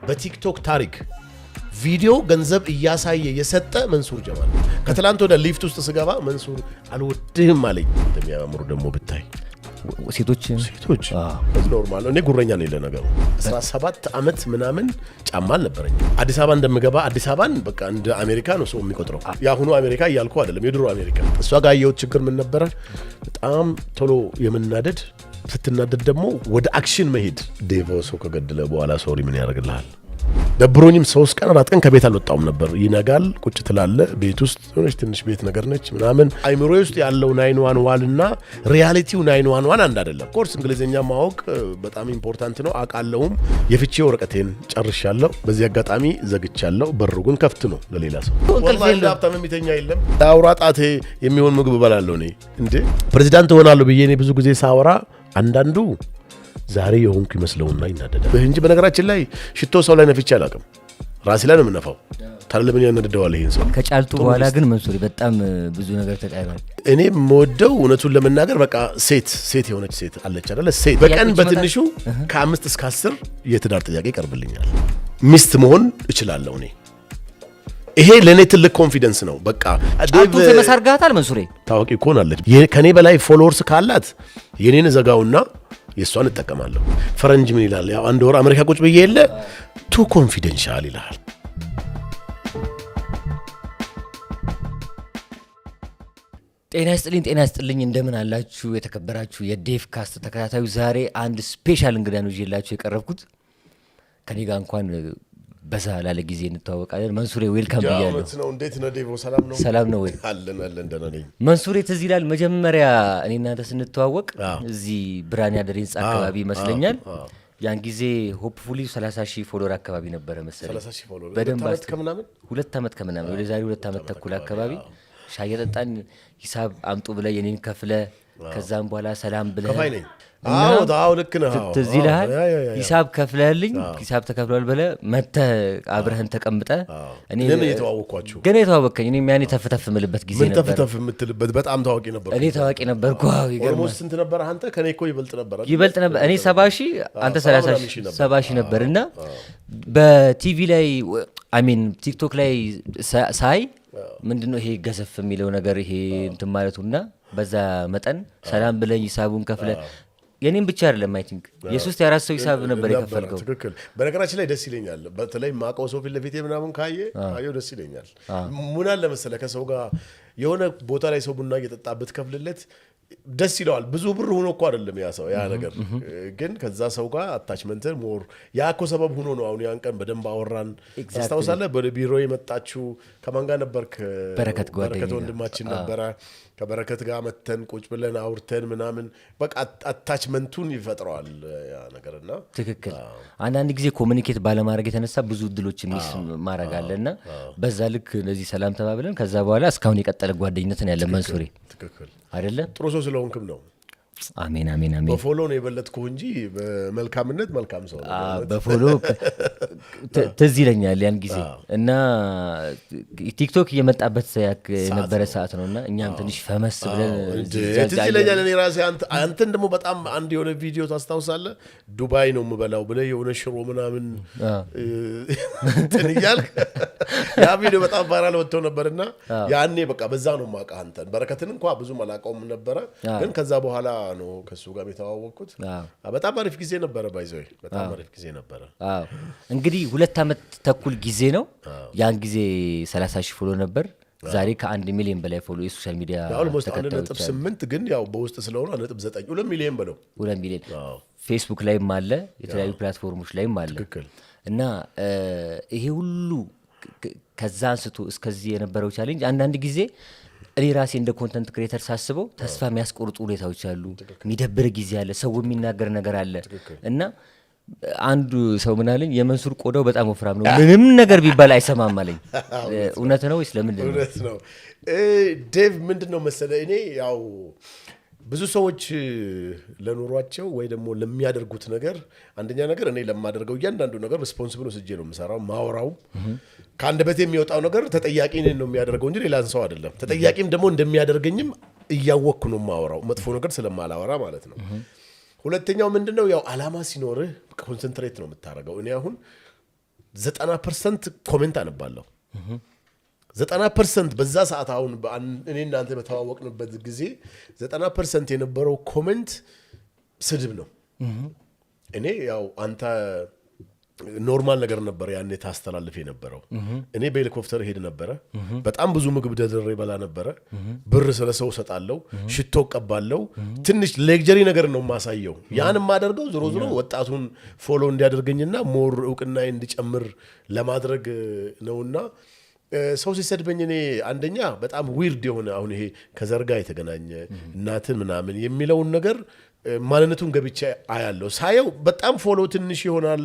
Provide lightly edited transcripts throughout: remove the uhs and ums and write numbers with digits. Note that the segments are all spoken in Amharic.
በቲክቶክ ታሪክ ቪዲዮ ገንዘብ እያሳየ የሰጠ መንሱር ጀማል። ከትላንት ወደ ሊፍት ውስጥ ስገባ መንሱር አልወድህም አለኝ። እንደሚያምሩ ደግሞ ብታይ። ሴቶች። ሴቶች normal ነው። እኔ ጉረኛ ነኝ ለነገሩ። 17 ዓመት ምናምን ጫማ አልነበረኝ። አዲስ አበባ እንደምገባ አዲስ አበባን በቃ እንደ አሜሪካ ነው ሰው የሚቆጥረው። የአሁኑ አሜሪካ እያልኩ አይደለም፣ የድሮ አሜሪካ። እሷ ጋር ያየሁት ችግር ምን ነበረ? በጣም ቶሎ የመናደድ፣ ስትናደድ ደግሞ ወደ action መሄድ። ዴቮ ሰው ከገደለ በኋላ sorry ምን ያደርግልሃል? ደብሮኝም 3 ቀን 4 ቀን ከቤት አልወጣውም ነበር። ይነጋል፣ ቁጭ ትላለ ቤት ውስጥ፣ የሆነች ትንሽ ቤት ነገር ነች ምናምን። አይምሮዬ ውስጥ ያለው 911 እና reality ው 911 አንድ አይደለም። ኮርስ እንግሊዝኛ ማወቅ በጣም important ነው አውቃለሁም። የፍቼ ወረቀቴን ጨርሻለሁ። በዚህ አጋጣሚ ዘግቻለሁ። በሩ ግን ከፍት ነው ለሌላ ሰው። እንቅልፍ ወላሂ እንደ የለም። ሀብታም የሚተኛ የለም። ለአውራ ጣቴ የሚሆን ምግብ እበላለሁ። እኔ እንዴ ፕሬዚዳንት እሆናለሁ ብዬ እኔ ብዙ ጊዜ ሳወራ አንዳንዱ ዛሬ የሆንኩ ይመስለውና ይናደዳል እንጂ በነገራችን ላይ ሽቶ ሰው ላይ ነፍቼ አላውቅም። ራሴ ላይ ነው የምነፋው። ታዲያ ለምን ያናድደዋል ይሄን ሰው? ከጫልቱ በኋላ ግን መንሱሪ በጣም ብዙ ነገር ተቀይሯል። እኔ የምወደው እውነቱን ለመናገር በቃ ሴት ሴት የሆነች ሴት አለች አይደለ? ሴት በቀን ጥያቄዎች በትንሹ ከ5 እስከ 10 የትዳር ጥያቄ ይቀርብልኛል። ሚስት መሆን እችላለሁ እኔ። ይሄ ለእኔ ትልቅ confidence ነው። በቃ ጫልቱን famous አድርገሃታል መንሱሬ። ታዋቂ እኮ ሆናለች። ከኔ በላይ followers ካላት የኔን ዘጋውና የእሷን እጠቀማለሁ። ፈረንጅ ምን ይላል? ያው አንድ ወር አሜሪካ ቁጭ ብዬ የለ፣ too confidential ይልሃል። ጤና ይስጥልኝ፣ ጤና ይስጥልኝ። እንደምን አላችሁ የተከበራችሁ የዴቭ ካስት ተከታታዩ? ዛሬ አንድ special እንግዳ ነው ይዤላችሁ የቀረብኩት። ከኔ ጋር እንኳን በዛ ላለ ጊዜ እንተዋወቃለን። መንሱሬ welcome ብያለሁ። እውነት ነው። እንዴት ነህ ዴቮ? ሰላም ነው? ሰላም ነው ወይ? አለን አለን፣ ደህና ነኝ። መንሱሬ፣ ትዝ ይላል መጀመሪያ እኔ እናንተ ስንተዋወቅ እዚህ ብርሃን ያደሬ ህንጻ አካባቢ ይመስለኛል። ያን ጊዜ hopefully 30 ሺህ follower አካባቢ ነበረ መሰለኝ። 30 ሺህ follower። በደንብ 2 ዓመት ከምናምን። 2 ዓመት ከምናምን፣ ወደ ዛሬ 2 ዓመት ተኩል አካባቢ ሻይ እየጠጣን ሂሳብ አምጡ ብለህ የኔን ከፍለ ከዛም በኋላ ሰላም ብለህ ከፋይ ነኝ። አዎ፣ ልክ ነህ። አዎ፣ ትዝ ይልሃል? Yeah። ሂሳብ ከፍለህልኝ፣ ሂሳብ ተከፍሏል ብለህ መተህ አብረህን ተቀምጠህ እኔ ገና እየተዋወቅኳችሁ። ገና የተዋወቅከኝ፣ እኔም ያኔ ተፍተፍ የምልበት ጊዜ ምን ነበር። ተፍተፍ የምትልበት፣ በጣም ታዋቂ ነበር። እኔ ታዋቂ ነበርኩ። አዎ፣ ይገርማል። Almost ስንት ነበር አንተ? ከኔ እኮ ይበልጥ ነበር አይደል? ይበልጥ ነበር። እኔ 70,000፣ አንተ ሰባ 30 ምናምን ሺህ ነበር። 70,000 ነበር። እና በቲቪ ላይ፣ I mean ቲክቶክ ላይ ሳይ ምንድነው ይሄ ገዘፍ የሚለው ነገር፣ ይሄ እንትን ማለቱና በዛ መጠን ሰላም ብለኝ ሂሳቡን ከፍለ፣ የኔም ብቻ አይደለም፣ I think የሶስት የአራት ሰው ሂሳብ ነበር ነበረ፣ የከፈልከው። ትክክል። በነገራችን ላይ ደስ ይለኛል። በተለይ ማቀው ሰው ፊት ለፊቴ ምናምን ካየው ደስ ይለኛል። ምን አለ መሰለህ፣ ከሰው ጋር የሆነ ቦታ ላይ ሰው ቡና እየጠጣ ብትከፍልለት ደስ ይለዋል። ብዙ ብር ሆኖ እኮ አይደለም ያ ሰው፣ ያ ነገር ግን ከዛ ሰው ጋር attachment more ያ እኮ ሰበብ ሆኖ ነው። አሁን ያን ቀን በደንብ አወራን። ታስታውሳለህ? ወደ ቢሮ የመጣችሁ ከማን ጋር ነበርክ? በረከት ጓደኛዬ በረከት ጋር። ወንድማችን ነበረ። ከበረከት ጋር መተን ቁጭ ብለን አውርተን ምናምን በቃ attachment ኡን ይፈጥረዋል ያ ነገር እና ትክክል። አንዳንድ ጊዜ communicate ባለማድረግ የተነሳ ብዙ እድሎች miss ማድረግ አለ እና በዛ ልክ እንደዚህ ሰላም ተባብለን ከዛ በኋላ እስካሁን የቀጠለ ጓደኝነትን ያለ መንሱሬ ትክክል። አይደለ? ጥሩ ሰው ስለሆንክም ነው። አሜን አሜን አሜን። በ follow ነው የበለጥኩህ እንጂ በመልካምነት መልካም ሰው ነው። በ follow ትዝ ይለኛል ያን ጊዜ እና ቲክቶክ እየመጣበት የነበረ ሰዓት ነው እና እኛም ትንሽ famous ብለን እንዴ፣ እዛ ትዝ ይለኛል። እኔ ራሴ አንተን ደግሞ በጣም አንድ የሆነ ቪዲዮ ታስታውሳለህ? ዱባይ ነው የምበላው ብለህ የሆነ ሽሮ ምናምን እንትን እያልክ ያ ቪዲዮ በጣም viral ወጥቶ ነበርና ያኔ በቃ በዛ ነው የማውቅህ አንተን። በረከትን እንኳ ብዙም አላውቀውም ነበረ፣ ግን ከዛ በኋላ ነው ከእሱ ጋር የተዋወቅኩት። በጣም አሪፍ ጊዜ ነበረ። By the way በጣም አሪፍ ጊዜ ነበረ። አዎ፣ እንግዲህ 2 ዓመት ተኩል ጊዜ ነው። ያን ጊዜ 30 ሺህ follow ነበር። ዛሬ ከ1 ሚሊዮን በላይ follow የ social media Almost አንድ ተከታዮች ነጥብ አሉ። ስምንት ግን ያው በውስጥ ስለሆነ 1.9፣ 2 ሚሊዮን በለው። 2 ሚሊዮን ፌስቡክ ላይም አለ፣ የተለያዩ platform ኦች ላይም አለ። እና ይሄ ሁሉ ከዛ አንስቶ እስከዚህ የነበረው challenge አንዳንድ ጊዜ እኔ ራሴ እንደ content creator ሳስበው ተስፋ የሚያስቆርጡ ሁኔታዎች አሉ። የሚደብር ጊዜ አለ፣ ሰው የሚናገር ነገር አለ። እና አንዱ ሰው ምን አለኝ፣ የመንሱር ቆዳው በጣም ወፍራም ነው፣ ምንም ነገር ቢባል አይሰማም አለኝ። እውነት ነው ወይስ ለምንድን ነው? እውነት ነው። ዴቭ፣ ምንድን ነው መሰለህ፣ እኔ ያው ብዙ ሰዎች ለኑሯቸው ወይ ደግሞ ለሚያደርጉት ነገር፣ አንደኛ ነገር እኔ ለማደርገው እያንዳንዱ ነገር responsible ወስጄ ነው የምሰራው። ማወራው ከአንደበቴ የሚወጣው ነገር ተጠያቂ እኔን ነው የሚያደርገው እንጂ ሌላን ሰው አይደለም። ተጠያቂም ደግሞ እንደሚያደርገኝም እያወቅኩ ነው የማወራው፣ መጥፎ ነገር ስለማላወራ ማለት ነው። ሁለተኛው ምንድን ነው፣ ያው አላማ ሲኖርህ concentrate ነው የምታደርገው። እኔ አሁን 90% comment አነባለሁ። 90% በዛ ሰዓት፣ አሁን እኔና አንተ በተዋወቅንበት ጊዜ 90% የነበረው comment ስድብ ነው። እኔ ያው አንተ normal ነገር ነበር ያኔ ታስተላልፍ የነበረው። እኔ በሄሊኮፕተር ሄድ ነበረ። በጣም ብዙ ምግብ ደርድሬ በላ ነበረ። ብር ስለ ሰው እሰጣለሁ፣ ሽቶ እቀባለሁ። ትንሽ luxury ነገር ነው የማሳየው። ያን የማደርገው ዞሮ ዞሮ ወጣቱን follow እንዲያደርገኝና more እውቅና እንዲጨምር ለማድረግ ነውና ሰው ሲሰድበኝ እኔ አንደኛ በጣም weird የሆነ፣ አሁን ይሄ ከዘር ጋር የተገናኘ፣ እናትን ምናምን የሚለውን ነገር ማንነቱን ገብቼ አያለሁ። ሳየው በጣም follow ትንሽ ይሆናል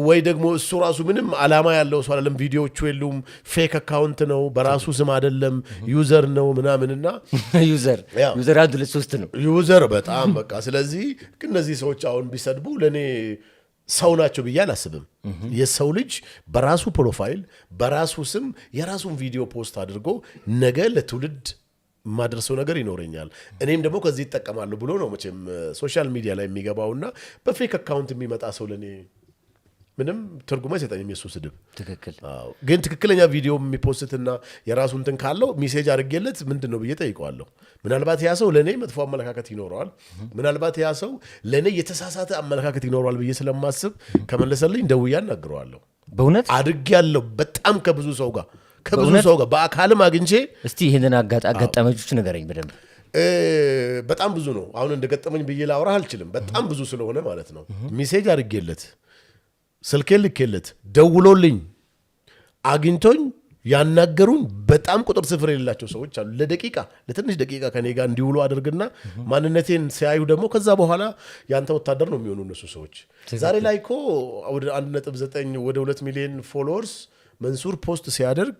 ወይ ደግሞ እሱ ራሱ ምንም አላማ ያለው ሰው አይደለም። ቪዲዮዎቹ የሉም። Fake account ነው፣ በራሱ ስም አይደለም፣ user ነው ምናምንና user user አንድ ሁለት ሶስት ነው። User በጣም በቃ። ስለዚህ እነዚህ ሰዎች አሁን ቢሰድቡ ለእኔ ሰው ናቸው ብዬ አላስብም። የሰው ልጅ በራሱ profile በራሱ ስም የራሱን ቪዲዮ post አድርጎ ነገ ለትውልድ የማደርሰው ነገር ይኖረኛል፣ እኔም ደግሞ ከዚህ እጠቀማለሁ ብሎ ነው መቼም social media ላይ የሚገባውና በ fake account የሚመጣ ሰው ለእኔ ምንም ትርጉም አይሰጠኝም የሱ ስድብ። አዎ። ግን ትክክለኛ ቪዲዮ የሚ post ና የራሱ እንትን ካለው message አድርጌለት ምንድን ነው ብዬ ጠይቀዋለሁ። ምናልባት ያ ሰው ለእኔ መጥፎ አመለካከት ይኖረዋል። ምናልባት ያ ሰው ለእኔ የተሳሳተ አመለካከት ይኖረዋል ብዬ ስለማስብ ከመለሰልኝ ደውዬ አናግረዋለሁ። በእውነት? አድርጌያለሁ። በጣም ከብዙ ሰው ጋር፣ ከብዙ በእውነት? ሰው ጋር በአካልም አግኝቼ። እስቲ ይህንን አጋጠመኞች ንገረኝ በደንብ። በጣም ብዙ ነው። አሁን እንደገጠመኝ ብዬ ላውራህ አልችልም። በጣም ብዙ ስለሆነ ማለት ነው። Message አድርጌለት፣ ስልኬን ልኬለት፣ ደውሎልኝ፣ አግኝቶኝ ያናገሩኝ በጣም ቁጥር ስፍር የሌላቸው ሰዎች አሉ። ለደቂቃ፣ ለትንሽ ደቂቃ ከኔ ጋር እንዲውሉ አድርግና ማንነቴን ሲያዩ ደግሞ ከዛ በኋላ ያንተ ወታደር ነው የሚሆኑ እነሱ ሰዎች። ዛሬ ላይ እኮ ወደ 1.9፣ ወደ 2 ሚሊዮን followers መንሱር post ሲያደርግ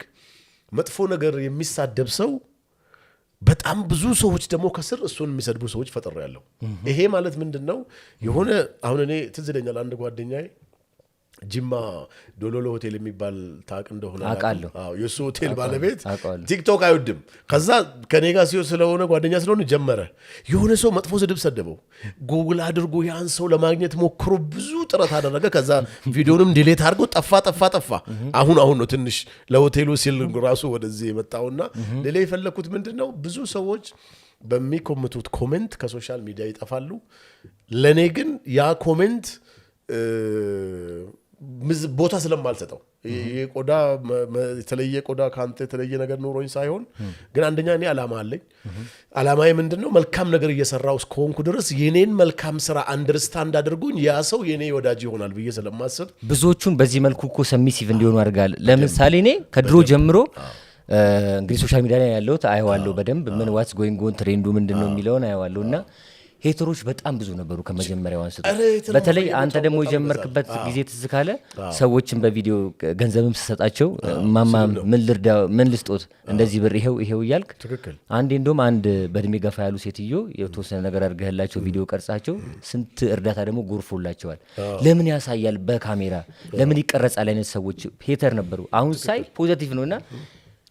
መጥፎ ነገር የሚሳደብ ሰው በጣም ብዙ ሰዎች ደግሞ ከስር እሱን የሚሰድቡ ሰዎች ፈጥሬያለሁ። ይሄ ማለት ምንድን ነው? የሆነ አሁን እኔ ትዝ ይለኛል፣ አንድ ጓደኛዬ ጅማ ዶሎሎ ሆቴል የሚባል ታውቅ እንደሆነ አላውቅም። አውቃለሁ። አዎ፣ የእሱ ሆቴል ባለቤት አውቀዋለሁ። ቲክቶክ አይወድም። ከዛ ከኔ ጋር ሲሆን ስለሆነ ጓደኛ ስለሆነ ጀመረ። የሆነ ሰው መጥፎ ስድብ ሰደበው። ጉግል አድርጎ ያን ሰው ለማግኘት ሞክሮ ብዙ ጥረት አደረገ። ከዛ ቪዲዮንም delete አድርጎ ጠፋ፣ ጠፋ፣ ጠፋ። አሁን አሁን ነው ትንሽ ለሆቴሉ ሲል ራሱ ወደዚህ የመጣውና ሌላ የፈለግኩት ምንድን ነው፣ ብዙ ሰዎች በሚኮምቱት comment ከ social media ይጠፋሉ። ለእኔ ግን ያ comment ቦታ ስለማልሰጠው፣ የቆዳ የተለየ ቆዳ ከአንተ የተለየ ነገር ኖሮኝ ሳይሆን፣ ግን አንደኛ እኔ ዓላማ አለኝ። ዓላማዬ ምንድን ነው? መልካም ነገር እየሰራው እስከሆንኩ ድረስ የኔን መልካም ስራ understand አድርጎኝ ያ ሰው የኔ ወዳጅ ይሆናል ብዬ ስለማስብ። ብዙዎቹን በዚህ መልኩ እኮ submissive እንዲሆኑ አድርጋል። ለምሳሌ እኔ ከድሮ ጀምሮ እንግዲህ social media ላይ ያለሁት አየዋለሁ በደንብ፣ ምን what's going on፣ trend ኡ ምንድን ነው የሚለውን አየዋለሁ እና hater ኦች በጣም ብዙ ነበሩ ከመጀመሪያው አንስቶ። ኧረ hater በተለይ አንተ በየቦታው ደግሞ በጣም የጀመርክበት ይበዛል። ጊዜ ትዝ ካለ ሰዎችን በቪዲዮ ገንዘብም ስሰጣቸው ማማ ምን ልርዳ፣ ምን ልስጦት፣ እንደዚህ ብር ይሄው ይሄው እያልክ። አንዴ እንደውም አንድ በእድሜ ገፋ ያሉ ሴትዮ የተወሰነ ነገር አድርገህላቸው ቪዲዮ ቀርጻቸው ስንት እርዳታ ደግሞ ጎርፎላቸዋል። ለምን ያሳያል፣ በካሜራ ለምን ይቀረጻል አይነት ሰዎች hater ነበሩ። አሁን ሳይ positive ነው እና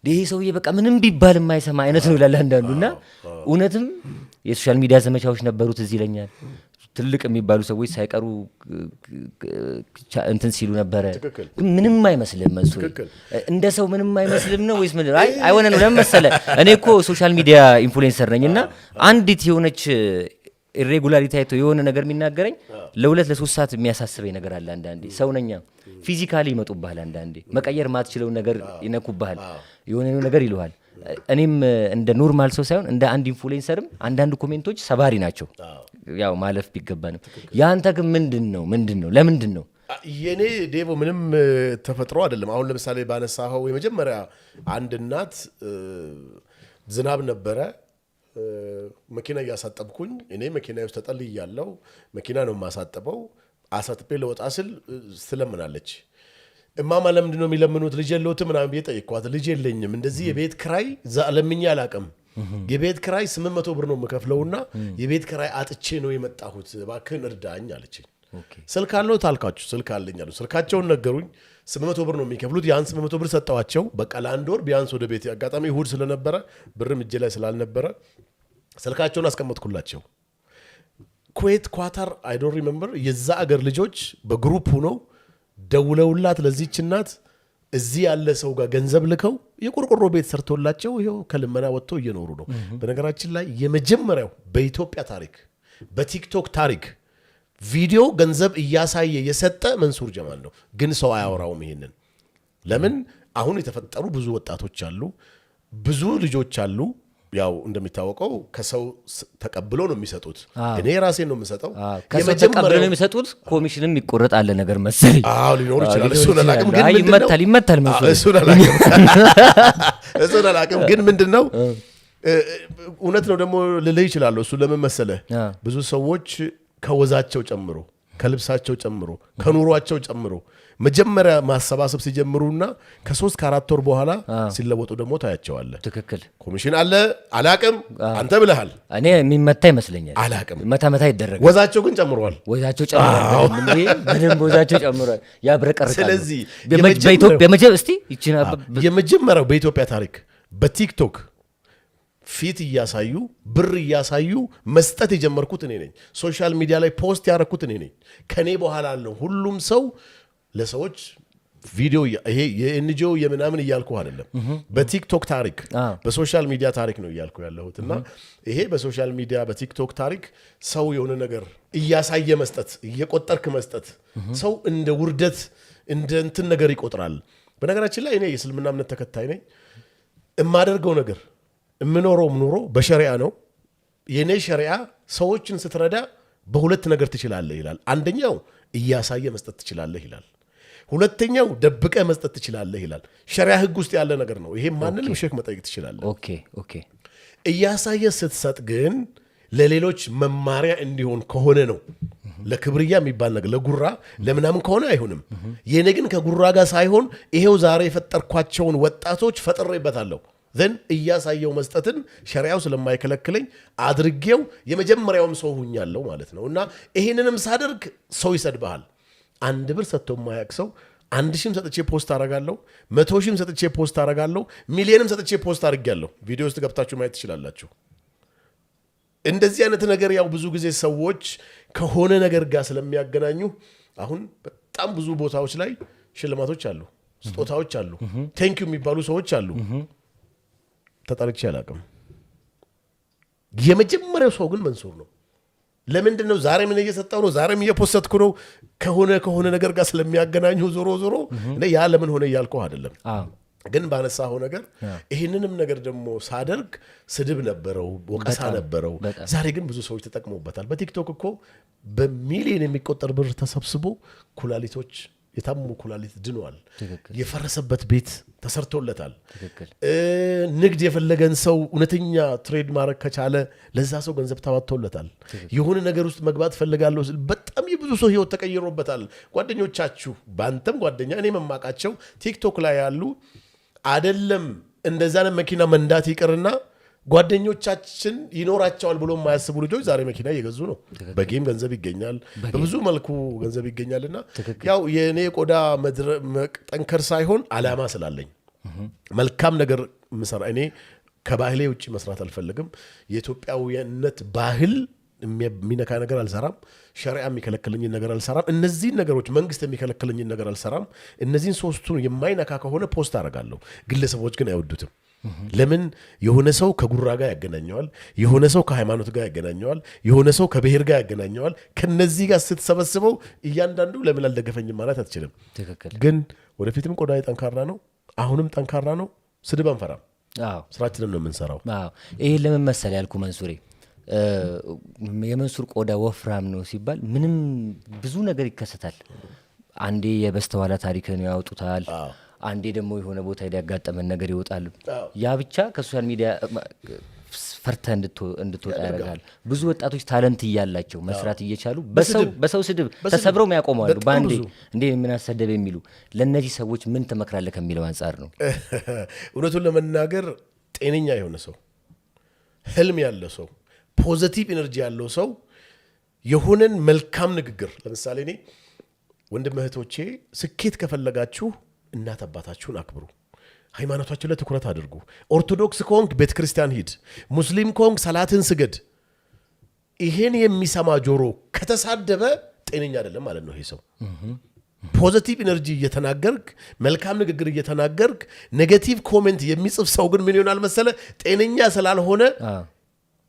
ይሄ ሰውዬ በቃ ምንም ቢባል የማይሰማ አይነት ነው ይላል አንዳንዱ። እና እውነትም የ social media ዘመቻዎች ነበሩት፣ እዚህ ይለኛል። ትልቅ የሚባሉ ሰዎች ሳይቀሩ እንትን ሲሉ ነበረ። ግን ምንም አይመስልም መንሱር። እንደ ሰው ምንም አይመስልም ነው ወይስ ምንድን ነው? አይ አይሆነ ነው። ለምን መሰለህ፣ እኔ እኮ social media influencer ነኝ እና አንዲት የሆነች irregularity አይቶ የሆነ ነገር የሚናገረኝ ለ2 ለ3 ሰዓት የሚያሳስበኝ ነገር አለ። አንዳንዴ ሰው ነኛ፣ physically ይመጡብሃል። አንዳንዴ መቀየር ማትችለውን ነገር ይነኩብሃል፣ የሆነ ነገር ይሉሃል። እኔም እንደ normal ሰው ሳይሆን እንደ አንድ influencer ም አንዳንድ comment ኦች ሰባሪ ናቸው። ያው ማለፍ ቢገባንም የአንተ ግን ምንድን ነው፣ ምንድን ነው፣ ለምንድን ነው? የኔ ዴቮ ምንም ተፈጥሮ አይደለም። አሁን ለምሳሌ ባነሳኸው የመጀመሪያ አንድ እናት ዝናብ ነበረ፣ መኪና እያሳጠብኩኝ፣ እኔ መኪና ውስጥ ተጠልያለሁ። መኪና ነው የማሳጥበው። አሳጥቤ ለወጣ ስል ትለምናለች። እማማ ለምንድን ነው የሚለምኑት? ልጅ የለዎትም ምናምን ብዬ ጠየቅኳት። ልጅ የለኝም፣ እንደዚህ የቤት ክራይ ለምኜ አላቅም። የቤት ክራይ 800 ብር ነው የምከፍለውና የቤት ክራይ አጥቼ ነው የመጣሁት፣ እባክህን እርዳኝ አለችኝ። ስልክ አለዎት አልኳቸው። ስልክ አለኝ አሉ። ስልካቸውን ነገሩኝ። 800 ብር ነው የሚከፍሉት። ያን 800 ብር ሰጠዋቸው። በቃ ለአንድ ወር ቢያንስ ወደ ቤት፣ አጋጣሚ እሁድ ስለነበረ ብርም እጄ ላይ ስላልነበረ ስልካቸውን አስቀመጥኩላቸው። ኩዌት፣ ኳታር፣ I don't remember፣ የዛ አገር ልጆች በ group ሆነው ደውለውላት ለዚች እናት እዚህ ያለ ሰው ጋር ገንዘብ ልከው የቆርቆሮ ቤት ሰርቶላቸው ይኸው ከልመና ወጥተው እየኖሩ ነው። በነገራችን ላይ የመጀመሪያው በኢትዮጵያ ታሪክ፣ በቲክቶክ ታሪክ ቪዲዮ ገንዘብ እያሳየ የሰጠ መንሱር ጀማል ነው። ግን ሰው አያወራውም ይሄንን። ለምን? አሁን የተፈጠሩ ብዙ ወጣቶች አሉ፣ ብዙ ልጆች አሉ። ያው እንደሚታወቀው ከሰው ተቀብሎ ነው የሚሰጡት። እኔ ራሴን ነው የምሰጠው። ከሰው ተቀብሎ ነው የሚሰጡት። ኮሚሽንም ይቆረጥ አለ ነገር መሰለኝ። አዎ፣ ሊኖር ይችላል። እሱን አላውቅም። ግን ይመታል ይመታል። እሱን አላውቅም፣ እሱን አላውቅም። ግን ምንድን ነው፣ እውነት ነው ደግሞ ልልህ ይችላለሁ። እሱ ለምን መሰለህ? ብዙ ሰዎች ከወዛቸው ጨምሮ፣ ከልብሳቸው ጨምሮ፣ ከኑሯቸው ጨምሮ መጀመሪያ ማሰባሰብ ሲጀምሩና ከ3 ከ4 ወር በኋላ ሲለወጡ ደግሞ ታያቸዋለህ። ትክክል። ኮሚሽን አለ አላቅም፣ አንተ ብለሃል። እኔ የሚመታ ይመስለኛል። አላቅም። መታ መታ ይደረጋል። ወዛቸው ግን ጨምሯል። ወዛቸው ጨምሯል። በደንብ ወዛቸው ጨምሯል። ያብረቀርቃሉ። ስለዚህ በኢትዮጵያ እስቲ የመጀመሪያው በኢትዮጵያ ታሪክ በቲክቶክ ፊት እያሳዩ፣ ብር እያሳዩ መስጠት የጀመርኩት እኔ ነኝ። Social media ላይ post ያደረኩት እኔ ነኝ። ከኔ በኋላ አለው ሁሉም ሰው ለሰዎች ቪዲዮ፣ ይሄ የ NGO የምናምን እያልኩ አይደለም። በቲክቶክ ታሪክ፣ በ social media ታሪክ ነው እያልኩ ያለሁት። እና ይሄ በ social media በቲክቶክ ታሪክ ሰው የሆነ ነገር እያሳየ መስጠት፣ እየቆጠርክ መስጠት ሰው እንደ ውርደት፣ እንደ እንትን ነገር ይቆጥራል። በነገራችን ላይ እኔ የእስልምና እምነት ተከታይ ነኝ። የማደርገው ነገር፣ የምኖረውም ኑሮ በሸሪያ ነው። የኔ ሸሪያ ሰዎችን ስትረዳ በሁለት ነገር ትችላለህ ይላል። አንደኛው እያሳየ መስጠት ትችላለህ ይላል። ሁለተኛው ደብቀህ መስጠት ትችላለህ ይላል። ሸሪያ ህግ ውስጥ ያለ ነገር ነው። ይሄ ማንንም ሼክ መጠየቅ ትችላለህ። እያሳየ ስትሰጥ ግን ለሌሎች መማሪያ እንዲሆን ከሆነ ነው። ለክብርያ የሚባል ነገር፣ ለጉራ ለምናምን ከሆነ አይሆንም። የኔ ግን ከጉራ ጋር ሳይሆን ይሄው ዛሬ የፈጠርኳቸውን ወጣቶች ፈጥሬበታለሁ። Then እያሳየው መስጠትን ሸሪያው ስለማይከለክለኝ አድርጌው የመጀመሪያውም ሰው ሁኛለሁ ማለት ነው። እና ይሄንንም ሳደርግ ሰው ይሰድብሃል። 1 ብር ሰጥቶ የማያውቅ ሰው 1,000ም ሰጥቼ post አረጋለሁ፣ 100,000ም ሰጥቼ post አረጋለሁ፣ ሚሊዮንም ሰጥቼ post አድርጌያለሁ። ቪዲዮ ውስጥ ገብታችሁ ማየት ትችላላችሁ። እንደዚህ አይነት ነገር ያው ብዙ ጊዜ ሰዎች ከሆነ ነገር ጋር ስለሚያገናኙ አሁን በጣም ብዙ ቦታዎች ላይ ሽልማቶች አሉ፣ ስጦታዎች አሉ፣ thank you የሚባሉ ሰዎች አሉ። ተጠርቼ አላውቅም። የመጀመሪያው ሰው ግን መንሱር ነው። ለምንድን ነው? ዛሬ ምን እየሰጠው ነው? ዛሬም እየ post ኩ ነው። ከሆነ ከሆነ ነገር ጋር ስለሚያገናኙ ዞሮ ዞሮ እኔ ያ ለምን ሆነ እያልኩ አይደለም። ግን ባነሳኸው ነገር ይህንንም ነገር ደግሞ ሳደርግ ስድብ ነበረው፣ ወቀሳ ነበረው። ዛሬ ግን ብዙ ሰዎች ተጠቅመውበታል። በቲክቶክ እኮ በሚሊዮን የሚቆጠር ብር ተሰብስቦ ኩላሊቶች፣ የታመሙ ኩላሊት ድኗል። የፈረሰበት ቤት ተሰርቶለታል። ንግድ የፈለገን ሰው እውነተኛ trade ማድረግ ከቻለ ለዛ ሰው ገንዘብ ተዋጥቶለታል። የሆነ ነገር ውስጥ መግባት ፈልጋለሁ ስል በጣም የብዙ ሰው ህይወት ተቀይሮበታል። ጓደኞቻችሁ፣ በአንተም ጓደኛ፣ እኔ የማውቃቸው ቲክቶክ ላይ ያሉ፣ አደለም እንደዛ መኪና መንዳት ይቅርና ጓደኞቻችን ይኖራቸዋል ብሎ የማያስቡ ልጆች ዛሬ መኪና እየገዙ ነው። በ game ገንዘብ ይገኛል፣ በብዙ መልኩ ገንዘብ ይገኛል። እና ያው የእኔ የቆዳ መጠንከር ሳይሆን አላማ ስላለኝ መልካም ነገር ምሰራ፣ እኔ ከባህሌ ውጭ መስራት አልፈልግም። የኢትዮጵያዊነት ባህል የሚነካ ነገር አልሰራም። ሸሪዓ የሚከለክለኝን ነገር አልሰራም። እነዚህን ነገሮች፣ መንግስት የሚከለክለኝን ነገር አልሰራም። እነዚህን ሶስቱን የማይነካ ከሆነ post አደርጋለሁ። ግለሰቦች ግን አይወዱትም። ለምን? የሆነ ሰው ከጉራ ጋር ያገናኘዋል፣ የሆነ ሰው ከሃይማኖት ጋር ያገናኘዋል፣ የሆነ ሰው ከብሔር ጋር ያገናኘዋል። ከነዚህ ጋር ስትሰበስበው እያንዳንዱ ለምን አልደገፈኝም ማለት አትችልም። ግን ወደፊትም ቆዳዬ ጠንካራ ነው፣ አሁንም ጠንካራ ነው። ስድብ አንፈራም። ስራችንን ነው የምንሰራው። ይሄ ለምን መሰል ያልኩ መንሱሬ፣ የመንሱር ቆዳ ወፍራም ነው ሲባል ምንም ብዙ ነገር ይከሰታል። አንዴ የበስተኋላ ታሪክን ያወጡታል። አንዴ ደግሞ የሆነ ቦታ ላይ ያጋጠመን ነገር ይወጣል። ያ ብቻ ከ social media ፈርተህ እንድትወጣ ያደርጋል። ብዙ ወጣቶች talent እያላቸው መስራት እየቻሉ በሰው ስድብ ተሰብረው ያቆማሉ። በአንዴ እንዴ ምን አሰደበ የሚሉ፣ ለእነዚህ ሰዎች ምን ትመክራለህ ከሚለው አንጻር ነው። እውነቱን ለመናገር ጤነኛ የሆነ ሰው፣ ህልም ያለ ሰው፣ positive energy ያለው ሰው የሆነን መልካም ንግግር፣ ለምሳሌ እኔ ወንድም እህቶቼ ስኬት ከፈለጋችሁ እናት አባታችሁን አክብሩ፣ ሃይማኖታችሁ ላይ ትኩረት አድርጉ። ኦርቶዶክስ ከሆንክ ቤተ ክርስቲያን ሂድ፣ ሙስሊም ከሆንክ ሰላትን ስገድ። ይሄን የሚሰማ ጆሮ ከተሳደበ ጤነኛ አይደለም ማለት ነው ይሄ ሰው። Positive energy እየተናገርክ፣ መልካም ንግግር እየተናገርክ negative comment የሚጽፍ ሰው ግን ምን ይሆናል መሰለ? ጤነኛ ስላልሆነ፣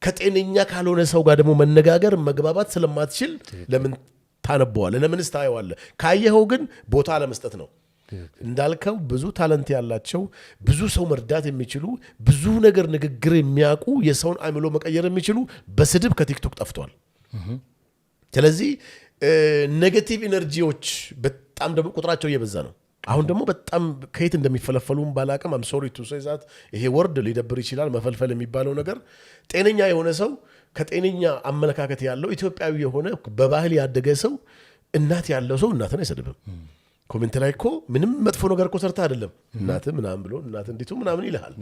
ከጤነኛ ካልሆነ ሰው ጋር ደግሞ መነጋገር መግባባት ስለማትችል ለምን ታነበዋለህ? ለምንስ ታየዋለህ? ካየኸው ግን ቦታ አለመስጠት ነው። እንዳልከው ብዙ talent ያላቸው፣ ብዙ ሰው መርዳት የሚችሉ፣ ብዙ ነገር ንግግር የሚያውቁ፣ የሰውን አእምሮ መቀየር የሚችሉ በስድብ ከቲክቶክ ጠፍቷል። ስለዚህ negative energy ዎች በጣም ደግሞ ቁጥራቸው እየበዛ ነው። አሁን ደግሞ በጣም ከየት እንደሚፈለፈሉም ባላቅም፣ I'm sorry to say that፣ ይሄ word ሊደብር ይችላል። መፈልፈል የሚባለው ነገር፣ ጤነኛ የሆነ ሰው፣ ከጤነኛ አመለካከት ያለው፣ ኢትዮጵያዊ የሆነ፣ በባህል ያደገ ሰው፣ እናት ያለው ሰው እናትን አይሰድብም። Comment ላይ እኮ ምንም መጥፎ ነገር እኮ ሰርተህ አይደለም፣ እናት ምናምን ብሎ፣ እናት እንዲቱ ምናምን ይልሃል።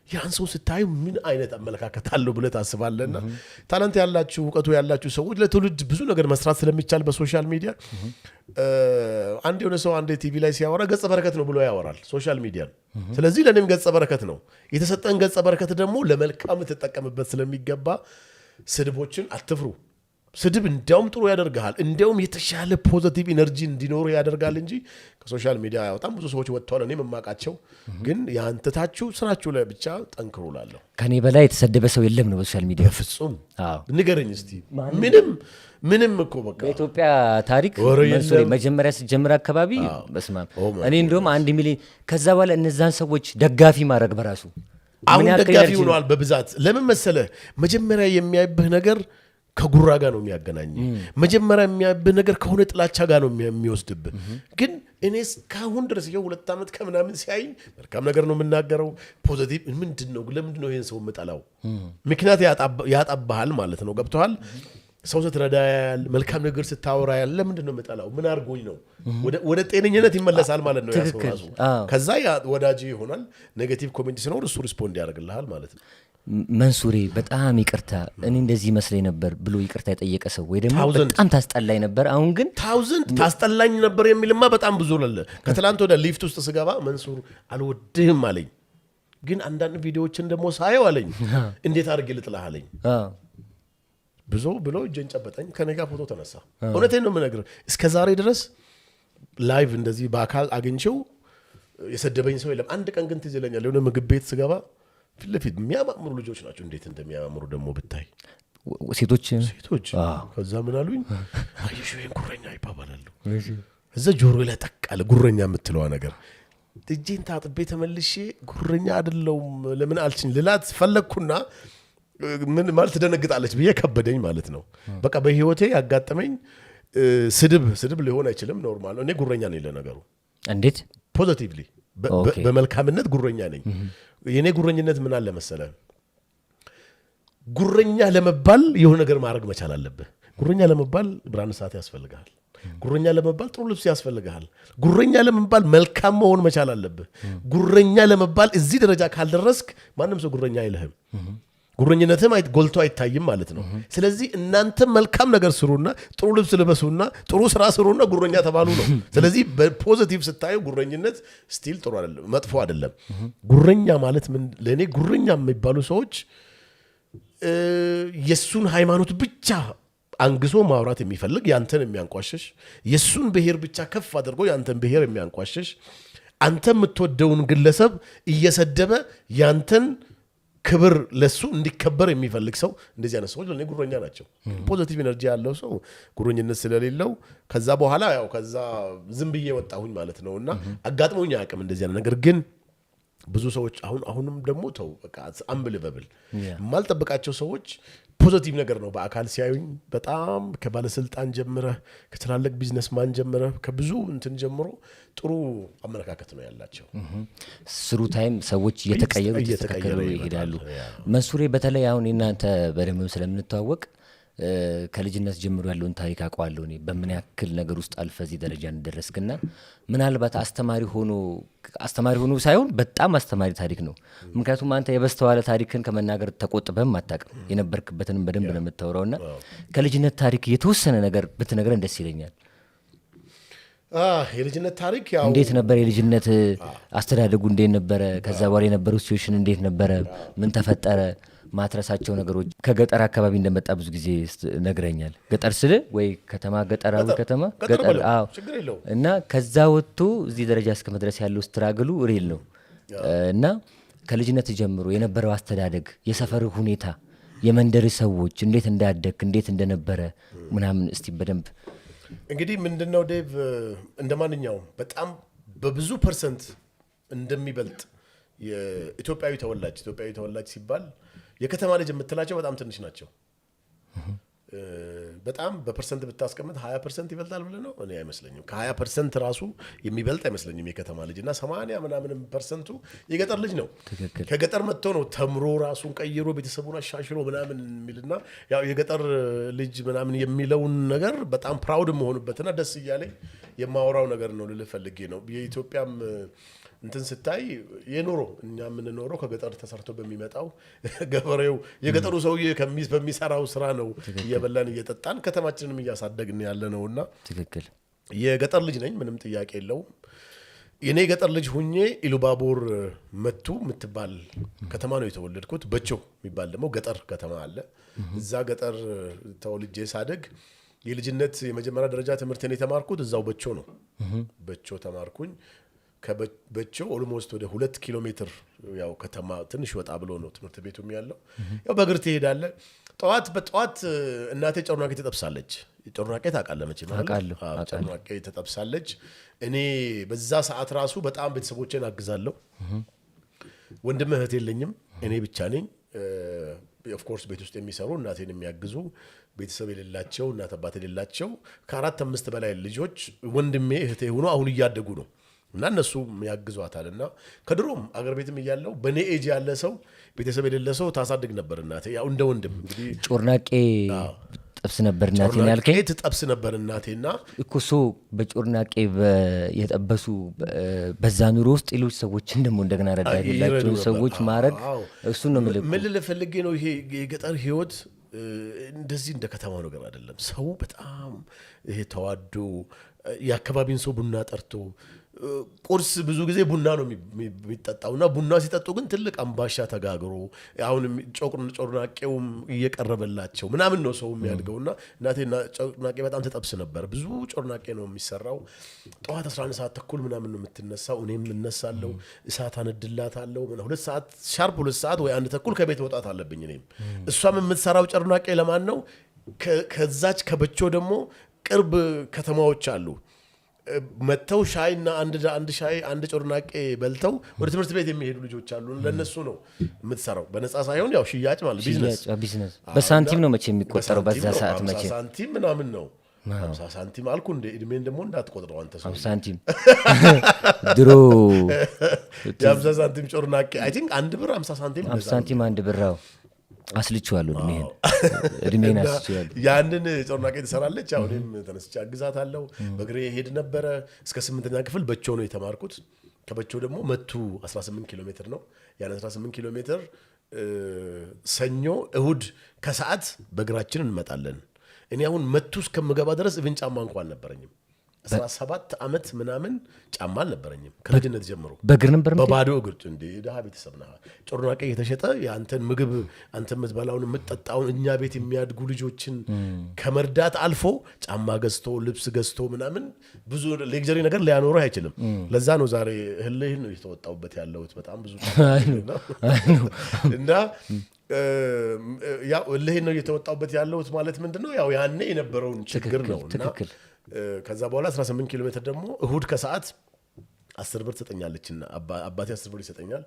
ያን ሰው ስታዩ ምን አይነት አመለካከት አለው ብለህ ታስባለህና talent ያላችሁ፣ እውቀቱ ያላችሁ ሰዎች ለትውልድ ብዙ ነገር መስራት ስለሚቻል በ social media፣ አንድ የሆነ ሰው አንድ ቲቪ ላይ ሲያወራ ገጸ በረከት ነው ብሎ ያወራል social media ን። ስለዚህ ለእኔም ገጸ በረከት ነው። የተሰጠን ገጸ በረከት ደግሞ ለመልካም ልትጠቀምበት ስለሚገባ ስድቦችን አትፍሩ። ስድብ እንዲያውም ጥሩ ያደርግሃል። እንዲያውም የተሻለ positive energy እንዲኖር ያደርጋል እንጂ ከ social media በጣም ብዙ ሰዎች ወጥተዋል። እኔም የማውቃቸው፣ ግን ያንተታችሁ ስራችሁ ላይ ብቻ ጠንክሩ እላለሁ። ከኔ በላይ የተሰደበ ሰው የለም ነው በ social media። በፍጹም። ንገረኝ እስቲ። ምንም ምንም እኮ በቃ። በኢትዮጵያ ታሪክ ወሬ መንሱሬ የለም። መጀመሪያ ስትጀምር አካባቢ በስማም፣ Oh my እኔ እንደውም 1 ሚሊዮን፣ ከዛ በኋላ እነዛን ሰዎች ደጋፊ ማድረግ በራሱ አሁን ምን ያክል ደጋፊ energy ነው? ሆነዋል በብዛት። ለምን መሰለህ? መጀመሪያ የሚያይብህ ነገር ከጉራ ጋር ነው የሚያገናኝ። መጀመሪያ የሚያይብህ ነገር ከሆነ ጥላቻ ጋር ነው የሚወስድብህ። ግን እኔ እስካሁን ድረስ ይኸው 2 ዓመት ከምናምን ሲያይኝ መልካም ነገር ነው የምናገረው። Positive ምንድን ነው? ለምንድን ነው ይህን ሰው የምጠላው? ምክንያት ያጣብሃል ማለት ነው። ገብቶሃል? ሰው ስትረዳ ያያል፣ መልካም ነገር ስታወራ ያያል። ለምንድን ነው የምጠላው? ምን አድርጎኝ ነው? ወደ ጤነኝነት ይመለሳል ማለት ነው ያ ሰው ራሱ። ከዛ ያ ወዳጅ ይሆናል። Negative comment ሲኖር እሱ respond ያደርግልሃል ማለት ነው። መንሱሬ በጣም ይቅርታ፣ እኔ እንደዚህ ይመስለኝ ነበር ብሎ ይቅርታ የጠየቀ ሰው ወይ ደግሞ Thousand. በጣም ታስጠላኝ ነበር፣ አሁን ግን Thousand። ታስጠላኝ ነበር የሚልማ በጣም ብዙ አለ። ከትላንት ወደ ሊፍት ውስጥ ስገባ መንሱር አልወድህም አለኝ። ግን አንዳንድ ቪዲዮዎችን ደግሞ ሳየው አለኝ፣ እንዴት አድርጌ ልጥላህ አለኝ። ብዙ ብሎ እጄን ጨበጠኝ። ከኔ ጋር ፎቶ ተነሳ። እውነቴን ነው የምነግርህ። እስከ ዛሬ ድረስ live እንደዚህ በአካል አግኝቼው የሰደበኝ ሰው የለም። አንድ ቀን ግን ትዝ ይለኛል፣ የሆነ ምግብ ቤት ስገባ ፊት ለፊት የሚያማምሩ ልጆች ናቸው። እንዴት እንደሚያማምሩ ደግሞ ብታይ። ሴቶች? ሴቶች። ከዛ ምን አሉኝ፣ አየሽ ይሄን ጉረኛ ይባባላሉ። እዛ ጆሮ ላይ ጠቅ አለ ጉረኛ የምትለዋ ነገር። እጄን ታጥቤ ተመልሼ ጉረኛ አይደለሁም ለምን አልችኝ ልላት ፈለግኩና ምን ማለት ትደነግጣለች ብዬ ከበደኝ ማለት ነው። በቃ በህይወቴ ያጋጠመኝ ስድብ ስድብ ሊሆን አይችልም። Normal ነው። እኔ ጉረኛ ነኝ ለነገሩ። እንዴት? Positively፣ በመልካምነት ጉረኛ ነኝ። የእኔ ጉረኝነት ምን አለ መሰለህ፣ ጉረኛ ለመባል የሆነ ነገር ማድረግ መቻል አለብህ። ጉረኛ ለመባል ብርሃን ሰዓት ያስፈልግሃል። ጉረኛ ለመባል ጥሩ ልብስ ያስፈልግሃል። ጉረኛ ለመባል መልካም መሆን መቻል አለብህ። ጉረኛ ለመባል እዚህ ደረጃ ካልደረስክ ማንም ሰው ጉረኛ አይልህም። ጉረኝነትም ጎልቶ አይታይም ማለት ነው። ስለዚህ እናንተም መልካም ነገር ስሩና፣ ጥሩ ልብስ ልበሱና፣ ጥሩ ስራ ስሩና ጉረኛ ተባሉ ነው። ስለዚህ በ positive ስታየው ጉረኝነት still ጥሩ አይደለም፣ መጥፎ አይደለም። ጉረኛ ማለት ምን? ለእኔ ጉረኛ የሚባሉ ሰዎች የእሱን ሃይማኖት ብቻ አንግሶ ማውራት የሚፈልግ፣ ያንተን የሚያንቋሽሽ፣ የእሱን ብሔር ብቻ ከፍ አድርጎ ያንተን ብሔር የሚያንቋሽሽ፣ አንተ የምትወደውን ግለሰብ እየሰደበ ያንተን ክብር ለሱ እንዲከበር የሚፈልግ ሰው፣ እንደዚህ አይነት ሰዎች ለእኔ ጉረኛ ናቸው። Positive energy ያለው ሰው ጉረኝነት ስለሌለው ከዛ በኋላ ያው ከዛ ዝም ብዬ ወጣሁኝ ማለት ነው። እና አጋጥሞኝ አያውቅም እንደዚህ አይነት ነገር። ግን ብዙ ሰዎች አሁን አሁንም ደግሞ ተው በቃ unbelievable የማልጠብቃቸው ሰዎች positive ነገር ነው በአካል ሲያዩኝ፣ በጣም ከባለስልጣን ጀምረህ፣ ከትላልቅ businessman ጀምረህ፣ ከብዙ እንትን ጀምሮ ጥሩ አመለካከት ነው ያላቸው። Through time ሰዎች እየተቀየሩ እየተቀየረ እየተስተካከሉ ይመጣል። ይሄዳሉ። መንሱሬ፣ በተለይ አሁን እናንተ በደንብም ስለምንተዋወቅ ከልጅነት ጀምሮ ያለውን ታሪክ አውቀዋለሁ እኔ፣ በምን ያክል ነገር ውስጥ አልፈህ እዚህ ደረጃ እንደደረስክና ምናልባት አስተማሪ ሆኖ ሳይሆን በጣም አስተማሪ ታሪክ ነው። ምክንያቱም አንተ የበስተኋላ ታሪክን ከመናገር ተቆጥበህም አታውቅም። የነበርክበትንም በደንብ ነው የምታወራውና ከልጅነት ታሪክ የተወሰነ ነገር ብትነግረን ደስ ይለኛል። የልጅነት ታሪክ ያው እንዴት ነበር የልጅነት አስተዳደጉ? እንዴት ነበረ? ከዛ በኋላ የነበረው situation እንዴት ነበረ? ምን ተፈጠረ? ማትረሳቸው ነገሮች፣ ከገጠር አካባቢ እንደመጣ ብዙ ጊዜ ነግረኛል። ገጠር ስል ወይ ከተማ ገጠራዊ ከተማ ገጠር ገጠር በለው፣ አዎ። ችግር የለውም። እና ከዛ ወጥቶ እዚህ ደረጃ እስከ መድረስ ያለው struggle ኡ real ነው። እና ከልጅነት ጀምሮ የነበረው አስተዳደግ፣ የሰፈር ሁኔታ፣ የመንደር ሰዎች፣ እንዴት እንዳደግክ፣ እንዴት እንደነበረ ምናምን እስቲ በደንብ። እንግዲህ ምንድነው ዴቭ፣ እንደ ማንኛውም በጣም በብዙ percent እንደሚበልጥ የኢትዮጵያዊ ተወላጅ፣ ኢትዮጵያዊ ተወላጅ ሲባል የከተማ ልጅ የምትላቸው በጣም ትንሽ ናቸው። በጣም በ percent ብታስቀምጥ 20% ይበልጣል ብለህ ነው፣ እኔ አይመስለኝም። ከ20% ራሱ የሚበልጥ አይመስለኝም የከተማ ልጅ። እና 80 ምናምን percent ኡ የገጠር ልጅ ነው። ከገጠር መጥቶ ነው ተምሮ ራሱን ቀይሮ ቤተሰቡን አሻሽሎ ምናምን የሚልና ያው የገጠር ልጅ ምናምን የሚለውን ነገር በጣም proud የምሆንበትና ደስ እያለኝ የማወራው ነገር ነው ልልህ ፈልጌ ነው። የኢትዮጵያም እንትን ስታይ የኑሮ እኛ የምንኖረው ከገጠር ተሰርቶ በሚመጣው ገበሬው የገጠሩ ሰውዬ በሚሰራው ስራ ነው እየበላን እየጠጣን ከተማችንንም እያሳደግን ያለ ነው። እና የገጠር ልጅ ነኝ፣ ምንም ጥያቄ የለውም። የኔ የገጠር ልጅ ሁኜ ኢሉባቦር መቱ የምትባል ከተማ ነው የተወለድኩት። በቾ የሚባል ደግሞ ገጠር ከተማ አለ። እዛ ገጠር ተወልጄ ሳድግ የልጅነት የመጀመሪያ ደረጃ ትምህርቴን የተማርኩት እዛው በቾ ነው። በቾ ተማርኩኝ። ከበቾ almost ወደ 2 ኪሎ ሜትር ያው ከተማ ትንሽ ወጣ ብሎ ነው ትምህርት ቤቱም ያለው። ያው በእግር ትሄዳለህ። ጠዋት በጠዋት እናቴ ጮርናቄ ትጠብሳለች። ጮርናቄ ታውቃለህ መቼም አይደል? አውቃለሁ፣ አዎ፣ አውቃለሁ። ጮርናቄ ትጠብሳለች። እኔ በዛ ሰዓት ራሱ በጣም ቤተሰቦቼን አግዛለሁ። ወንድም እህት የለኝም፣ እኔ ብቻ ነኝ። Of course ቤት ውስጥ የሚሰሩ፣ እናቴን የሚያግዙ፣ ቤተሰብ የሌላቸው፣ እናት አባት የሌላቸው ከአራት አምስት በላይ ልጆች ወንድሜ እህቴ ሆኖ አሁን እያደጉ ነው እና እነሱም ያግዟታል። እና ከድሮም አገር ቤትም እያለው በእኔ ኤጅ ያለ ሰው፣ ቤተሰብ የሌለ ሰው ታሳድግ ነበር እናቴ፣ ያው እንደ ወንድም እንግዲህ። ጮርናቄ ጥብስ ነበር እናቴን ጮርናቄ ያልከኝ? ትጠብስ ነበር እናቴና እኮ so በጮርናቄ የጠበሱ በዛ ኑሮ ውስጥ ሌሎች ሰዎችን ደግሞ እንደገና ረዳት ይረዱ የሌላቸውን ነበር። ሰዎች ማድረግ እሱን ነው የምልህ እኮ። ምን ልልህ ፈልጌ ነው፣ ይሄ የገጠር ህይወት እንደዚህ እንደ ከተማው ነገር አይደለም። ሰው በጣም ይሄ ተዋዶ የአካባቢን ሰው ቡና ጠርቶ ቁርስ ብዙ ጊዜ ቡና ነው የሚጠጣው። እና ቡና ሲጠጡ ግን ትልቅ አምባሻ ተጋግሮ አሁን ጮርናቄውም እየቀረበላቸው ምናምን ነው ሰው የሚያድገው። እና እናቴ ጮርናቄ በጣም ትጠብስ ነበር። ብዙ ጮርናቄ ነው የሚሰራው። ጠዋት 11 ሰዓት ተኩል ምናምን ነው የምትነሳው። እኔም እነሳለሁ፣ እሳት አነድላታለሁ። 2 ሰዓት sharp፣ 2 ሰዓት ወይ 1:30 ከቤት መውጣት አለብኝ። እኔም እሷም የምትሰራው ጮርናቄ ለማን ነው? ከዛች ከበቾ ደግሞ ቅርብ ከተማዎች አሉ፣ መጥተው ሻይና አንድ ሻይ አንድ ጮርናቄ በልተው ወደ ትምህርት ቤት የሚሄዱ ልጆች አሉ። ለእነሱ ነው የምትሰራው፣ በነፃ ሳይሆን ያው ሽያጭ ማለት ቢዝነስ። ሽያጭ፣ ቢዝነስ። በሳንቲም ነው መቼ የሚቆጠረው በዛ በሳንቲም ነው፣ ሰዓት 50 መቼ ሳንቲም ምናምን ነው። 50 ሳንቲም አልኩ እንደ እድሜን ደግሞ እንዳትቆጥረው አንተ ሰው። 50 ሳንቲም ድሮ። የ50 ሳንቲም ጮርናቄ I think 1 ብር 50 ሳንቲም 50 እንደዛ ነው። ሳንቲም 1 ብር፣ አዎ። አስልቼዋለሁ፣ እድሜህን እና አስልቼዋለሁ። ያንን ጮርናቄ ትሰራለች። አሁን እኔም ተነስቼ አግዛታለሁ። በእግሬ ሄድ ነበረ። እስከ ስምንተኛ ክፍል በቾ ነው የተማርኩት። ከበቾ ደግሞ መቱ 18 ኪሎ ሜትር ነው። ያን 18 ኪሎ ሜትር ሰኞ፣ እሁድ ከሰዓት በእግራችን እንመጣለን። እኔ አሁን መቱ እስከምገባ ድረስ even ጫማ እንኳን አልነበረኝም። 17 ዓመት ምናምን ጫማ አልነበረኝም ከልጅነት ጀምሮ። በእግር ነበር የምትሄደው? በባዶ እግር። እንደ ድሃ ቤተሰብ ነህ። ጮርናቄ እየተሸጠ የአንተን ምግብ፣ አንተ የምትበላውን የምትጠጣውን እኛ ቤት የሚያድጉ ልጆችን ከመርዳት አልፎ ጫማ ገዝቶ ልብስ ገዝቶ ምናምን ብዙ luxury ነገር ሊያኖርህ አይችልም። ለዛ ነው ዛሬ እልህን ነው የተወጣሁበት ያለሁት በጣም ብዙ። እና ያው እልህን ነው እየተወጣሁበት ያለሁት ማለት ምንድን ነው? ያው ያኔ የነበረውን ችግር ነው። እና ከዛ በኋላ 18 ኪሎ ሜትር ደግሞ እሁድ ከሰዓት 10 ብር ትሰጠኛለች እና አባቴ 10 ብር ይሰጠኛል።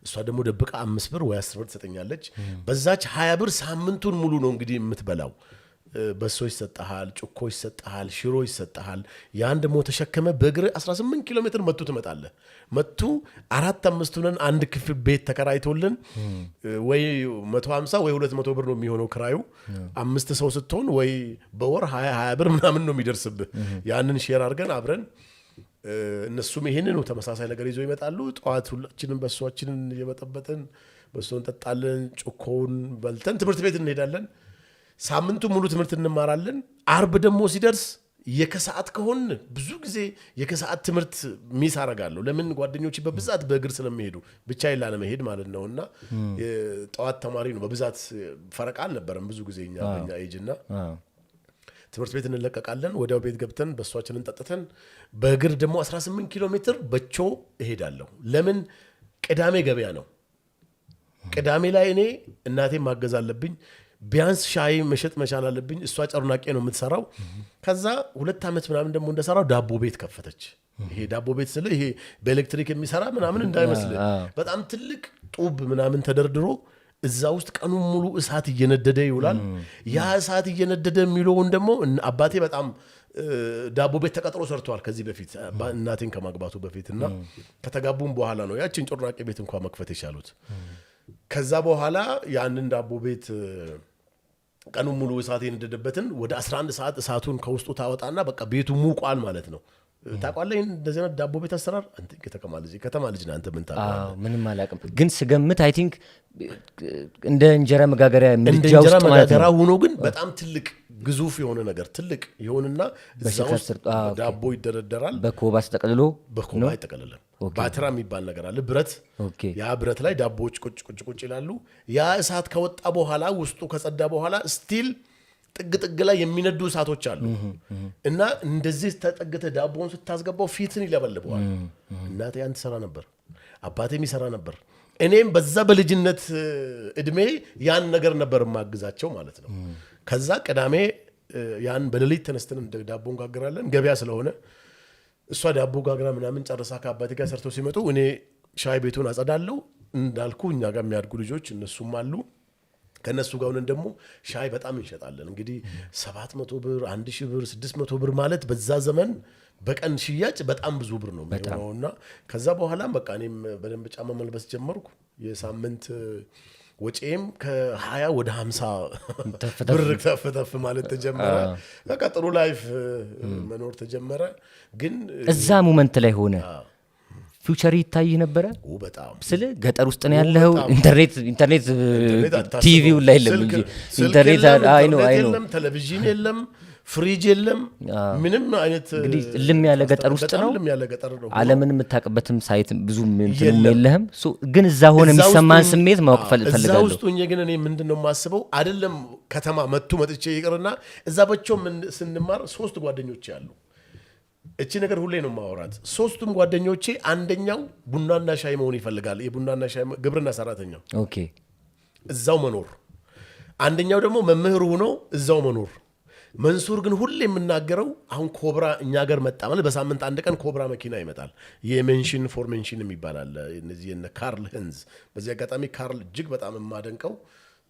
እሷ ደግሞ ደብቃ 5 ብር ወይ 10 ብር ትሰጠኛለች። በዛች 20 ብር ሳምንቱን ሙሉ ነው እንግዲህ የምትበላው። በሶ ይሰጠሃል፣ ጩኮ ይሰጠሃል፣ ሽሮ ይሰጠሃል። ያን ደግሞ ተሸክመህ በእግር 18 ኪሎ ሜትር መቱ ትመጣለህ። መቱ አራት አምስት ሆነን አንድ ክፍል ቤት ተከራይቶልን ወይ 150 ወይ 200 ብር ነው የሚሆነው ክራዩ። አምስት ሰው ስትሆን ወይ በወር 20 20 ብር ምናምን ነው የሚደርስብህ። ያንን share አድርገን አብረን እነሱም ይሄንኑ ተመሳሳይ ነገር ይዘው ይመጣሉ። ጠዋት ሁላችንም በሷችንን እየበጠበጥን በሶ እንጠጣለን፣ ጩኮውን በልተን ትምህርት ቤት እንሄዳለን። ሳምንቱ ሙሉ ትምህርት እንማራለን። አርብ ደግሞ ሲደርስ የከሰዓት ከሆን ብዙ ጊዜ የከሰዓት ትምህርት miss አረጋለሁ። ለምን? ጓደኞች በብዛት በእግር ስለሚሄዱ ብቻዬን ላለመሄድ ማለት ነው። እና ጠዋት ተማሪ ነው በብዛት፣ ፈረቃ አልነበረም ብዙ ጊዜ እኛ በኛ ኤጅ። እና ትምህርት ቤት እንለቀቃለን። ወዲያው ቤት ገብተን በሷችንን ጠጥተን በእግር ደግሞ 18 ኪሎ ሜትር በቾ እሄዳለሁ። ለምን? ቅዳሜ ገበያ ነው። ቅዳሜ ላይ እኔ እናቴን ማገዝ አለብኝ። ቢያንስ ሻይ መሸጥ መቻል አለብኝ። እሷ ጨርናቄ ነው የምትሰራው። ከዛ 2 ዓመት ምናምን ደግሞ እንደሰራው ዳቦ ቤት ከፈተች። ይሄ ዳቦ ቤት ስል ይሄ በኤሌክትሪክ የሚሰራ ምናምን እንዳይመስልህ፣ በጣም ትልቅ ጡብ ምናምን ተደርድሮ እዛ ውስጥ ቀኑን ሙሉ እሳት እየነደደ ይውላል። ያ እሳት እየነደደ የሚውለውን ደግሞ አባቴ በጣም ዳቦ ቤት ተቀጥሮ ሰርተዋል ከዚህ በፊት፣ እናቴን ከማግባቱ በፊት፣ እና ከተጋቡም በኋላ ነው ያችን ጮርናቄ ቤት እንኳ መክፈት የቻሉት። ከዛ በኋላ ያንን ዳቦ ቤት ቀኑን ሙሉ እሳት የነደደበትን ወደ 11 ሰዓት እሳቱን ከውስጡ ታወጣና በቃ ቤቱ ሙቋል ማለት ነው። ታውቃለህ ይህን እንደዚህ አይነት ዳቦ ቤት አሰራር? አንተ ከተማ ልጅ ነህ፣ አንተ ምን ታውቀዋለህ? አዎ፣ ምንም አላውቅም፣ ግን ስገምት I think እንደ እንጀራ መጋገሪያ እንደ ምድጃ እንጀራ ውስጥ ማለት መጋገሪያ ነው። ሆኖ ግን በጣም ትልቅ ግዙፍ የሆነ ነገር፣ ትልቅ የሆነና እዛ በሸክላ ውስጥ okay። ዳቦ ይደረደራል። በኮባ ተጠቅልሎ? በኮባ አይጠቀልልም። ባትራ የሚባል ነገር አለ፣ ብረት። ያ ብረት ላይ ዳቦዎች ቁጭ ቁጭ ቁጭ ይላሉ። ያ እሳት ከወጣ በኋላ፣ ውስጡ ከጸዳ በኋላ still ጥግ ጥግ ላይ የሚነዱ እሳቶች አሉ እና እንደዚህ ተጠግተህ ዳቦውን ስታስገባው ፊትን ይለበልበዋል። እናቴ ያን ትሰራ ነበር፣ አባቴም ይሰራ ነበር። እኔም በዛ በልጅነት እድሜ ያን ነገር ነበር የማግዛቸው ማለት ነው። ከዛ ቅዳሜ ያን በሌሊት ተነስተን እንደ ዳቦ እንጋግራለን፣ ገበያ ስለሆነ። እሷ ዳቦ ጋግራ ምናምን ጨርሳ ከአባቴ ጋር ሰርተው ሲመጡ እኔ ሻይ ቤቱን አጸዳለሁ። እንዳልኩ እኛ ጋር የሚያድጉ ልጆች እነሱም አሉ። ከእነሱ ጋር ሆነን ደግሞ ሻይ በጣም እንሸጣለን። እንግዲህ 700 ብር፣ 1000 ብር፣ 600 ብር ማለት በዛ ዘመን በቀን ሽያጭ በጣም ብዙ ብር ነው የሚሆነው። እና ከዛ በኋላም በቃ እኔም በደንብ ጫማ መልበስ ጀመርኩ። የሳምንት ወጪም ከ20 ወደ 50 ተፍ ተፍ። ብር ተፍ ተፍ ማለት ተጀመረ። በቃ ጥሩ life መኖር ተጀመረ። ግን እዛ moment ላይ ሆነ future ይታይህ ነበረ? በጣም። ስለ ገጠር ውስጥ ነው ያለኸው። ኢንተርኔት ኢንተርኔት ኢንተርኔት አታስበው። ቲቪው ላይ የለም እንጂ ስልክ ኢንተርኔት የለም፣ አይ ነው ኢንተርኔት አይ ነው። የለም፣ ቴሌቪዥን የለም፣ ፍሪጅ የለም፣ ምንም አይነት እንግዲህ እልም ያለ ገጠር ውስጥ በጣም ነው። እልም ያለ ገጠር ነው። ዓለምን የምታውቅበትም site ብዙም እንትንም የለም። የለህም። So ግን እዛ ሆነ እዛ ውስጥ የሚሰማን ስሜት ማወቅ እዛ እፈልጋለሁ። ውስጥ ሆኜ ግን እኔ ምንድን ነው የማስበው፣ አይደለም ከተማ መጥቼ ይቅርና እዛ በቾ ስንማር ሶስት ጓደኞቼ አሉ። እቺ ነገር ሁሌ ነው የማወራት። ሶስቱም ጓደኞቼ አንደኛው ቡናና ሻይ መሆን ይፈልጋል። የቡናና ሻይ ግብርና ሰራተኛው እዛው መኖር፣ አንደኛው ደግሞ መምህር ሆኖ እዛው መኖር። መንሱር ግን ሁሌ የምናገረው አሁን ኮብራ እኛ ሀገር መጣ ማለት በሳምንት አንድ ቀን ኮብራ መኪና ይመጣል። የ Menschen für Menschen የሚባል አለ። እነዚህ የነ ካርል ሄንዝ። በዚህ አጋጣሚ ካርል እጅግ በጣም የማደንቀው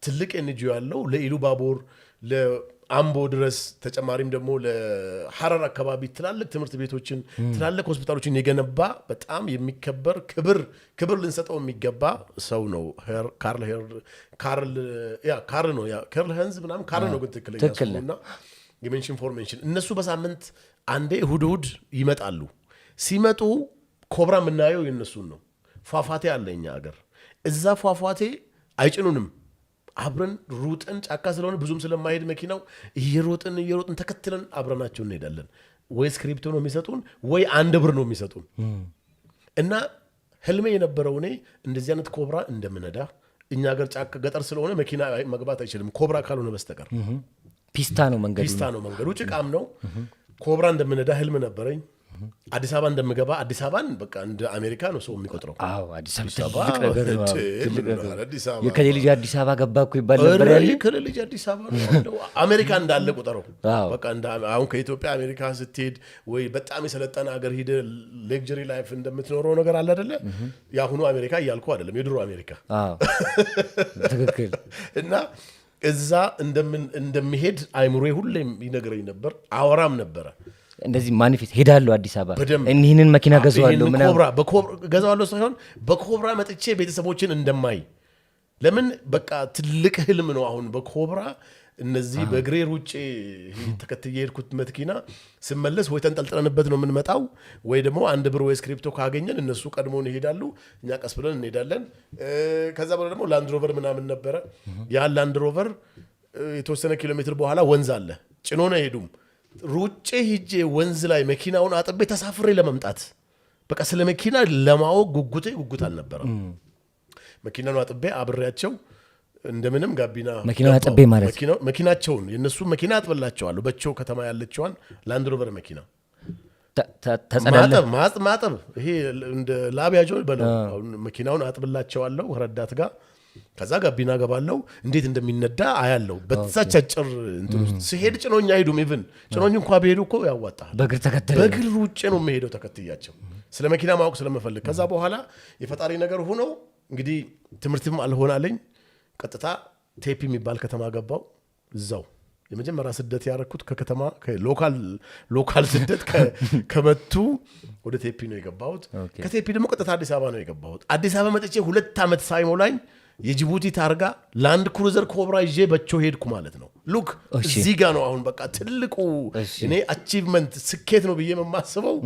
ትልቅ NGO ያለው፣ ለኢሉባቦር፣ ለአምቦ ድረስ፣ ተጨማሪም ደግሞ ለሐረር አካባቢ ትላልቅ ትምህርት ቤቶችን፣ ትላልቅ ሆስፒታሎችን የገነባ በጣም የሚከበር፣ ክብር ክብር ልንሰጠው የሚገባ ሰው ነው። ካርል ካርል ያ ካርል ነው፣ ያ ካርል ሄንዝ ምናምን ካርል ነው ግን ትክክለኛ ትክክል። ስሙ። እና የ Menschen für Menschen እነሱ በሳምንት አንዴ እሁድ እሁድ ይመጣሉ። ሲመጡ ኮብራ የምናየው የእነሱን ነው። ፏፏቴ አለ እኛ አገር። እዛ ፏፏቴ አይጭኑንም። አብረን ሩጠን፣ ጫካ ስለሆነ ብዙም ስለማይሄድ መኪናው፣ እየሮጥን እየሮጥን ተከትለን አብረናቸው እንሄዳለን። ወይ ስክሪፕቶ ነው የሚሰጡን ወይ 1 ብር ነው የሚሰጡን። እና ህልሜ የነበረው እኔ እንደዚህ አይነት ኮብራ እንደምነዳ። እኛ ሀገር ጫካ ገጠር ስለሆነ መኪና መግባት አይችልም ኮብራ ካልሆነ በስተቀር። ፒስታ ነው መንገዱ። ፒስታ ነው መንገዱ፣ ጭቃም ነው። ኮብራ እንደምነዳ ህልም ነበረኝ። አዲስ አበባ እንደምገባ፣ አዲስ አበባን በቃ እንደ አሜሪካ ነው ሰው የሚቆጥረው። አዎ፣ አዲስ አበባ አበባ ትልቅ ነገር ነው። አዎ፣ ትልቅ ትልቅ ነው። ነገር። አዲስ አበባ የከሌ ልጅ አዲስ አበባ ገባ እኮ ይባል ነበር ኧረ ያኔ። የከሌ ልጅ አዲስ አበባ ነው ያለው። አሜሪካ እንዳለ ቁጠረው። በቃ እንደ አሁን ከኢትዮጵያ አሜሪካ ስትሄድ ወይ በጣም የሰለጠነ ሀገር ሂደ luxury life እንደምትኖረው ነገር አለ አይደለ? የአሁኑ አሜሪካ እያልኩ አይደለም፣ የድሮ አሜሪካ። አዎ ትክክል። እና እዛ እንደሚሄድ አይምሮዬ ሁሌም ይነግረኝ ነበር፣ አወራም ነበረ። እንደዚህ manifest ሄዳለሁ አዲስ አበባ በደንብ። እኒህንን መኪና ገዛዋለሁ ይህንን ምናምን። ኮብራ በኮብራ ገዛዋለሁ ሳይሆን በኮብራ መጥቼ ቤተሰቦችን እንደማይ። ለምን? በቃ ትልቅ ህልም ነው። አሁን በኮብራ እነዚህ በእግሬ ሩጬ ተከትዬ የሄድኩት መኪና ስመለስ ወይ ተንጠልጥለንበት ነው የምንመጣው፣ ወይ ደግሞ 1 ብር ወይ ስክሪፕቶ ካገኘን እነሱ ቀድሞን ይሄዳሉ፣ እኛ ቀስ ብለን እንሄዳለን። ከዛ በኋላ ደግሞ ላንድ ሮቨር ምናምን ነበረ። ያ ላንድ ሮቨር የተወሰነ ኪሎ ሜትር በኋላ ወንዝ አለ፣ ጭኖ ነው አይሄዱም። ሩጬ ሂጄ ወንዝ ላይ መኪናውን አጥቤ ተሳፍሬ ለመምጣት፣ በቃ ስለ መኪና ለማወቅ ጉጉቴ ጉጉት አልነበረም። መኪናውን አጥቤ አብሬያቸው እንደምንም ጋቢና መኪናውን ገባሁ። አጥቤ ማለት? መኪናቸውን፣ የእነሱ መኪና አጥብላቸዋለሁ። በቾ ከተማ ያለችዋን ላንድ ሮቨር መኪና። ተጸዳለህ? ማጠብ ማጠብ፣ ይሄ እንደ ላቢያጆ በለው። አሁን መኪናውን አጥብላቸዋለሁ ረዳት ጋር። ከዛ ጋቢና ገባለው፣ እንዴት እንደሚነዳ አያለው። በዛች አጭር እንትን ውስጥ ስሄድ ጭኖኝ አይሄዱም። Even ጭኖኝ እንኳ ቢሄዱ እኮ ያዋጣል። በእግር ተከተለ? በእግር ሩጬ ነው የምሄደው ተከትያቸው፣ ስለ መኪና ማወቅ ስለምፈልግ። ከዛ በኋላ የፈጣሪ ነገር ሆኖ እንግዲህ ትምህርትም አልሆናለኝ፣ ቀጥታ ቴፒ የሚባል ከተማ ገባው። እዛው የመጀመሪያ ስደት ያደረኩት ከከተማ local ስደት ከመቱ ወደ ቴፒ ነው የገባሁት። ከቴፒ ደግሞ ቀጥታ አዲስ አበባ ነው የገባሁት። አዲስ አበባ መጥቼ 2 ዓመት ሳይሞላኝ የጅቡቲ ታርጋ ላንድ ክሩዘር ኮብራ ይዤ በቾ ሄድኩ ማለት ነው። Look፣ እዚህ ጋ ነው አሁን በቃ ትልቁ እኔ achievement፣ ስኬት ነው ብዬ የማስበው፣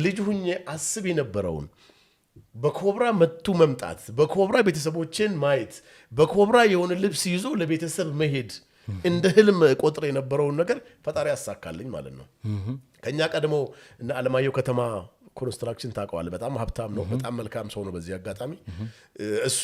ልጅ ሁኜ አስብ የነበረውን በኮብራ መቱ መምጣት፣ በኮብራ ቤተሰቦችን ማየት፣ በኮብራ የሆነ ልብስ ይዞ ለቤተሰብ መሄድ፣ እንደ ህልም ቆጥር የነበረውን ነገር ፈጣሪ ያሳካልኝ ማለት ነው። ከኛ ቀድሞ እነ አለማየሁ ከተማ ኮንስትራክሽን ታውቀዋለህ። በጣም ሀብታም ነው። በጣም መልካም ሰው ነው። በዚህ አጋጣሚ እሱ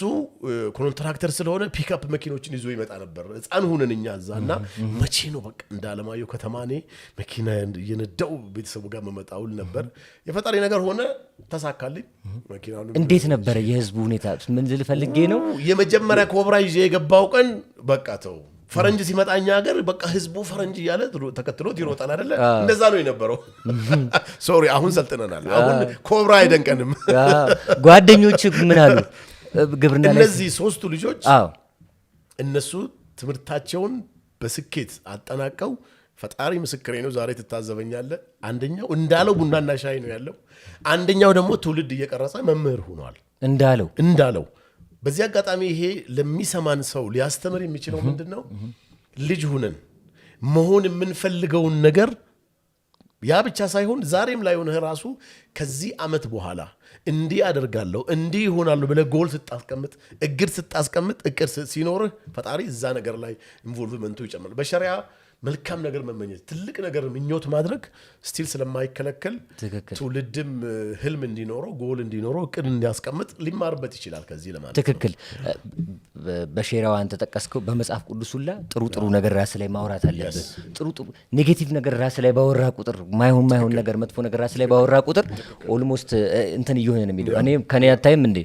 ኮንትራክተር ስለሆነ ፒክአፕ መኪኖችን ይዞ ይመጣ ነበር። ሕፃን ሁነን እኛ እዛ እና መቼ ነው በቃ እንደ አለማየሁ ከተማ እኔ መኪና እየነዳው ቤተሰቡ ጋር መመጣውል ነበር። የፈጣሪ ነገር ሆነ፣ ተሳካልኝ። መኪናውን እንዴት ነበረ የህዝቡ ሁኔታ? ምን ልል ፈልጌ ነው? የመጀመሪያ ኮብራ ይዤ የገባው ቀን በቃ ተው፣ ፈረንጅ ሲመጣ እኛ ሀገር በቃ ህዝቡ ፈረንጅ እያለ ተከትሎት ይሮጣል አይደለ? እንደዛ ነው የነበረው። Sorry፣ አሁን ሰልጥነናል። አሁን ኮብራ አይደንቀንም። ጓደኞች ምን አሉ? ግብርና ላይ እነዚህ ሶስቱ ልጆች እነሱ ትምህርታቸውን በስኬት አጠናቀው፣ ፈጣሪ ምስክሬ ነው፣ ዛሬ ትታዘበኛለህ። አንደኛው እንዳለው ቡናና ሻይ ነው ያለው። አንደኛው ደግሞ ትውልድ እየቀረጸ መምህር ሆኗል። እንዳለው? እንዳለው። በዚህ አጋጣሚ ይሄ ለሚሰማን ሰው ሊያስተምር የሚችለው ምንድን ነው? ልጅ ሁነን መሆን የምንፈልገውን ነገር፣ ያ ብቻ ሳይሆን ዛሬም ላይ ሆነህ ራሱ ከዚህ ዓመት በኋላ እንዲህ አደርጋለሁ፣ እንዲህ ይሆናሉ ብለህ ጎል ስታስቀምጥ፣ እቅድ ስታስቀምጥ፣ እቅድ ሲኖርህ ፈጣሪ እዛ ነገር ላይ involvement ኡ ይጨምራል። በሸሪያ መልካም ነገር መመኘት፣ ትልቅ ነገር ምኞት ማድረግ still ስለማይከለከል ትውልድም ህልም እንዲኖረው፣ ጎል እንዲኖረው፣ እቅድ እንዲያስቀምጥ ሊማርበት ይችላል ከዚህ ለማለት ነው። ትክክል። በሸሪያው አንተ ጠቀስከው፣ በመጽሐፍ ቅዱስ ሁላ ጥሩ ጥሩ ነገር ራስ ላይ ማውራት አለብህ። ጥሩ ጥሩ፣ negative ነገር ራስ ላይ ባወራ ቁጥር፣ ማይሆን ማይሆን ነገር፣ መጥፎ ነገር ራስ ላይ ባወራ ቁጥር almost እንትን እየሆነ ነው የሚሄደው። እኔ ከኔ አታይም እንዴ?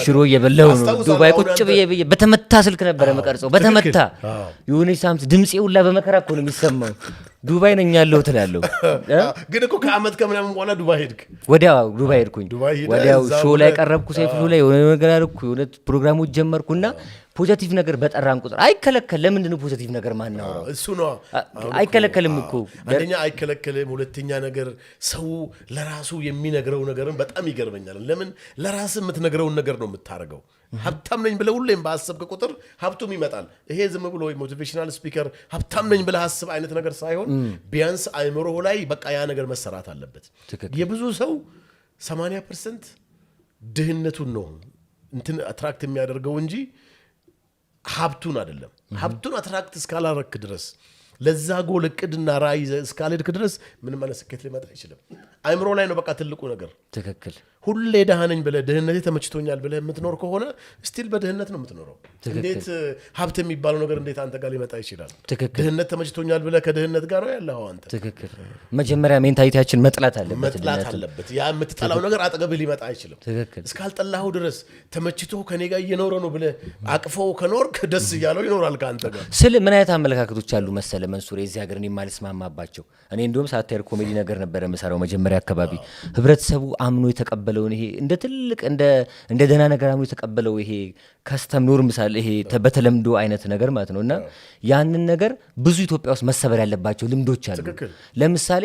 ሽሮ እየበላሁ ነው። አስታውሳለሁ። ዱባይ አሁን ቁጭ አንተ ብዬ ብዬ በተመታ ስልክ ነበረ መቀርጸው። በተመታ የሆነች ሳምንት ድምፄ ሁላ በመከራ እኮ ነው የሚሰማው። ዱባይ ነኝ ያለው ትላለሁ። ግን እኮ ከአመት ከምናምን በኋላ ዱባይ ሄድክ። ወዲያው ዱባይ ሄድኩኝ። ዱባይ ሄደህ ወዲያው እዛ show ላይ ሆነህ ቀረብኩ። ሰይፉ show ላይ የሆነ ነገር አደረኩ። የሆነ ፕሮግራሞች ጀመርኩና positive ነገር በጠራን ቁጥር አይከለከል። ለምንድን ነው positive ነገር ማናወራው? እሱ ነው አሁን እኮ አይከለከልም እኮ። አንደኛ አይከለከልም። ሁለተኛ ነገር ሰው ለራሱ የሚነግረው ነገርን በጣም ይገርመኛል። ለምን ለራስ የምትነግረውን ነገር ነው የምታደርገው። ሀብታም ነኝ ብለህ ሁሌም ባሰብክ ቁጥር ሀብቱም ይመጣል። ይሄ ዝም ብሎ motivational speaker ሀብታም ነኝ ብለህ አስብ አይነት ነገር ሳይሆን ቢያንስ አይምሮህ ላይ በቃ ያ ነገር መሰራት አለበት። የብዙ ሰው 80% ድህነቱን ነው እንትን attract የሚያደርገው እንጂ ሀብቱን አይደለም። ሀብቱን attract እስካላረክ ድረስ፣ ለዛ ጎል እቅድና ራዕይ ይዘህ እስካልሄድክ ድረስ ምንም አይነት ስኬት ሊመጣ አይችልም። አይምሮ ላይ ነው በቃ ትልቁ ነገር። ሁሌ ድሃ ነኝ ብለህ፣ ድህነቴ ተመችቶኛል ብለህ የምትኖር ከሆነ still በድህነት ነው የምትኖረው። እንዴት ሀብት የሚባለው ነገር እንዴት አንተ ጋር ሊመጣ ይችላል? ድህነት ተመችቶኛል ብለህ ከድህነት ጋር ነው ያለኸው አንተ። ትክክል። መጀመሪያ mentality ያችን መጥላት አለበት። መጥላት ድህነትን። አለበት። ያ የምትጠላው ነገር አጠገብህ ሊመጣ አይችልም። እስካልጠላኸው ድረስ፣ ተመችቶ ከኔ ጋር እየኖረ ነው ብለህ አቅፈው ከኖርክ ደስ እያለው ይኖራል ከአንተ ጋር። ስል ምን አይነት አመለካከቶች አሉ መሰለ መንሱር፣ የዚህ ሀገር እኔ የማልስማማባቸው። እኔ እንዲሁም satire comedy ነገር ነበረ የምሰራው መጀመሪያ አካባቢ። ህብረተሰቡ አምኖ የተቀበለውን፣ ይሄ እንደ ትልቅ እንደ ደህና ነገር አምኖ የተቀበለው ይሄ custom norm ሳለ ይሄ በተለምዶ አይነት ነገር ማለት ነው። እና ያንን ነገር ብዙ ኢትዮጵያ ውስጥ መሰበር ያለባቸው ልምዶች አሉ። ለምሳሌ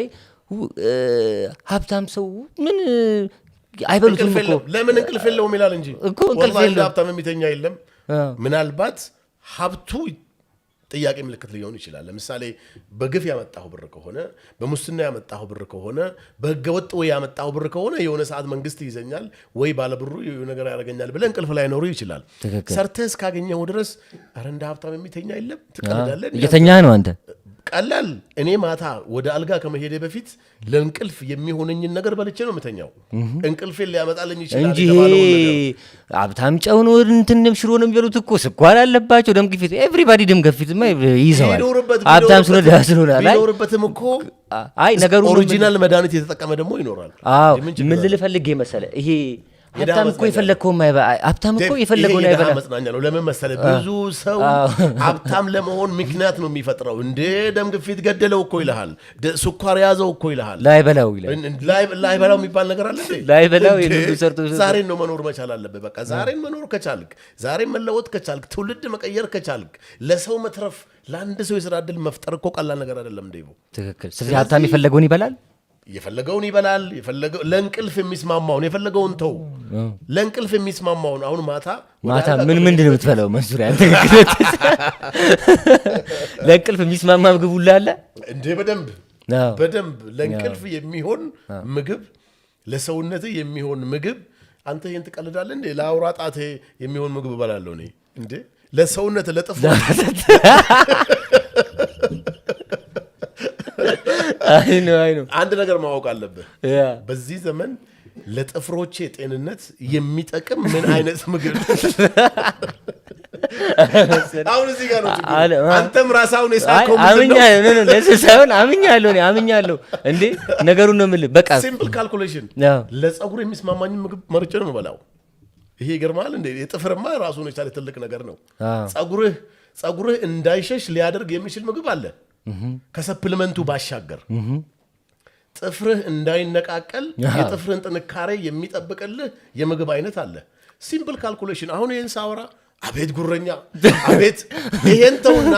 ሀብታም ሰው ምን አይበሉትም እንቅልፍ እኮ። የለውም። ለምን እንቅልፍ የለውም ይላል እንጂ እኮ እንቅልፍ ወላሂ እንደ የለውም። ሀብታም የሚተኛ የለም። ምናልባት ሀብቱ ጥያቄ ምልክት ሊሆን ይችላል። ለምሳሌ በግፍ ያመጣሁ ብር ከሆነ፣ በሙስና ያመጣሁ ብር ከሆነ፣ በህገወጥ ወይ ያመጣሁ ብር ከሆነ የሆነ ሰዓት መንግስት ይይዘኛል ወይ ባለብሩ የሆነ ነገር ያደርገኛል ብለህ እንቅልፍ ላይኖሩ ይችላል። ሰርተህ እስካገኘው ድረስ ኧረ እንደ ሀብታም የሚተኛ የለም። ትቀልዳለህ። እየተኛ ነው አንተ። ቀላል። እኔ ማታ ወደ አልጋ ከመሄዴ በፊት ለእንቅልፍ የሚሆነኝን ነገር በልቼ ነው የምተኛው። እንቅልፌን ሊያመጣልኝ ይችላል እንጂ ይሄ የተባለውን ነገር። ሀብታም ጨው ነው እንትን ሽሮ ነው የሚበሉት እኮ፣ ስኳር አለባቸው፣ ደም ግፊት፣ everybody ደም ግፊትማ ይይዘዋል። ቢኖርበት ሀብታም ስለሆነ ድሃ ስለሆነ አይ ቢኖርበትም እኮ አይ ነገሩ original መድኃኒት የተጠቀመ ደግሞ ይኖራል። አዎ። ምን ችግር ምን አለው? ልልህ ፈልጌ መሰለህ፣ ይሄ የድሃ ሀብታም እኮ መጽናኛ። የፈለግከውን ሀብታም እኮ ዴቭ፣ የፈለገውን ይሄ የድሃ አይበላ። መጽናኛ ነው። ለምን መሰለህ? ብዙ ሰው ሀብታም ለመሆን ምክንያት ነው የሚፈጥረው። እንዴ ደም ግፊት ገደለው እኮ ይልሃል፣ ስኳር ያዘው እኮ ይልሃል። ላይበላው ይላል። ላይበላው የሚባል ነገር አለ እንዴ? ላይበላው። እንዴ? ይሄን ሁሉ ሰርቶ ዛሬን ነው መኖር መቻል አለብህ። በቃ ዛሬን መኖር ከቻልክ፣ ዛሬን መለወጥ ከቻልክ፣ ትውልድ መቀየር ከቻልክ፣ ለሰው መትረፍ፣ ለአንድ ሰው የስራ እድል መፍጠር እኮ ቀላል ነገር አይደለም። እንዴ። ትክክል። ስለዚህ ሀብታም የፈለገውን ይበላል። የፈለገውን ይበላል። የፈለገው ለእንቅልፍ የሚስማማውን፣ የፈለገውን ተው፣ ለእንቅልፍ የሚስማማውን አሁን ማታ ወደ ማታ አልጋ ምን ምንድን ነው የምትበላው መንሱር? አንተ ለእንቅልፍ የሚስማማ ምግብ ሁሉ አለ? እንዴ በደንብ። በደንብ ለእንቅልፍ የሚሆን ምግብ፣ ለሰውነት የሚሆን ምግብ። አንተ ይህን ትቀልዳለህ እንዴ? ለአውራ ጣቴ የሚሆን ምግብ እበላለሁ እኔ። እንዴ ለሰውነት፣ ለጥፍር። አይ ነው፣ አይ ነው። አንድ ነገር ማወቅ አለብህ። በዚህ ዘመን ለጥፍሮቼ ጤንነት የሚጠቅም ምን አይነት ምግብ? አሁን እዚህ ጋር ነው ችግሩ። አንተም ራስህ አሁን የሳቀው ምንድን ነው? አምኛለሁ። No, no፣ ለዚህ ሳይሆን አምኛለሁ፣ እኔ አምኛለሁ። እንዴ ነገሩን ነው የምልህ። በቃ simple calculation፣ ለጸጉር የሚስማማኝ ምግብ መርጬ ነው የምበላው። ይሄ ይገርማል እንዴ? የጥፍርማ ራሱን የቻለ ትልቅ ነገር ነው። ጸጉርህ እንዳይሸሽ ሊያደርግ የሚችል ምግብ አለ። ከ supplement ኡ ባሻገር ጥፍርህ እንዳይነቃቀል፣ የጥፍርህን ጥንካሬ የሚጠብቅልህ የምግብ አይነት አለ። Simple calculation። አሁን ይህን ሳወራ አቤት ጉረኛ አቤት። ይሄን ተውና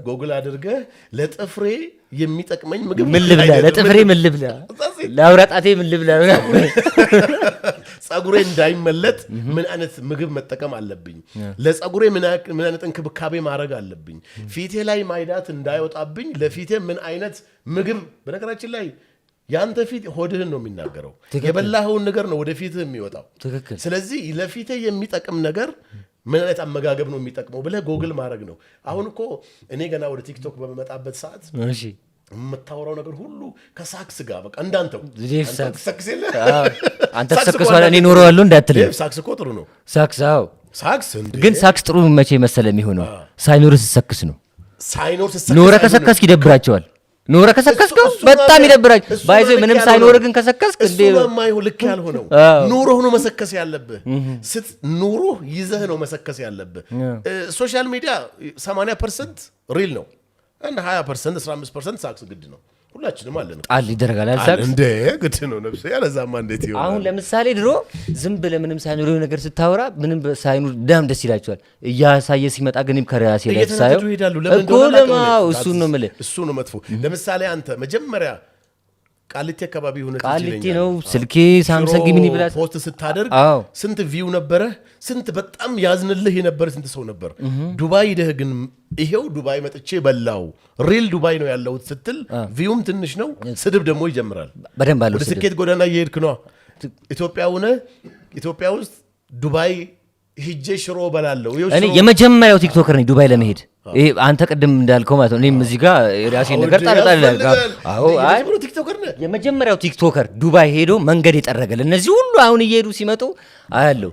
ጎግል አድርገህ ለጥፍሬ የሚጠቅመኝ ምግብ ምን ልብላ? አይነት ለጥፍሬ ምን ልብላ? ለአውራ ጣቴ ምን ልብላ? ጸጉሬ እንዳይመለጥ ምን አይነት ምግብ መጠቀም አለብኝ? ለጸጉሬ ምን አይነት እንክብካቤ ማድረግ አለብኝ? ፊቴ ላይ ማይዳት እንዳይወጣብኝ ለፊቴ ምን አይነት ምግብ? በነገራችን ላይ ያንተ ፊት ሆድህን ነው የሚናገረው። የበላኸውን ነገር ነው ወደ ፊትህ የሚወጣው። ስለዚህ ለፊቴ የሚጠቅም ነገር ምን አይነት አመጋገብ ነው የሚጠቅመው ብለህ ጎግል ማድረግ ነው። አሁን እኮ እኔ ገና ወደ ቲክቶክ በመጣበት ሰዓት የምታወራው ነገር ሁሉ ከሳክስ ጋር፣ በቃ እንዳንተው። ዴቭ አንተ ሳክስ። ትሰክስ የለ? አዎ። አንተ ሳክስ እኮ ተሰክሷል፣ እኔ አንዳንዴ ኖረዋለሁ እንዳትለኝ። ዴቭ፣ ሳክስ እኮ ጥሩ ነው። ሳክስ አዎ። ሳክስ እንዴ! ግን ሳክስ ጥሩ መቼ መሰለ የሚሆነው? ሳይኖር ስትሰክስ ነው። ሳይኖር ስትሰክስ ኖረ አይሆንም። ከሰከስክ ይደብራቸዋል። ኖረ ከሰከስከው እሱ በጣም ይደብራል። እሱ by the way ልክ ምንም ያልሆነው። ሳይኖር ግን ከሰከስክ እሱ እንዴ ነው የማይሆን፣ ልክ ያልሆነው። ኑሮህ ነው መሰከስ ያለብህ። ኑሮህ ይዘህ ነው መሰከስ ያለብህ። Social media 80% real ነው፣ አንድ 20%፣ 15% ሳክስ ግድ ነው። ሁላችንም አለን። ጣል ይደረጋል አይደል ሳክስ? እንዴ ግድ ነው ነፍሴ፣ ያለዛማ እንዴት ይሆናል? አሁን ለምሳሌ ድሮ ዝም ብለህ ምንም ሳይኖር የሆነ ነገር ስታወራ ምንም ሳይኖር ደም ደስ ይላቸዋል። እያሳየ ሲመጣ ግን እኔም ከራሴ ላይ ሳየው እየተናደዱ ይሄዳሉ። ለምን እኮ እንደሆነ አላውቅም እኔ። ለማ እሱን ነው የምልህ። እሱ ነው መጥፎ። ለምሳሌ አንተ መጀመሪያ ቃሊቲ አካባቢ ሆነ ትዝ ቃሊቲ ይለኛል። ነው፣ ስልኬ ሳምሰንግ ሽሮ mini ብላት post ስታደርግ ስንት view ነበረ? ስንት በጣም ያዝንልህ የነበረ ስንት ሰው ነበር? ዱባይ ሂደህ ግን ይሄው ዱባይ መጥቼ በላው፣ real ዱባይ ነው ያለሁት ስትል view ም ትንሽ ነው፣ ስድብ ደግሞ ይጀምራል። በደንብ አለው ወደ ስድብ። ስኬት ጎዳና እየሄድክ ነዋ። ኢትዮጵያ ሆነ ኢትዮጵያ ውስጥ ዱባይ ሂጄ ሽሮ በላለሁ። ይኸው እኔ ሽሮ የመጀመሪያው TikToker ነኝ ዱባይ ለመሄድ። ይሄ አንተ ቅድም እንዳልከው ማለት ነው። እኔም እዚህ ጋር የራሴን ነገር ጣል ጣል ያስፈልጋል። አዎ አይ የመጀመሪያው TikToker ነህ። የመጀመሪያው TikToker ዱባይ ሄዶ መንገድ የጠረገ ለእነዚህ ሁሉ አሁን እየሄዱ ሲመጡ አያለሁ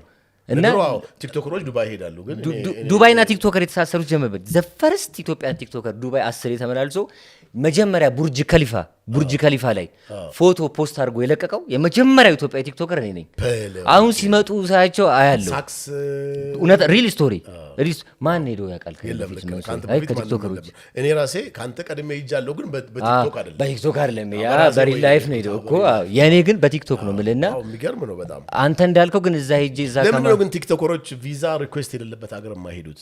እና ድሮ አዎ፣ TikToker ኦች ዱባይ ይሄዳሉ። ግን ዱባይና TikToker የተሳሰሩት ጀመበት። The first Ethiopian TikToker ዱባይ 10 የተመላልሶ መጀመሪያ ቡርጅ ከሊፋ ላይ ፎቶ post አድርጎ የለቀቀው የመጀመሪያው ኢትዮጵያ TikToker እኔ ነኝ። በለው። አሁን ሲመጡ ሳያቸው አያለሁ። ሳክስ እውነት real story ማን ሄዶ ያውቃል? ከእኔ የለም በፊት ልክ ነው። ነው ከአንተ አይ በፊት ማንም ከ TikToker ኦች የለም። እኔ ራሴ ከአንተ ቀድሜ ሄጃለሁ፣ ግን በቲክቶክ አይደለም። በቲክቶክ አይደለም፣ ያ በራሴ በ real ወይ life ነው ሄደው እኮ። አዎ፣ የእኔ ግን በቲክቶክ ነው የምልህ እና አዎ፣ የሚገርም ነው በጣም። አንተ እንዳልከው ግን እዛ ሄጄ እዛ ለምንድን ከማ ነው ግን TikToker ኦች ቪዛ request የሌለበት ሀገር የማይሄዱት?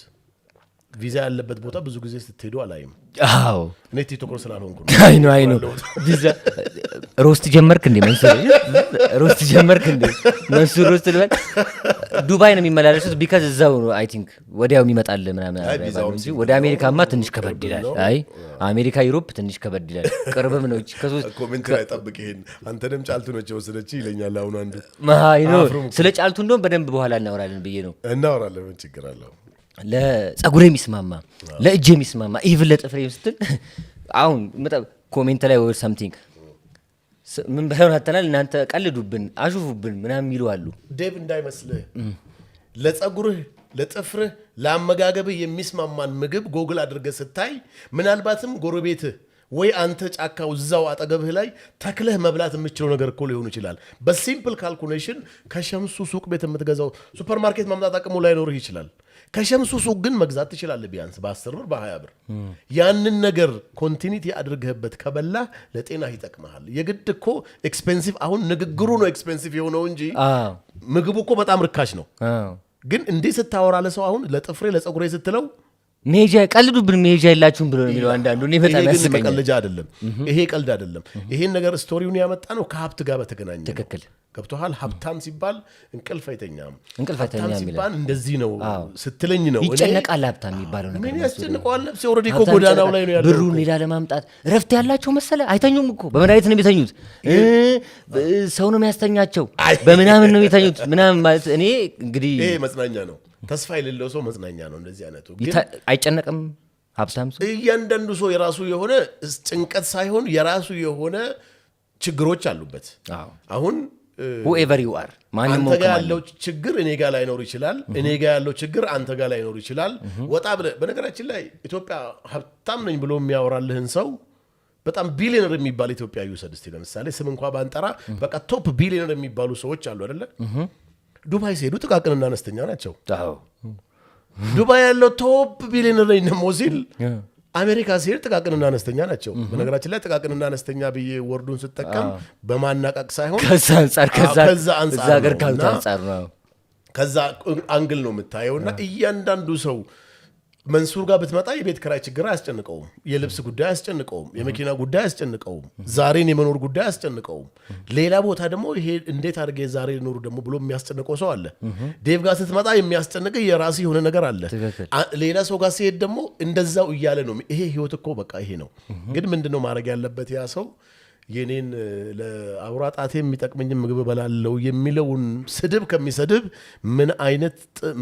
ቪዛ ያለበት ቦታ ብዙ ጊዜ ስትሄዱ አላይም። እኔ TikToker ስላልሆንኩ ነው። አይ ነው፣ አይ ነው። ቪዛ roast ጀመርክ እንዴ መንሱር? Roast ጀመርክ እንዴ መንሱር? Roast ልበል። ዱባይ ነው የሚመላለሱት because እዛው ነው I think ወዲያው የሚመጣል ምናምን አይ ቪዛውም እንጂ ሲል ወደ አሜሪካማ ትንሽ ከበድ ይላል። አይ አሜሪካ Europe ትንሽ ከበድ ይላል። ቅርብም ነው ከሶስት Comment ላይ ጠብቅ ይሄን፣ አንተንም ጫልቱ ነች የወሰደች ይለኛል አሁን አንዱ። አይ ነው። አፍሩም እኮ። ስለ ጫልቱ እንደውም በደንብ በኋላ እናወራለን ብዬ ነው። እናወራለን፣ ምን ችግር አለው? ለጸጉር የሚስማማ፣ ለእጅ የሚስማማ፣ even ለጥፍሬ ስትል አሁን comment ላይ or something ምን በሆን አተናል፣ እናንተ ቀልዱብን፣ አሹፉብን ምናምን የሚሉ አሉ። ዴቭ፣ እንዳይመስልህ፣ ለጸጉርህ፣ ለጥፍርህ፣ ለአመጋገብህ የሚስማማን ምግብ ጎግል አድርገህ ስታይ ምናልባትም ጎረቤትህ ወይ አንተ ጫካው እዛው አጠገብህ ላይ ተክለህ መብላት የምችለው ነገር እኮ ሊሆን ይችላል። በ simple calculation ከሸምሱ ሱቅ ቤት የምትገዛው ሱፐርማርኬት ማምጣት አቅሙ ላይኖርህ ይችላል። ከሸምሱ ሱቅ ግን መግዛት ትችላለህ፣ ቢያንስ በ10 ብር፣ በ20 ብር። ያንን ነገር continuity አድርገህበት ከበላህ ለጤናህ ይጠቅመሃል። የግድ እኮ expensive፣ አሁን ንግግሩ ነው expensive የሆነው እንጂ ምግቡ እኮ በጣም ርካሽ ነው። ግን እንዲህ ስታወራ ለሰው አሁን ለጥፍሬ ለፀጉሬ ስትለው መሄጃ፣ ቀልዱብን፣ መሄጃ የላችሁም ብሎ ነው የሚለው አንዳንዱ። እኔ በጣም ይሄ ግን ያስቀኛል። መቀለጃ አይደለም። ይሄ ቀልድ አይደለም። ይሄን ነገር story ውን ያመጣ ነው ከሀብት ጋር በተገናኘ ነው። ገብቶሃል? ሀብታም ሲባል እንቅልፍ አይተኛም። እንቅልፍ ሀብታም አይተኛም ሲባል እንደዚህ ነው ስትለኝ ነው እኔ ይጨነቃል ሀብታም የሚባለው ነገር ምን መንሱር። ያስጨንቀዋል? ነፍሴ already እኮ ሀብታም ጎዳናው ይጨነቃል። ላይ ነው ያለው ብሩን እኮ። ሌላ ለማምጣት እረፍት ያላቸው መሰለ? አይተኙም እኮ፣ በመድኃኒት ነው የሚተኙት። ሰው ነው የሚያስተኛቸው፣ በምናምን ነው የሚተኙት ምናምን ማለት እኔ እንግዲህ ይሄ መጽናኛ ነው። ተስፋ የሌለው ሰው መጽናኛ ነው እንደዚህ አይነቱ ግን አይጨነቅም ሀብታም ሰው? እያንዳንዱ ሰው የራሱ የሆነ ጭንቀት ሳይሆን የራሱ የሆነ ችግሮች አሉበት። አሁን Whoever you are፣ ማንም አንተ ሆንክ ጋር ማንም። ያለው ችግር እኔ ጋር ላይኖር ይችላል። እኔ ጋር ያለው ችግር አንተ ጋር ላይኖር ይችላል። ወጣ ብለህ በነገራችን ላይ ኢትዮጵያ ሀብታም ነኝ ብሎ የሚያወራልህን ሰው በጣም ቢሊዮነር የሚባል ኢትዮጵያ ይውሰድ እስቲ። ለምሳሌ ስም እንኳ ባንጠራ በቃ top billionaire የሚባሉ ሰዎች አሉ አይደለ? ዱባይ ሲሄዱ ጥቃቅንና አነስተኛ ናቸው። ዱባይ ያለው top billionaire ነኝ ደግሞ ሲል አሜሪካ ሲሄድ ጥቃቅንና አነስተኛ ናቸው። በነገራችን ላይ ጥቃቅንና አነስተኛ ብዬ word ኡን ስጠቀም በማናቃቅ ሳይሆን ከዛ አንጻር ከዛ ከዛ አንጻር እዛ ሀገር ነው ካሉት እና አንጻር ነው። ከዛ angle ነው የምታየው። እና እያንዳንዱ ሰው መንሱር ጋር ብትመጣ የቤት ኪራይ ችግር አያስጨንቀውም። የልብስ ጉዳይ አያስጨንቀውም። የመኪና ጉዳይ አያስጨንቀውም። ዛሬን የመኖር ጉዳይ አያስጨንቀውም። ሌላ ቦታ ደግሞ ይሄ እንዴት አድርጌ ዛሬ ልኖር ደግሞ ብሎ የሚያስጨንቀው ሰው አለ። ዴቭ ጋር ስትመጣ የሚያስጨንቅህ የራስህ የሆነ ነገር አለ። ሌላ ሰው ጋር ሲሄድ ደግሞ እንደዛው እያለ ነው። ይሄ ህይወት እኮ በቃ ይሄ ነው። ግን ምንድነው ማድረግ ያለበት ያ ሰው? የኔን ለአውራ ጣቴ የሚጠቅመኝን ምግብ እበላለሁ የሚለውን ስድብ ከሚሰድብ ምን አይነት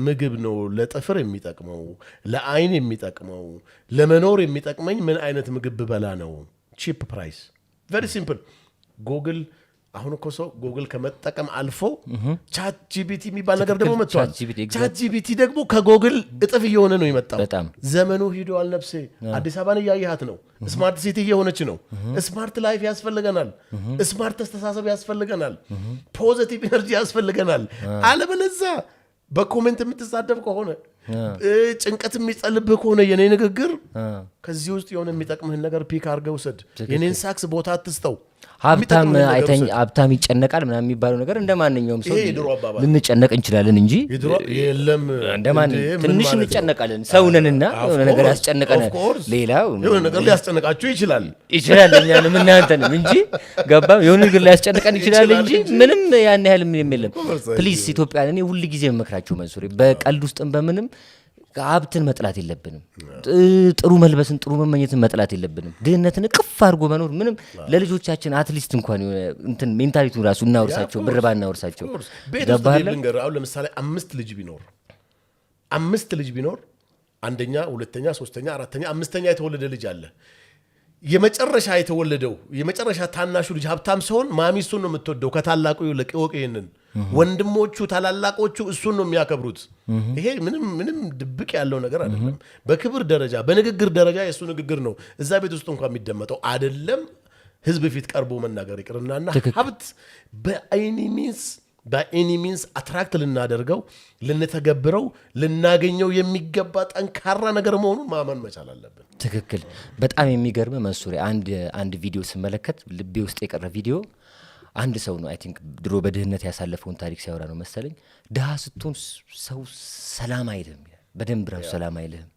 ምግብ ነው ለጥፍር የሚጠቅመው፣ ለአይን የሚጠቅመው፣ ለመኖር የሚጠቅመኝ ምን አይነት ምግብ ብበላ ነው? Cheap price፣ very simple። ጉግል፣ አሁን እኮ ሰው ጉግል ከመጠቀም አልፎ ChatGPT የሚባል ነገር ደግሞ መጥቷል። ChatGPT፣ ChatGPT ደግሞ ከጎግል እጥፍ እየሆነ ነው የመጣው። በጣም። ዘመኑ ሂደዋል። ነፍሴ፣ አዲስ አበባን እያየሃት ነው። Smart city እየሆነች ነው። Smart life ያስፈልገናል። Smart አስተሳሰብ ያስፈልገናል። Positive energy ያስፈልገናል። አለበለዛ በ comment የምትሳደብ ከሆነ፣ ጭንቀት የሚጸልብህ ከሆነ የኔ ንግግር ከዚህ ውስጥ የሆነ የሚጠቅምህን ነገር pick አድርገህ ውሰድ። የኔን ሳክስ ቦታ አትስጠው። ሀብታም የሚጠቅምህን ነገር አይተኝ ውሰድ። ሀብታም ይጨነቃል ምናምን የሚባለው ነገር እንደ ማንኛውም ሰው ይሄ የድሮ አባባል። ልንጨነቅ እንችላለን እንጂ የድሮ የለም እንደ ማንም እንዴ፣ ምን ትንሽ ማለት ነው? እንጨነቃለን። ሰው ነንና የሆነ ነገር ያስጨንቀናል። Of course። ሌላው የሆነ ነገር ሊያስጨንቃችሁ ይችላል። ይችላል፣ እኛንም እናንተንም እንጂ ገባም የሆነ ነገር ሊያስጨንቀን ይችላል ይችላል እንጂ እንጂ። ምንም ያን ያህል ምንም የለም። course። Please ኢትዮጵያን እኔ ሁል ጊዜ የምመክራቸው መንሱሬ፣ በቀልድ ውስጥም በምንም ሀብትን መጥላት የለብንም። ጥሩ መልበስን፣ ጥሩ መመኘትን መጥላት የለብንም። ድህነትን እቅፍ አድርጎ መኖር ምንም ለልጆቻችን at least እንኳን የሆነ እንትን mentality ውን ራሱ እናወርሳቸው፣ ብር ባናወርሳቸው። Of course። ቤት ውስጥ ገባህ አይደለ? ልንገርህ፣ አሁን ለምሳሌ አምስት ልጅ ቢኖር አንደኛ፣ ሁለተኛ፣ ሶስተኛ፣ አራተኛ፣ አምስተኛ የተወለደ ልጅ አለ። የመጨረሻ የተወለደው የመጨረሻ ታናሹ ልጅ ሀብታም ሲሆን ማሚ እሱን ነው የምትወደው ከታላቁ ይልቅ። እወቅ ይሄንን። ወንድሞቹ ታላላቆቹ እሱን ነው የሚያከብሩት። ይሄ ምንም ምንም ድብቅ ያለው ነገር አይደለም። በክብር ደረጃ፣ በንግግር ደረጃ የእሱ ንግግር ነው እዛ ቤት ውስጥ እንኳን የሚደመጠው፣ አይደለም ህዝብ ፊት ቀርቦ መናገር ይቅርና። ሀብት በ any means attract ልናደርገው፣ ልንተገብረው፣ ልናገኘው የሚገባ ጠንካራ ነገር መሆኑን ማመን መቻል አለብን። ትክክል። በጣም የሚገርም መንሱሬ፣ አንድ ቪዲዮ ስመለከት ልቤ ውስጥ የቀረ ቪዲዮ፣ አንድ ሰው ነው፣ I think ድሮ በድህነት ያሳለፈውን ታሪክ ሲያወራ ነው መሰለኝ። ድሃ ስትሆን ሰው ሰላም አይልህም ይላል። በደንብ ራሱ ሰላም አይልህም።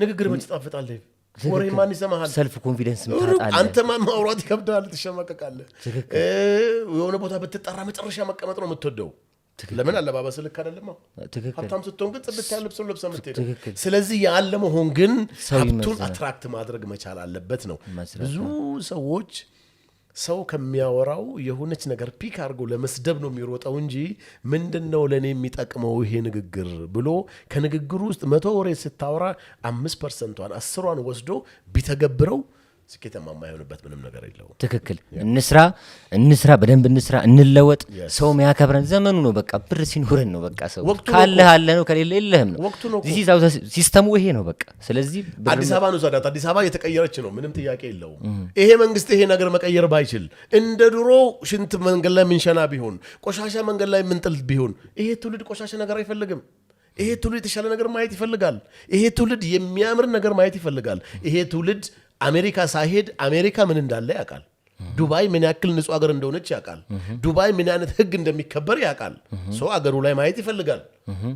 ንግግር መች ይጣፍጣል? ወሬ ማን ይሰማሃል? Self confidence ታጣለህ። አንተ ማን ማውራት ይከብዳል፣ ትሸማቀቃለህ። የሆነ ቦታ ብትጠራ መጨረሻ መቀመጥ ነው የምትወደው። ለምን? አለባበስ ልክ አይደለማ። ሀብታም ስትሆን ግን ጽድት ያለ ልብስ ነው ለብሰህ የምትሄደው። ስለዚህ ያለ መሆን ግን ሰው ሀብቱን ይመዝናል። attract ማድረግ መቻል አለበት ነው። መስራት ብዙ ሰዎች ሰው ከሚያወራው የሆነች ነገር pick አድርጎ ለመስደብ ነው የሚሮጠው እንጂ ምንድን ነው ለእኔ የሚጠቅመው ይሄ ንግግር ብሎ ከንግግሩ ውስጥ 100 ወሬ ስታወራ 5%ቷን 10ሯን ወስዶ ቢተገብረው ስኬታማ የማይሆንበት ምንም ነገር የለውም። ትክክል። እንስራ፣ እንስራ፣ በደንብ እንስራ፣ እንለወጥ። ሰው የሚያከብረን ዘመኑ ነው። በቃ ብር ሲኖረን ነው። በቃ ሰው ወቅቱ ነው። ካለህ አለ ነው፣ ከሌለ የለህም ነው። ወቅቱ ነው እኮ። This is how the system ኡ ይሄ ነው በቃ። ስለዚህ ብር አዲስ አበባ ነው ዛዳት አዲስ አበባ እየተቀየረች ነው። ምንም ጥያቄ የለውም። ይሄ መንግስት ይሄ ነገር መቀየር ባይችል፣ እንደ ድሮ ሽንት መንገድ ላይ የምንሸና ቢሆን፣ ቆሻሻ መንገድ ላይ የምንጥል ቢሆን፣ ይሄ ትውልድ ቆሻሻ ነገር አይፈልግም። ይሄ ትውልድ የተሻለ ነገር ማየት ይፈልጋል። ይሄ ትውልድ የሚያምር ነገር ማየት ይፈልጋል። ይሄ ትውልድ አሜሪካ ሳይሄድ አሜሪካ ምን እንዳለ ያውቃል። ዱባይ ምን ያክል ንጹህ ሀገር እንደሆነች ያውቃል። ዱባይ ምን አይነት ህግ እንደሚከበር ያውቃል። ሰው አገሩ ላይ ማየት ይፈልጋል።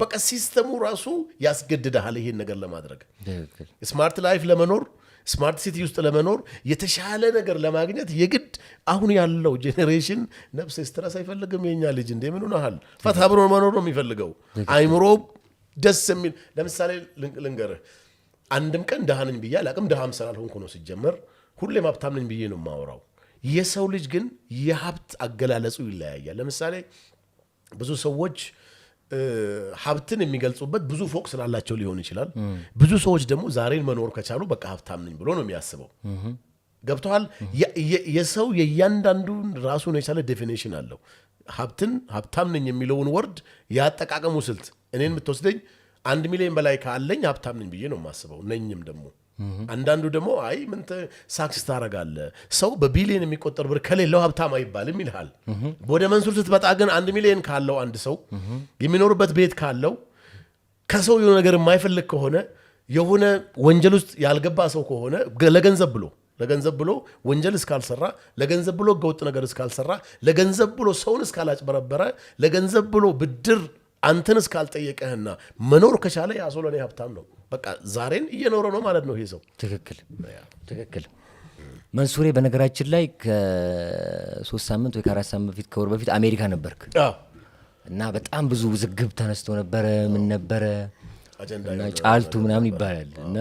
በቃ system ኡ ራሱ ያስገድድሃል ይሄን ነገር ለማድረግ። Smart life ለመኖር፣ smart city ውስጥ ለመኖር፣ የተሻለ ነገር ለማግኘት የግድ አሁን ያለው generation ነፍስ stress አይፈልግም። የኛ ልጅ እንደ ምን ሆነሃል? ፈታ ብሎ መኖር ነው የሚፈልገው። አይምሮ ደስ የሚል፣ ለምሳሌ ልንገርህ፣ አንድም ቀን ድሃ ነኝ ብዬ አላቅም። ድሃም ስላልሆንኩ ነው ሲጀመር። ሁሌም ሀብታም ነኝ ብዬ ነው የማወራው። የሰው ልጅ ግን የሀብት አገላለጹ ይለያያል። ለምሳሌ ብዙ ሰዎች ሀብትን የሚገልጹበት ብዙ ፎቅ ስላላቸው ሊሆን ይችላል። ብዙ ሰዎች ደግሞ ዛሬን መኖር ከቻሉ በቃ ሀብታም ነኝ ብሎ ነው የሚያስበው። ገብቶሃል? የሰው የእያንዳንዱን ራሱን የቻለ definition አለው። ሀብትን፣ ሀብታም ነኝ የሚለውን word ያጠቃቀሙ ስልት፣ እኔን የምትወስደኝ 1 ሚሊዮን በላይ ካለኝ ሀብታም ነኝ ብዬ ነው የማስበው። ነኝም ደግሞ። አንዳንዱ ደግሞ አይ ምን ሳክስ ታደርጋለህ፣ ሰው በቢሊዮን የሚቆጠር ብር ከሌለው ሀብታም አይባልም ይልሃል። ወደ መንሱር ስትመጣ ግን 1 ሚሊዮን ካለው፣ አንድ ሰው የሚኖርበት ቤት ካለው፣ ከሰው የሆነ ነገር የማይፈልግ ከሆነ፣ የሆነ ወንጀል ውስጥ ያልገባ ሰው ከሆነ፣ ለገንዘብ ብሎ ወንጀል እስካልሰራ፣ ለገንዘብ ብሎ ህገወጥ ነገር እስካልሰራ፣ ለገንዘብ ብሎ ሰውን እስካላጭበረበረ፣ ለገንዘብ ብሎ ብድር አንተን እስካልጠየቀህና መኖር ከቻለ ያ ሰው ለእኔ ሀብታም ነው። በቃ ዛሬን እየኖረ ነው ማለት ነው ይሄ ሰው። ትክክል። መንሱሬ፣ በነገራችን ላይ ከ3 ሳምንት ወይ ከ4 ሳምንት በፊት፣ ከወር በፊት አሜሪካ ነበርክ እና በጣም ብዙ ውዝግብ ተነስቶ ነበረ። ምን ነበረ? አጀንዳ እና የሆነ ጫልቱ ምናምን ይባላል እና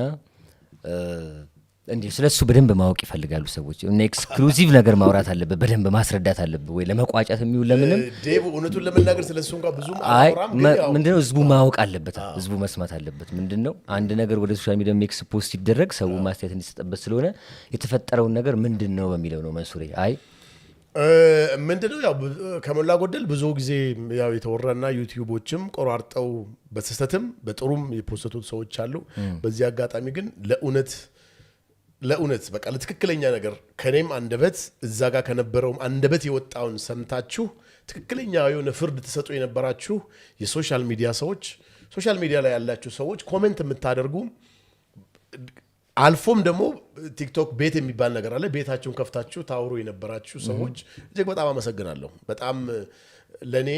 እንዲህ ስለ እሱ በደንብ ማወቅ ይፈልጋሉ ሰዎች እና exclusive ነገር ማውራት አለበት፣ በደንብ ማስረዳት አለበት ወይ ለመቋጨት የሚውል ለምንም። ዴቭ፣ እውነቱን ለመናገር ስለ እሱ እንኳ ብዙም አይ አላወራም፣ ግን ያው ምንድነው፣ ህዝቡ ማወቅ አለበት፣ ህዝቡ መስማት አለበት። ምንድነው፣ አንድ ነገር ወደ social media expose ሲደረግ ሰው ማስተያየት እንዲሰጠበት ስለሆነ የተፈጠረውን ነገር ምንድን ነው በሚለው ነው መንሱሬ። አይ ምንድነው፣ ያው ከሞላ ጎደል ብዙ ጊዜ ያው የተወራና ዩቲዩቦችም ቆራርጠው በስህተትም በጥሩም የፖሰቱት ሰዎች አሉ። በዚህ አጋጣሚ ግን ለእውነት ለእውነት በቃ ለትክክለኛ ነገር ከኔም አንደበት እዛ ጋር ከነበረውም አንደበት የወጣውን ሰምታችሁ ትክክለኛ የሆነ ፍርድ ትሰጡ የነበራችሁ የ social media ሰዎች፣ social media ላይ ያላችሁ ሰዎች፣ comment የምታደርጉ፣ አልፎም ደግሞ ቲክቶክ ቤት የሚባል ነገር አለ። ቤታችሁን ከፍታችሁ ታውሩ የነበራችሁ ሰዎች እጅግ በጣም አመሰግናለሁ። በጣም ለእኔ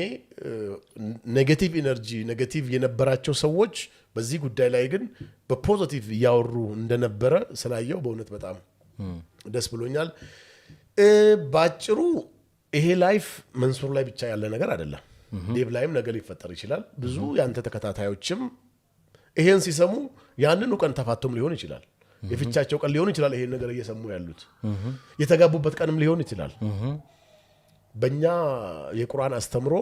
negative energy፣ negative የነበራቸው ሰዎች በዚህ ጉዳይ ላይ ግን በ positive እያወሩ እንደነበረ ስላየው በእውነት በጣም ደስ ብሎኛል። በአጭሩ ይሄ life መንሱር ላይ ብቻ ያለ ነገር አይደለም። ዴቭ ላይም ነገ ሊፈጠር ይችላል። ብዙ የአንተ ተከታታዮችም ይሄን ሲሰሙ ያንኑ ቀን ተፋቶም ሊሆን ይችላል። የፍቻቸው ቀን ሊሆን ይችላል። ይሄን ነገር እየሰሙ ያሉት የተጋቡበት ቀንም ሊሆን ይችላል። በእኛ የቁርአን አስተምሮ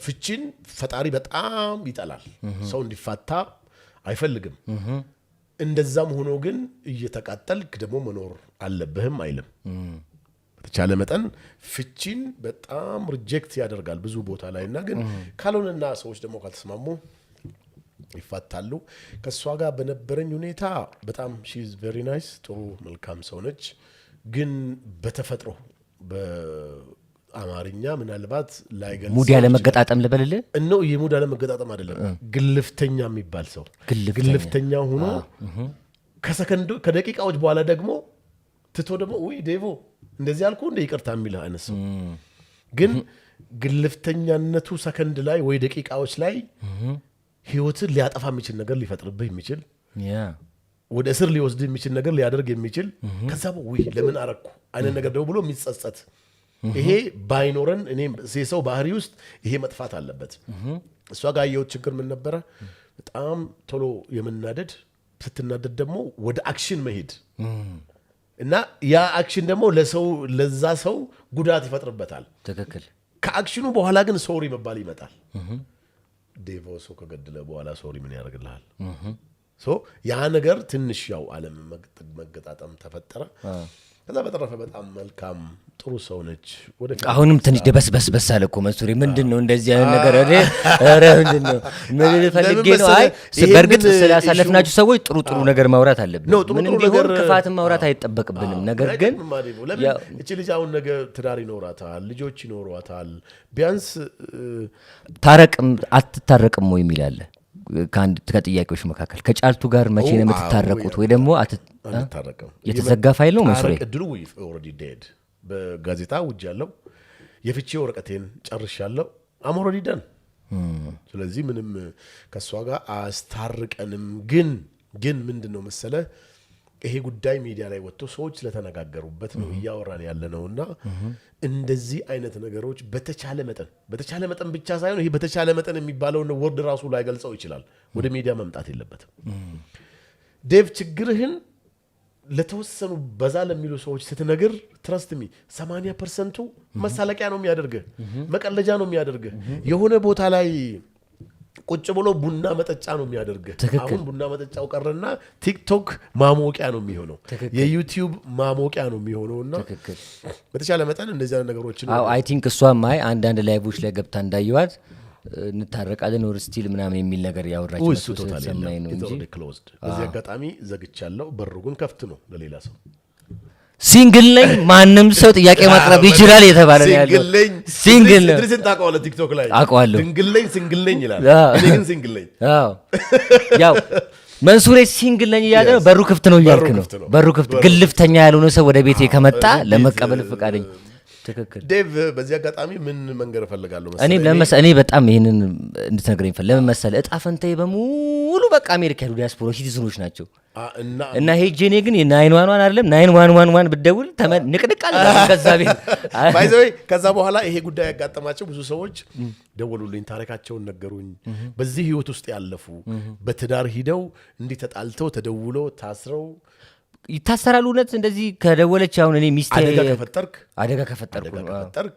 ፍቺን ፈጣሪ በጣም ይጠላል። ሰው እንዲፋታ አይፈልግም። እንደዛም ሆኖ ግን እየተቃጠልክ ደግሞ መኖር አለብህም አይልም። በተቻለ መጠን ፍቺን በጣም reject ያደርጋል ብዙ ቦታ ላይ እና ግን ካልሆነና ሰዎች ደግሞ ካልተስማሙ ይፋታሉ። ከእሷ ጋር በነበረኝ ሁኔታ በጣም she's very nice፣ ጥሩ መልካም ሰው ነች። ግን በተፈጥሮ በአማርኛ ምናልባት ላይገልጸው mood ያለመገጣጠም ልበልልህ? እነው የ mood አለመገጣጠም አይደለም፣ ግልፍተኛ የሚባል ሰው። ግልፍተኛ። ግልፍተኛ ሆኖ ከሰከንዶ ከደቂቃዎች በኋላ ደግሞ ትቶ ደግሞ ውይ ዴቮ እንደዚህ አልኩ እንደ ይቅርታ የሚልህ አይነት ሰው፣ ግን ግልፍተኛነቱ ሰከንድ ላይ ወይ ደቂቃዎች ላይ ህይወትን ሊያጠፋ የሚችል ነገር ሊፈጥርብህ የሚችል፣ ወደ እስር ሊወስድ የሚችል ነገር ሊያደርግ የሚችል፣ ከዛ ውይ ለምን አረግኩ አይነት ነገር ደግሞ ብሎ የሚጸጸት፣ ይሄ ባይኖረን እኔ የሰው ባህሪ ውስጥ ይሄ መጥፋት አለበት። እሷ ጋር ያየሁት ችግር ምን ነበረ? በጣም ቶሎ የመናደድ፣ ስትናደድ ደግሞ ወደ action መሄድ። እና ያ action ደግሞ ለሰው ለዛ ሰው ጉዳት ይፈጥርበታል። ከ action ኑ በኋላ ግን sorry መባል ይመጣል። ዴቮ፣ ሰው ከገደለ በኋላ sorry ምን ያደርግልሃል? So ያ ነገር ትንሽ ያው አለም መገጣጠም ተፈጠረ። ከዛ በተረፈ በጣም መልካም ጥሩ ሰው ነች። ወደፊት አሁንም ትንሽ ደበስበስ በስ አለ እኮ መንሱሬ። ምንድን ነው እንደዚህ አይነት ነገር? እኔ ኧረ ምንድን ነው፣ ምን ፈልጌ ነው? አይ ይሄንን በእርግጥ ስላሳለፍናቸው ሰዎች ጥሩ ጥሩ ነገር ማውራት አለብን። ነው፣ ጥሩ ምንም ጥሩ ቢሆን ነገር ክፋትን ማውራት አይጠበቅብንም። ነገር ግን አይጠቅምም አዴቦ። ለምን እቺ ልጅ አሁን ነገ ትዳር ይኖራታል፣ ልጆች ይኖሯታል። ቢያንስ ታረቅም አትታረቅም ወይ የሚል አለ። ከአንድ ከጥያቄዎች መካከል ከጫልቱ ጋር መቼ ነው የምትታረቁት? ወይ ደግሞ አንታረቅም። የተዘጋ ፋይል ነው መንሱሬ? ታረቅ እድሉ already dead። በጋዜጣ አውጃለሁ። የፍቺ ወረቀቴን ጨርሻለሁ። I'm already done። ስለዚህ ምንም ከእሷ ጋር አያስታርቀንም። ግን ምንድን ነው መሰለ፣ ይሄ ጉዳይ ሚዲያ ላይ ወጥቶ ሰዎች ስለተነጋገሩበት ነው እያወራን ያለ ነው። እና እንደዚህ አይነት ነገሮች በተቻለ መጠን ብቻ ሳይሆን ይሄ በተቻለ መጠን የሚባለውን word ራሱ ላይገልጸው ይችላል። ወደ ሚዲያ መምጣት የለበትም። ዴቭ፣ ችግርህን ለተወሰኑ በዛ ለሚሉ ሰዎች ስትነግር trust me 80% ቱ መሳለቂያ ነው የሚያደርግህ፣ መቀለጃ ነው የሚያደርግህ። የሆነ ቦታ ላይ ቁጭ ብሎ ቡና መጠጫ ነው የሚያደርግህ። አሁን ቡና መጠጫው ቀረና ቲክቶክ ማሞቂያ ነው የሚሆነው፣ የዩቲዩብ ማሞቂያ ነው የሚሆነው። እና በተቻለ መጠን እንደዚህ አይነት ነገሮችን አዎ፣ I think እሷም አይ አንዳንድ live ኦች ላይ ገብታ እንዳየዋት እንታረቃለን or still ምናምን የሚል ነገር ያወራች እሱ መስሎ totally ስለተሰማኝ ነው እንጂ። closed። በዚህ አጋጣሚ ዘግቻለሁ። በሩ ግን ክፍት ነው ለሌላ ሰው። Single ነኝ፣ ማንም ሰው ጥያቄ ማቅረብ ይችላል የተባለ ነው ያለው። Single ነኝ። Single ነው። ኢድሪስን ታውቀዋለህ? ቲክቶክ ላይ። አውቀዋለሁ። ድንግል ነኝ፣ single ነኝ ይላል። እኔ ግን single ነኝ። አዎ፣ ያው መንሱሬ single ነኝ እያለ ነው። በሩ ክፍት ነው እያልክ በሩ ነው። ክፍት ነው። በሩ ክፍት፣ ግልፍተኛ ያልሆነ ሰው ወደ ቤቴ ከመጣ ለመቀበል ፈቃደኛ፣ ትክክል። ዴቭ፣ በዚህ አጋጣሚ ምን መንገር እፈልጋለሁ መሰለህ? እኔ ለመሰ እኔ በጣም ይህንን እንድትነግረኝ ለምን መሰለህ፣ እጣ ፈንታዬ በሙሉ በቃ አሜሪካ ያሉ ዲያስፖራ citizen ኦች ናቸው። እና እና ሄጄ እኔ ግን 911 አይደለም 9111 ብደውል ንቅንቅ አለ ከዛ ቤት። By the way፣ ከዛ በኋላ ይሄ ጉዳይ ያጋጠማቸው ብዙ ሰዎች ደወሉልኝ፣ ታሪካቸውን ነገሩኝ። በዚህ ህይወት ውስጥ ያለፉ፣ በትዳር ሂደው እንዲህ ተጣልተው ተደውሎ ታስረው ይታሰራሉ። እውነት እንደዚህ ከደወለች አሁን እኔ ሚስቴ አደጋ ከፈጠርክ አደጋ ከፈጠርኩ አደጋ ከፈጠርክ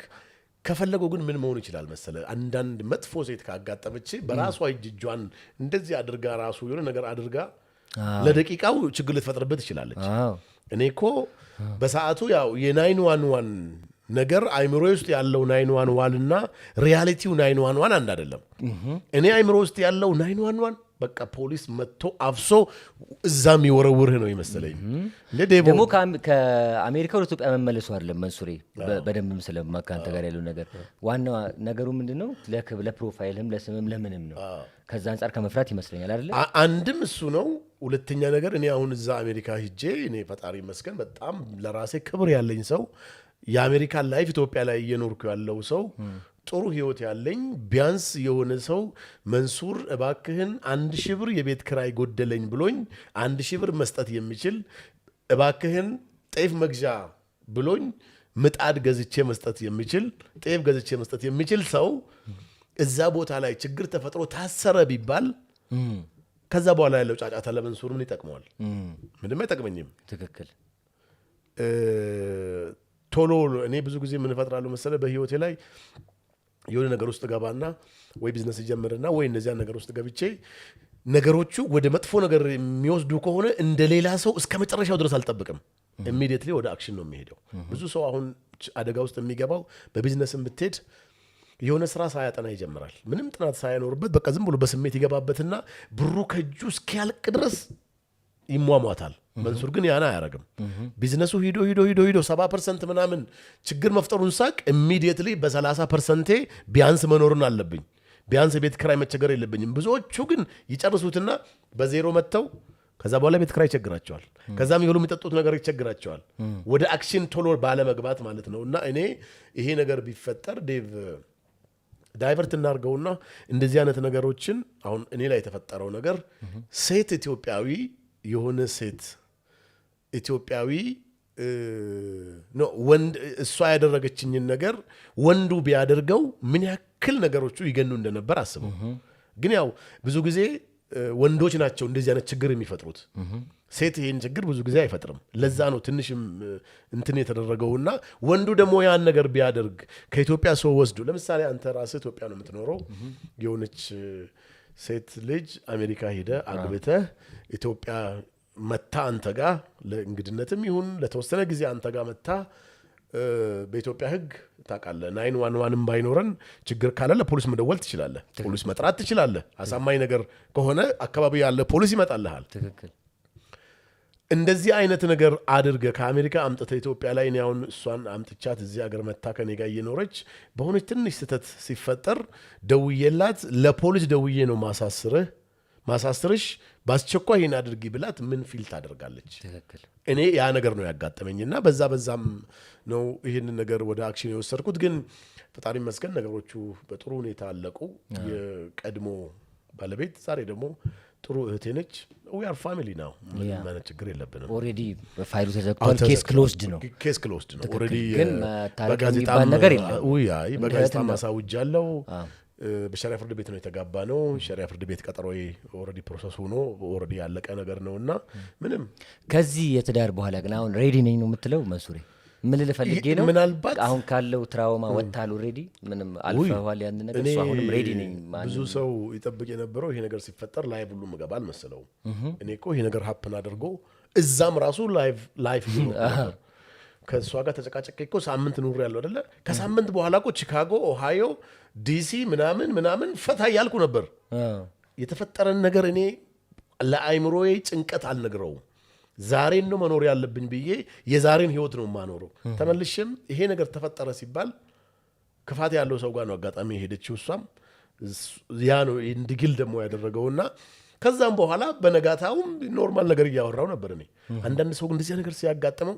ከፈለገው ግን ምን መሆን ይችላል መሰለ፣ አንዳንድ መጥፎ ሴት ካጋጠመች በራሷ እጅ እጇን እንደዚህ አድርጋ ራሱ የሆነ ነገር አድርጋ ለደቂቃው ችግር ልትፈጥርበት ትችላለች። እኔ እኮ በሰዓቱ ያው የ 911 ነገር አይምሮ ውስጥ ያለው 911 እና reality ው 911 አንድ አይደለም። እኔ አይምሮ ውስጥ ያለው 911 በቃ ፖሊስ መጥቶ አፍሶ እዛ የሚወረውርህ ነው ይመስለኝ። እንደ ዴቮ ደግሞ ከአሜሪካ ወደ ኢትዮጵያ መመለሱ አይደለም መንሱሬ፣ በደንብም ስለማ ከአንተ ጋር ያለው ነገር ዋናው ነገሩ ምንድን ነው? ለ profile ህም ለስምም ለምንም ነው። ከዛ አንጻር ከመፍራት ይመስለኛል፣ አይደለ? አንድም እሱ ነው። ሁለተኛ ነገር እኔ አሁን እዛ አሜሪካ ሂጄ እኔ ፈጣሪ ይመስገን በጣም ለራሴ ክብር ያለኝ ሰው፣ የአሜሪካን life ኢትዮጵያ ላይ እየኖርኩ ያለው ሰው፣ ጥሩ ህይወት ያለኝ፣ ቢያንስ የሆነ ሰው መንሱር እባክህን 1,000 ብር የቤት ክራይ ጎደለኝ ብሎኝ 1,000 ብር መስጠት የሚችል፣ እባክህን ጤፍ መግዣ ብሎኝ ምጣድ ገዝቼ መስጠት የሚችል፣ ጤፍ ገዝቼ መስጠት የሚችል ሰው እዛ ቦታ ላይ ችግር ተፈጥሮ ታሰረ ቢባል ከዛ በኋላ ያለው ጫጫታ ለመንሱር ምን ይጠቅመዋል? ምንም አይጠቅመኝም። ቶሎ እኔ ብዙ ጊዜ ምን እፈጥራለሁ መሰለህ፣ በህይወቴ ላይ የሆነ ነገር ውስጥ ገባና ወይ ቢዝነስ ጀምርና ወይ እነዚያን ነገር ውስጥ ገብቼ ነገሮቹ ወደ መጥፎ ነገር የሚወስዱ ከሆነ እንደ ሌላ ሰው እስከ መጨረሻው ድረስ አልጠብቅም። Immediately ወደ action ነው የሚሄደው። ብዙ ሰው አሁን አደጋ ውስጥ የሚገባው በቢዝነስም ብትሄድ የሆነ ስራ ሳያጠና ይጀምራል። ምንም ጥናት ሳይኖርበት በቃ ዝም ብሎ በስሜት ይገባበትና ብሩ ከእጁ እስኪያልቅ ድረስ ይሟሟታል። መንሱር ግን ያን አያረግም። ቢዝነሱ ሂዶ ሂዶ ሂዶ ሂዶ 70% ምናምን ችግር መፍጠሩን ሳቅ immediately በ30% ኤ ቢያንስ መኖርን አለብኝ። ቢያንስ የቤት ክራይ መቸገር የለብኝም። ብዙዎቹ ግን ይጨርሱትና በዜሮ መጥተው ከዛ በኋላ ቤት ክራይ ይቸግራቸዋል። ከዛ የሚበሉ የሚጠጡት ነገር ይቸግራቸዋል። ወደ action ቶሎ ባለመግባት ማለት ነው። እና እኔ ይሄ ነገር ቢፈጠር ዴቭ፣ divert እናድርገውና እንደዚህ አይነት ነገሮችን አሁን እኔ ላይ የተፈጠረው ነገር ሴት ኢትዮጵያዊ የሆነ ሴት ኢትዮጵያዊ no ወንድ እሷ ያደረገችኝን ነገር ወንዱ ቢያደርገው ምን ያክል ነገሮቹ ይገኑ እንደነበር አስበው። ግን ያው ብዙ ጊዜ ወንዶች ናቸው እንደዚህ አይነት ችግር የሚፈጥሩት። ሴት ይህን ችግር ብዙ ጊዜ አይፈጥርም። ለዛ ነው ትንሽም እንትን የተደረገውና ወንዱ ደግሞ ያን ነገር ቢያደርግ ከኢትዮጵያ ሰው ወስዶ፣ ለምሳሌ አንተ ራስህ ኢትዮጵያ ነው የምትኖረው፣ የሆነች ሴት ልጅ አሜሪካ ሄደህ አግብተህ ኢትዮጵያ መታ አንተ ጋር ለእንግድነትም ይሁን ለተወሰነ ጊዜ አንተ ጋር መታ፣ በኢትዮጵያ ሕግ ታውቃለህ፣ 911 ም ባይኖረን ችግር ካለ ለፖሊስ መደወል ትችላለህ። ፖሊስ መጥራት ትችላለህ። አሳማኝ ነገር ከሆነ አካባቢ ያለ ፖሊስ ይመጣልሃል። እንደዚህ አይነት ነገር አድርገህ ከአሜሪካ አምጥተህ ኢትዮጵያ ላይ፣ እኔ አሁን እሷን አምጥቻት እዚህ ሀገር መታ ከኔ ጋር እየኖረች በሆነች ትንሽ ስህተት ሲፈጠር ደውዬላት ለፖሊስ ደውዬ ነው ማሳስርህ ማሳስርሽ፣ በአስቸኳይ ይህን አድርጊ ብላት ምን feel ታደርጋለች? እኔ ያ ነገር ነው ያጋጠመኝና በዛም ነው ይህንን ነገር ወደ action የወሰድኩት። ግን ፈጣሪ ይመስገን ነገሮቹ በጥሩ ሁኔታ አለቁ። የቀድሞ ባለቤት ዛሬ ደግሞ ጥሩ እህቴ ነች። We are family now። ምንም አይነት ችግር የለብንም። Already ፋይሉ ተዘግቷል። Case closed ነው። Case closed ነው already። ግን መታረቅ የሚባል ነገር የለም። አይ፣ በጋዜጣም አሳውጃለሁ። በሸሪያ ፍርድ ቤት ነው የተጋባነው። ሸሪያ ፍርድ ቤት ቀጠሮ already process ሆኖ already ያለቀ ነገር ነው እና ምንም ከዚህ የትዳር በኋላ ግን አሁን ready ነኝ ነው የምትለው መንሱሬ? ምን ልልህ ፈልጌ ነው፣ ምናልባት አሁን ካለው trauma ወጥተሃል፣ already ምንም አልፈዋል ያን ነገር። እኔ እሱ አሁንም ready ነኝ። ብዙ ሰው ይጠብቅ የነበረው ይሄ ነገር ሲፈጠር live ሁሉ ምገባ አልመሰለውም። እኔ እኮ ይሄ ነገር happen አድርጎ እዛም ራሱ life እየኖርኩ ነበር። ከእሷ ጋር ተጨቃጨቄ እኮ ሳምንት ኑር ያለው አይደለ? ከሳምንት በኋላ እኮ ቺካጎ፣ ኦሃዮ፣ ዲሲ ምናምን ምናምን ፈታ እያልኩ ነበር። የተፈጠረን ነገር እኔ ለአይምሮዬ ጭንቀት አልነግረውም። ዛሬን ነው መኖር ያለብኝ ብዬ የዛሬን ህይወት ነው የማኖረው። ተመልሼም ይሄ ነገር ተፈጠረ ሲባል ክፋት ያለው ሰው ጋር ነው አጋጣሚ የሄደችው፣ እሷም ያ ነው እንድግል ደግሞ ያደረገውና ከዛም በኋላ በነጋታውም normal ነገር እያወራው ነበር። እኔ አንዳንድ ሰው እንደዚያ ነገር ሲያጋጥመው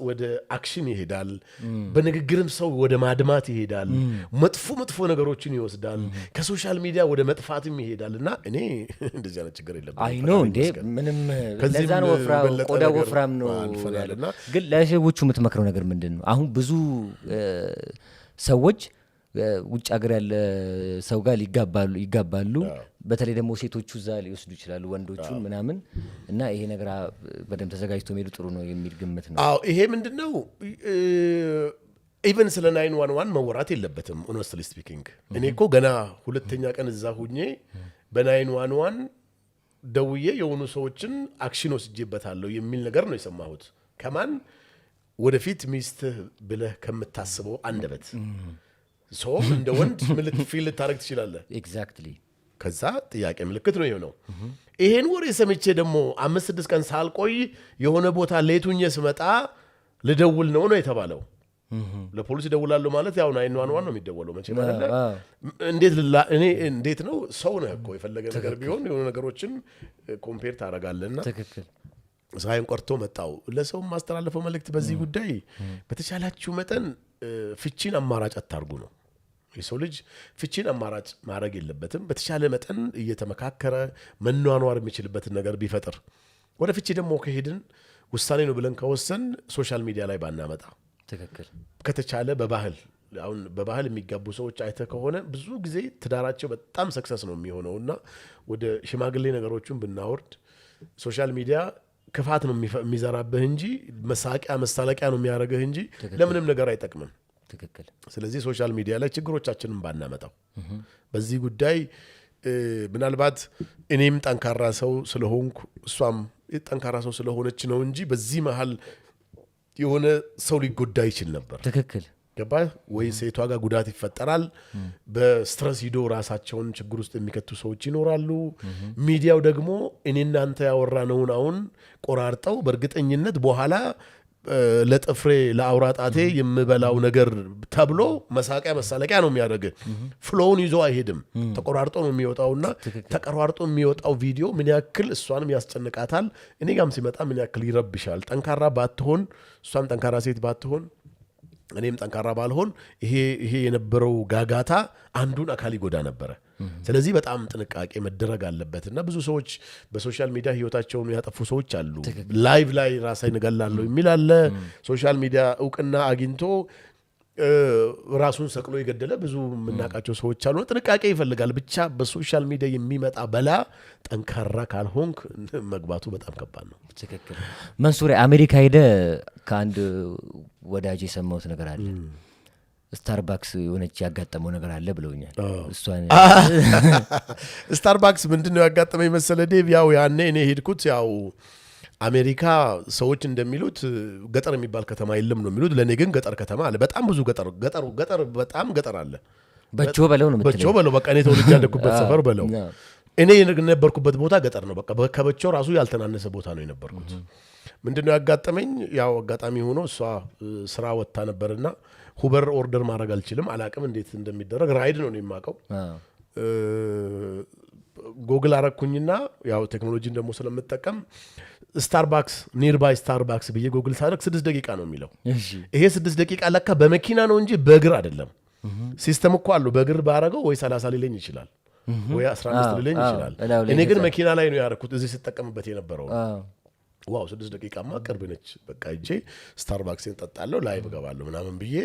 ወደ action ይሄዳል። በንግግርም ሰው ወደ ማድማት ይሄዳል። መጥፎ መጥፎ ነገሮችን ይወስዳል። ከ social media ወደ መጥፋትም ይሄዳል እና እኔ እንደዚህ አይነት ችግር የለብኝም። አይ no እንዴ፣ ምንም። ከዚህም ለዛ ነው ወፍራም የበለጠ ቆዳ ነገር ወፍራም ነው አልፈናል። ያለው። እና ግን ለሰዎቹ የምትመክረው ነገር ምንድን ነው? አሁን ብዙ ሰዎች ውጭ ሀገር ያለ ሰው ጋር ይጋባሉ። በተለይ ደግሞ ሴቶቹ እዛ ሊወስዱ ይችላሉ ወንዶቹን ምናምን እና ይሄ ነገር በደንብ ተዘጋጅቶ መሄዱ ጥሩ ነው የሚል ግምት ነው። አዎ፣ ይሄ ምንድን ነው፣ even ስለ 911 መወራት የለበትም። Honestly speaking እኔ እኮ ገና ሁለተኛ ቀን እዛ ሁኜ በ 911 ደውዬ የሆኑ ሰዎችን action ወስጄበታለሁ የሚል ነገር ነው የሰማሁት። ከማን? ወደፊት ሚስትህ ብለህ ከምታስበው አንደበት። So እንደ ወንድ ምን feel ልታደርግ ትችላለህ? Exactly. ከዛ ጥያቄ ምልክት ነው የሆነው። ይሄን ወሬ ሰምቼ ደግሞ 5-6 ቀን ሳልቆይ የሆነ ቦታ late ሁኜ ስመጣ ልደውል ነው ነው የተባለው። ለፖሊስ እደውላለሁ ማለት ያው 911 ነው የሚደወለው መቼም አይደለ? እንዴት እኔ እንዴት ነው፣ ሰው ነህ እኮ፣ የፈለገ ነገር ቢሆን የሆኑ ነገሮችን compare ታደርጋለህና ፀሐይን ቆርቶ መጣው። ለሰው የማስተላለፈው መልእክት በዚህ ጉዳይ በተቻላችሁ መጠን ፍቺን አማራጭ አታርጉ ነው። የሰው ልጅ ፍቺን አማራጭ ማድረግ የለበትም። በተቻለ መጠን እየተመካከረ መኗኗር የሚችልበትን ነገር ቢፈጥር፣ ወደ ፍቺ ደግሞ ከሄድን ውሳኔ ነው ብለን ከወሰን social media ላይ ባናመጣ፣ ከተቻለ በባህል፣ አሁን በባህል የሚጋቡ ሰዎች አይተህ ከሆነ ብዙ ጊዜ ትዳራቸው በጣም success ነው የሚሆነው እና ወደ ሽማግሌ ነገሮቹን ብናወርድ፣ social media ክፋት ነው የሚዘራብህ እንጂ መሳቂያ መሳለቂያ ነው የሚያደርግህ እንጂ ለምንም ነገር አይጠቅምም። ስለዚህ social media ላይ ችግሮቻችንን ባናመጣው በዚህ ጉዳይ፣ ምናልባት እኔም ጠንካራ ሰው ስለሆንኩ እሷም ጠንካራ ሰው ስለሆነች ነው እንጂ በዚህ መሀል የሆነ ሰው ሊጎዳ ይችል ነበር። ገባ ወይ? ሴቷ ጋር ጉዳት ይፈጠራል። በ stress ሂዶ ራሳቸውን ችግር ውስጥ የሚከቱ ሰዎች ይኖራሉ። ሚዲያው ደግሞ እኔ እናንተ ያወራነውን አሁን ቆራርጠው በእርግጠኝነት በኋላ ለጥፍሬ ለአውራ ጣቴ የምበላው ነገር ተብሎ መሳቂያ መሳለቂያ ነው የሚያደርግ። Flow ውን ይዞ አይሄድም። ተቆራርጦ ነው የሚወጣውና ተቆራርጦ የሚወጣው ቪዲዮ ምን ያክል እሷንም ያስጨንቃታል፣ እኔ ጋም ሲመጣ ምን ያክል ይረብሻል። ጠንካራ ባትሆን፣ እሷም ጠንካራ ሴት ባትሆን፣ እኔም ጠንካራ ባልሆን ይሄ የነበረው ጋጋታ አንዱን አካል ይጎዳ ነበረ። ስለዚህ በጣም ጥንቃቄ መደረግ አለበት እና ብዙ ሰዎች በ social media ህይወታቸውን ያጠፉ ሰዎች አሉ። Live ላይ ራሴን እገላለሁ የሚል አለ። Social media እውቅና አግኝቶ ራሱን ሰቅሎ የገደለ ብዙ የምናውቃቸው ሰዎች አሉ። ጥንቃቄ ይፈልጋል። ብቻ በ social media የሚመጣ በላ ጠንካራ ካልሆንክ መግባቱ በጣም ከባድ ነው። ትክክል። መንሱር፣ አሜሪካ ሄደ ከአንድ ወዳጅ የሰማሁት ነገር አለ። Starbucks የሆነች ያጋጠመው ነገር አለ ብለውኛል። እሷን Starbucks ምንድን ነው ያጋጠመኝ መሰለ ዴቭ? ያው ያኔ እኔ ሄድኩት፣ ያው አሜሪካ ሰዎች እንደሚሉት ገጠር የሚባል ከተማ የለም ነው የሚሉት። ለእኔ ግን ገጠር ከተማ አለ። በጣም ብዙ ገጠር ገጠሩ ገጠር በጣም ገጠር አለ። በቾ በለው ነው በቾ የምትለኝ። በለው፣ በቃ እኔ ተወልጄ ያደግኩበት ሰፈር በለው። እኔ የነበርኩበት ቦታ ገጠር ነው። በቃ ከበቾ ራሱ ያልተናነሰ ቦታ ነው የነበርኩት። ምንድን ነው ያጋጠመኝ? ያው አጋጣሚ ሆኖ እሷ ስራ ወጥታ ነበርና Uber order ማድረግ አልችልም፣ አላቅም እንዴት እንደሚደረግ። Ride ነው እኔ የማውቀው። ጎግል አረግኩኝና ያው ቴክኖሎጂን ደግሞ ስለምጠቀም Starbucks nearby Starbucks ብዬ ጎግል ሳደርግ 6 ደቂቃ ነው የሚለው። ይሄ 6 ደቂቃ ለካ በመኪና ነው እንጂ በእግር አይደለም። System እኮ አለው። በእግር ባረገው ወይ 30 ሊለኝ ይችላል ወይ 15 ሊለኝ ይችላል። እላዩ ላይ እኔ ግን ይገዛል። መኪና ላይ ነው ያደረኩት እዚህ ስጠቀምበት የነበረው። Wow፣ 6 ደቂቃማ ቅርብ ነች። በቃ ሄጄ Starbucks ኤን ጠጣለሁ፣ live እገባለሁ ምናምን ብዬ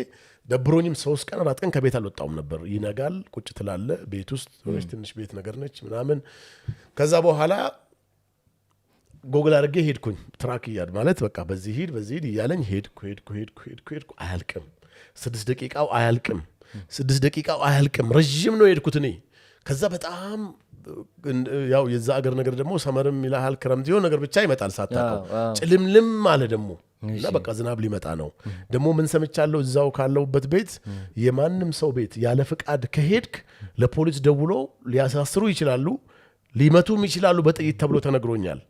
ደብሮኝም 3 ቀን 4 ቀን ከቤት አልወጣሁም ነበር። ይነጋል፣ ቁጭ ትላለ ቤት ውስጥ፣ ሆነች ትንሽ ቤት ነገር ነች ምናምን። ከዛ በኋላ ጎግል አድርጌ ሄድኩኝ። Track እያድ ማለት በቃ በዚህ ሂድ በዚህ ሂድ እያለኝ ሄድኩ ሄድኩ ሄድኩ ሄድኩ ሄድኩ። አያልቅም። 6 ደቂቃው አያልቅም። 6 ደቂቃው አያልቅም። ረዥም ነው የሄድኩት እኔ። ከዛ በጣም ያው የዛ አገር ነገር ደግሞ summer ም ይልሃል ክረምት የሆነ ነገር ብቻ ይመጣል ሳታውቀው። አዎ፣ አዎ። ጭልምልም አለ ደግሞ እና በቃ ዝናብ ሊመጣ ነው። ደግሞ ምን ሰምቻለሁ፣ እዛው ካለሁበት ቤት የማንም ሰው ቤት ያለ ፍቃድ ከሄድክ ለፖሊስ ደውሎ ሊያሳስሩ ይችላሉ፣ ሊመቱም ይችላሉ በጥይት ተብሎ ተነግሮኛል።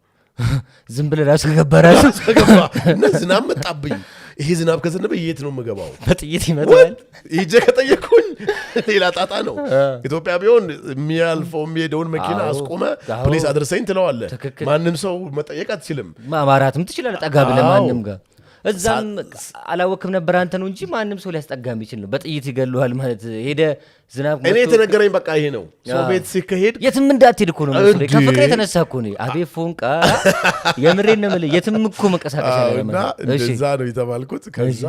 ዝም ብለህ ራሱ ከገባ ራሱ ገባ እና ዝናብ መጣብኝ። ይሄ ዝናብ ከዘነበ የት ነው የምገባው? በጥይት ይመጣል። ሂጄ ከጠየቅኩኝ ሌላ ጣጣ ነው። ኢትዮጵያ ቢሆን የሚያልፈው የሚሄደውን መኪና አስቆመ please አድርሰኝ ትለዋለህ። ማንም ሰው መጠየቅ አትችልም። ማማራትም ትችላለህ ጠጋ ብለህ ማንም ጋር። እዛም አላወክም ነበር አንተ ነው እንጂ ማንም ሰው ሊያስጠጋ የሚችል ነው። በጥይት ይገሉሃል ማለት ሄደ ዝናብ እኔ መጥቶ የተነገረኝ በቃ ይሄ ነው። ሰው ቤት ሲካሄድ የትም እንዳትሄድ እኮ ነው መሰለኝ። እንዴ! ከፍቅር የተነሳ እኮ ነው። አቤት ፎንቃ፣ የምሬን ነው የምልህ። የትም እኮ መንቀሳቀሻ አዎ፣ እና ለመ እንደዛ ነው የተባልኩት። ከዛ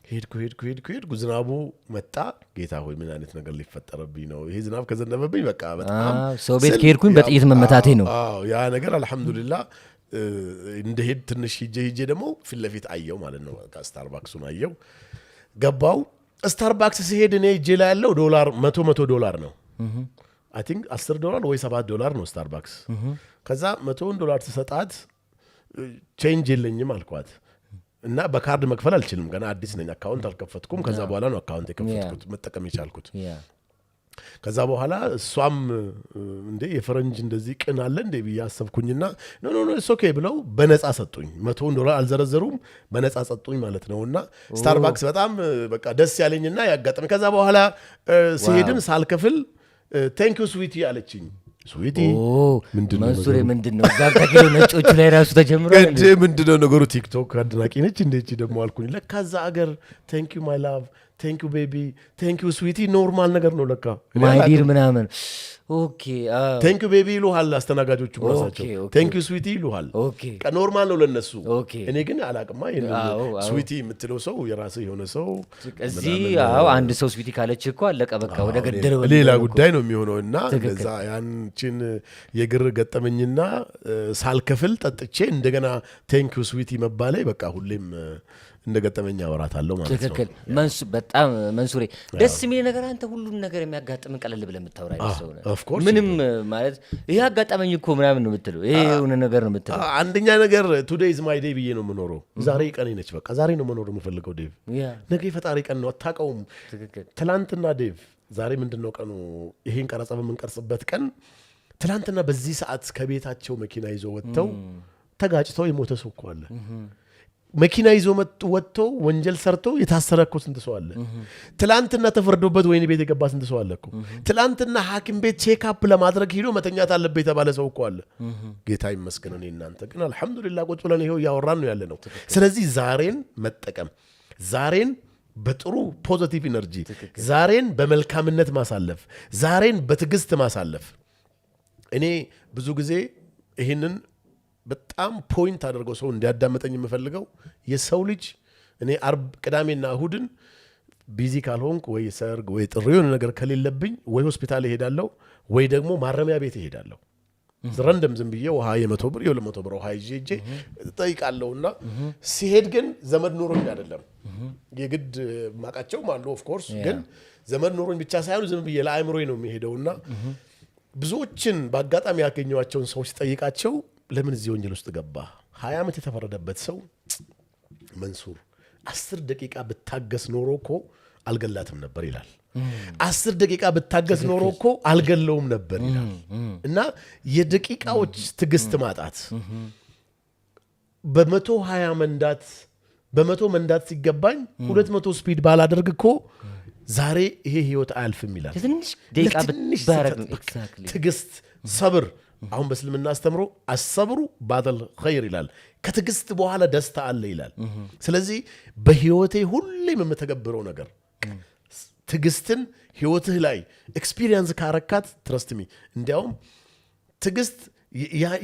ሄድኩ ሄድኩ ሄድኩ ሄድኩ፣ ዝናቡ መጣ። ጌታ ሆይ፣ ምን አይነት ነገር ሊፈጠርብኝ ነው? ይሄ ዝናብ ከዘነበብኝ በቃ በጣም ሰው ቤት ስል ከሄድኩኝ በጥይት መመታቴ ነው። አዎ፣ ያ ነገር አልሐምዱሊላህ እንደሄድ ትንሽ ሂጄ ሂጄ ደግሞ ፊት ለፊት አየው ማለት ነው። በቃ Starbucks ኡን አየው፣ ገባው። Starbucks ሲሄድ እኔ እጄ ላይ ያለው ዶላር መቶ መቶ ዶላር ነው። I think 10 ዶላር ወይ 7 ዶላር ነው Starbucks። ከዛ 100ውን ዶላር ስሰጣት change የለኝም አልኳት እና በካርድ መክፈል አልችልም። ገና አዲስ ነኝ፣ account አልከፈትኩም። ከዛ በኋላ ነው account የከፈትኩት መጠቀም የቻልኩት። ከዛ በኋላ እሷም እንዴ የፈረንጅ እንደዚህ ቅን አለ እንዴ ብዬ አሰብኩኝና no, no, no, it's okay ብለው በነፃ ሰጡኝ። 100ውን ዶላር አልዘረዘሩም፣ በነፃ ሰጡኝ ማለት ነው። እና Starbucks በጣም በቃ ደስ ያለኝና ያጋጠመኝ። ከዛ በኋላ ሲሄድም ሳልከፍል "Thank you, sweetie" አለችኝ። Sweetie ምንድን ነው? መንሱሬ፣ ምንድን ነው እዛም ተኪሎ ነጮቹ ላይ ራሱ ተጀምሯል እንዴ፣ ምንድነው ነገሩ? TikTok አድናቂ ነች እንዴ እቺ ደግሞ አልኩኝ። ለካ እዛ አገር "Thank you, my love", "Thank you, baby", "Thank you, sweetie" normal ነገር ነው ለካ። እኔ My dear አላውቅም። ምናምን okay "Thank you, baby" ይሉሃል አስተናጋጆቹ ራሳቸው። "Thank you, sweetie" ይሉሃል። በቃ normal ነው ለነሱ። እኔ ግን አላቅማ። ይሄንን sweetie የምትለው ሰው የራስህ የሆነ ሰው እዚህ አዎ፣ አንድ ሰው sweetie ካለች እኮ አለቀ በቃ፣ ወደ ገደለው ሌላ እኮ። ጉዳይ ነው የሚሆነው። እና እንደዛ ያንቺን የግር ገጠመኝና ሳልከፍል ጠጥቼ እንደገና "Thank you, sweetie" መባሌ በቃ ሁሌም እንደ ገጠመኝ አወራታለሁ ማለት ነው። ትክክል። በጣም መንሱሬ፣ ደስ የሚል ነገር አንተ ሁሉን ነገር የሚያጋጥምን ቀለል ብለህ የምታወራ አይነት ሰው ነህ። Of course. ምንም ማለት ይሄ አጋጣመኝ እኮ ምናምን ነው የምትለው፣ ይሄ የሆነ ነገር ነው የምትለው። አንደኛ ነገር today is my day ብዬ ነው የምኖረው። ዛሬ ቀኔ ነች። በቃ ዛሬ ነው መኖር የምፈልገው ዴቭ። ነገ የፈጣሪ ቀን ነው፣ አታውቀውም። ትላንትና ዴቭ፣ ዛሬ ምንድን ነው ቀኑ? ይሄን ቀረጻ በምንቀርጽበት ቀን ትላንትና በዚህ ሰዓት ከቤታቸው መኪና ይዞ ወጥተው ተጋጭተው የሞተ ሰው እኮ አለ። መኪና ይዞ ወጥቶ ወንጀል ሰርቶ የታሰረ እኮ ስንት ሰው አለ። ትላንትና ተፈርዶበት ወህኒ ቤት የገባ ስንት ሰው አለ እኮ። ትላንትና ሐኪም ቤት check up ለማድረግ ሂዶ መተኛት አለበት የተባለ ሰው እኮ አለ። ጌታ ይመስገን። እኔ እናንተ ግን አልሐምዱሊላህ ቁጭ ብለን ይኸው እያወራን ነው ያለ ነው። ስለዚህ ዛሬን መጠቀም፣ ዛሬን በጥሩ positive energy፣ ዛሬን በመልካምነት ማሳለፍ፣ ዛሬን በትዕግስት ማሳለፍ። እኔ ብዙ ጊዜ ይህንን በጣም point አድርገው ሰው እንዲያዳምጠኝ የምፈልገው የሰው ልጅ እኔ አርብ፣ ቅዳሜና እሁድን Busy ካልሆንኩ ወይ ሰርግ ወይ ጥሪ የሆነ ነገር ከሌለብኝ ወይ ሆስፒታል እሄዳለሁ ወይ ደግሞ ማረሚያ ቤት እሄዳለሁ። Random ዝም ብዬ ውሃ፣ የ100 ብር የ200 ብር ውሃ ይዤ ሄጄ እጠይቃለሁ። እና ሲሄድ ግን ዘመድ ኖሮኝ አይደለም፣ የግድ ማቃቸውም አሉ of course፣ ግን ዘመድ ኖሮኝ ብቻ ሳይሆን ዝም ብዬ ለአእምሮዬ ነው የሚሄደው። እና ብዙዎችን በአጋጣሚ ያገኘኋቸውን ሰዎች ጠይቃቸው ለምን እዚህ ወንጀል ውስጥ ገባ? 20 ዓመት የተፈረደበት ሰው መንሱር 10 ደቂቃ ብታገስ ኖሮ እኮ አልገላትም ነበር ይላል። 10 ደቂቃ ብታገስ ኖሮ እኮ አልገለውም ነበር ይላል። እና የደቂቃዎች ትዕግስት ማጣት፣ በ120 መንዳት፣ በ100 መንዳት ሲገባኝ 200 speed ባላደርግ እኮ ዛሬ ይሄ ህይወት አያልፍም ይላል። ትንሽ ደቂቃ ለትንሽ ብታረግ ስህተት በቃ ትዕግስት፣ ሰብር። አሁን በእስልምና አስተምሮ الصبر بعد الخير ይላል። ከትዕግስት በኋላ ደስታ አለ ይላል። ስለዚህ በህይወቴ ሁሌም የምተገብረው ነገር ትዕግስትን ህይወትህ ላይ experience ካረካት፣ trust me፣ እንዲያውም ትዕግስት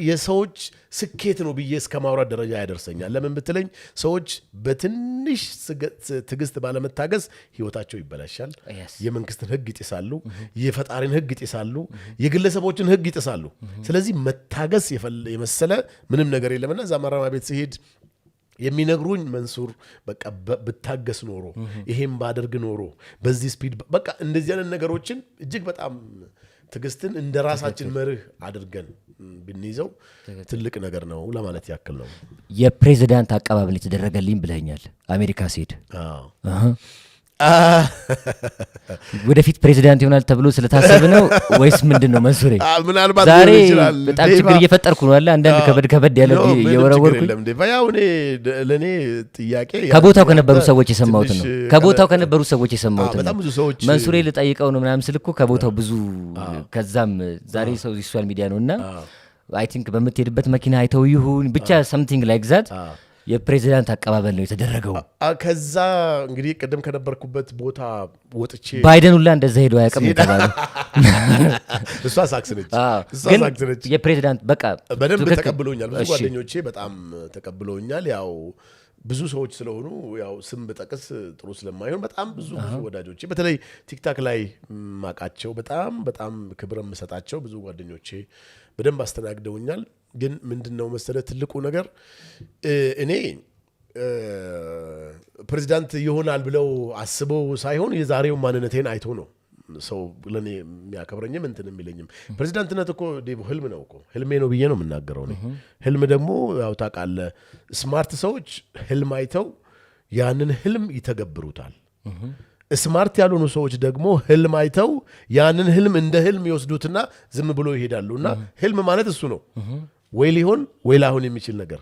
የሰዎች ስኬት ነው ብዬ እስከ ማውራት ደረጃ ያደርሰኛል። ለምን ብትለኝ ሰዎች በትንሽ ትዕግስት ባለመታገስ ህይወታቸው ይበላሻል። የመንግስትን ህግ ይጥሳሉ፣ የፈጣሪን ህግ ይጥሳሉ፣ የግለሰቦችን ህግ ይጥሳሉ። ስለዚህ መታገስ የመሰለ ምንም ነገር የለምና እዛ ማረሚያ ቤት ሲሄድ የሚነግሩኝ መንሱር በቃ ብታገስ ኖሮ፣ ይሄም ባደርግ ኖሮ፣ በዚህ speed፣ በቃ እንደዚህ አይነት ነገሮችን እጅግ በጣም ትዕግስትን እንደ ራሳችን መርህ አድርገን ብንይዘው ትልቅ ነገር ነው ለማለት ያክል ነው። የፕሬዚዳንት አቀባበል የተደረገልኝ ብለኸኛል አሜሪካ ሲሄድ። አዎ። ወደፊት ፕሬዚዳንት ይሆናል ተብሎ ስለታሰበ ነው ወይስ ምንድን ነው መንሱሬ? ምናልባት ዛሬ ሊሆን ይችላል። በጣም ዴቫ ችግር እየፈጠርኩ ነው አለ፣ አንዳንድ ከበድ ከበድ ያለ No፣ ምንም ችግር እየወረወርኩኝ። የለም ዴቫ። ያው እኔ ለእኔ ጥያቄ ከቦታው ከነበሩ ሰዎች የሰማሁትን ነው። ትንሽ ከቦታው ከነበሩ ሰዎች የሰማሁትን በጣም ነው። ብዙ ሰዎች መንሱሬ ልጠይቀው ነው ምናምን ስል እኮ ከቦታው ብዙ፣ ከዛም ዛሬ ሰው social media ነው እና I think በምትሄድበት መኪና አይተው ይሁን ብቻ something like that የፕሬዚዳንት አቀባበል ነው የተደረገው። ከዛ እንግዲህ ቅድም ከነበርኩበት ቦታ ወጥቼ ባይደን ሁላ እንደዛ ሄዶ አያውቅም የተባለው። እሷ ሳክስ ነች። እሷ ግን ሳክስ ነች። የፕሬዚዳንት በቃ በደንብ ተቀብለውኛል። ብዙ ጓደኞቼ በጣም ተቀብለውኛል። ያው ብዙ ሰዎች ስለሆኑ ያው ስም ብጠቅስ ጥሩ ስለማይሆን በጣም ብዙ ብዙ ወዳጆቼ፣ በተለይ TikTok ላይ ማቃቸው፣ በጣም በጣም ክብር የምሰጣቸው ብዙ ጓደኞቼ በደንብ አስተናግደውኛል። ግን ምንድን ነው መሰለ ትልቁ ነገር እኔ ፕሬዚዳንት ይሆናል ብለው አስበው ሳይሆን የዛሬው ማንነቴን አይቶ ነው ሰው ለእኔ የሚያከብረኝም እንትን የሚለኝም። ፕሬዚዳንትነት እኮ ዴቭ ህልም ነው እኮ፣ ህልሜ ነው ብዬ ነው የምናገረው እኔ። ህልም ደግሞ ያው ታውቃለህ፣ smart ሰዎች ህልም አይተው ያንን ህልም ይተገብሩታል። Smart ያልሆኑ ሰዎች ደግሞ ህልም አይተው ያንን ህልም እንደ ህልም ይወስዱትና ዝም ብሎ ይሄዳሉ። እና ህልም ማለት እሱ ነው፣ ወይ ሊሆን ወይ ላይሆን የሚችል ነገር።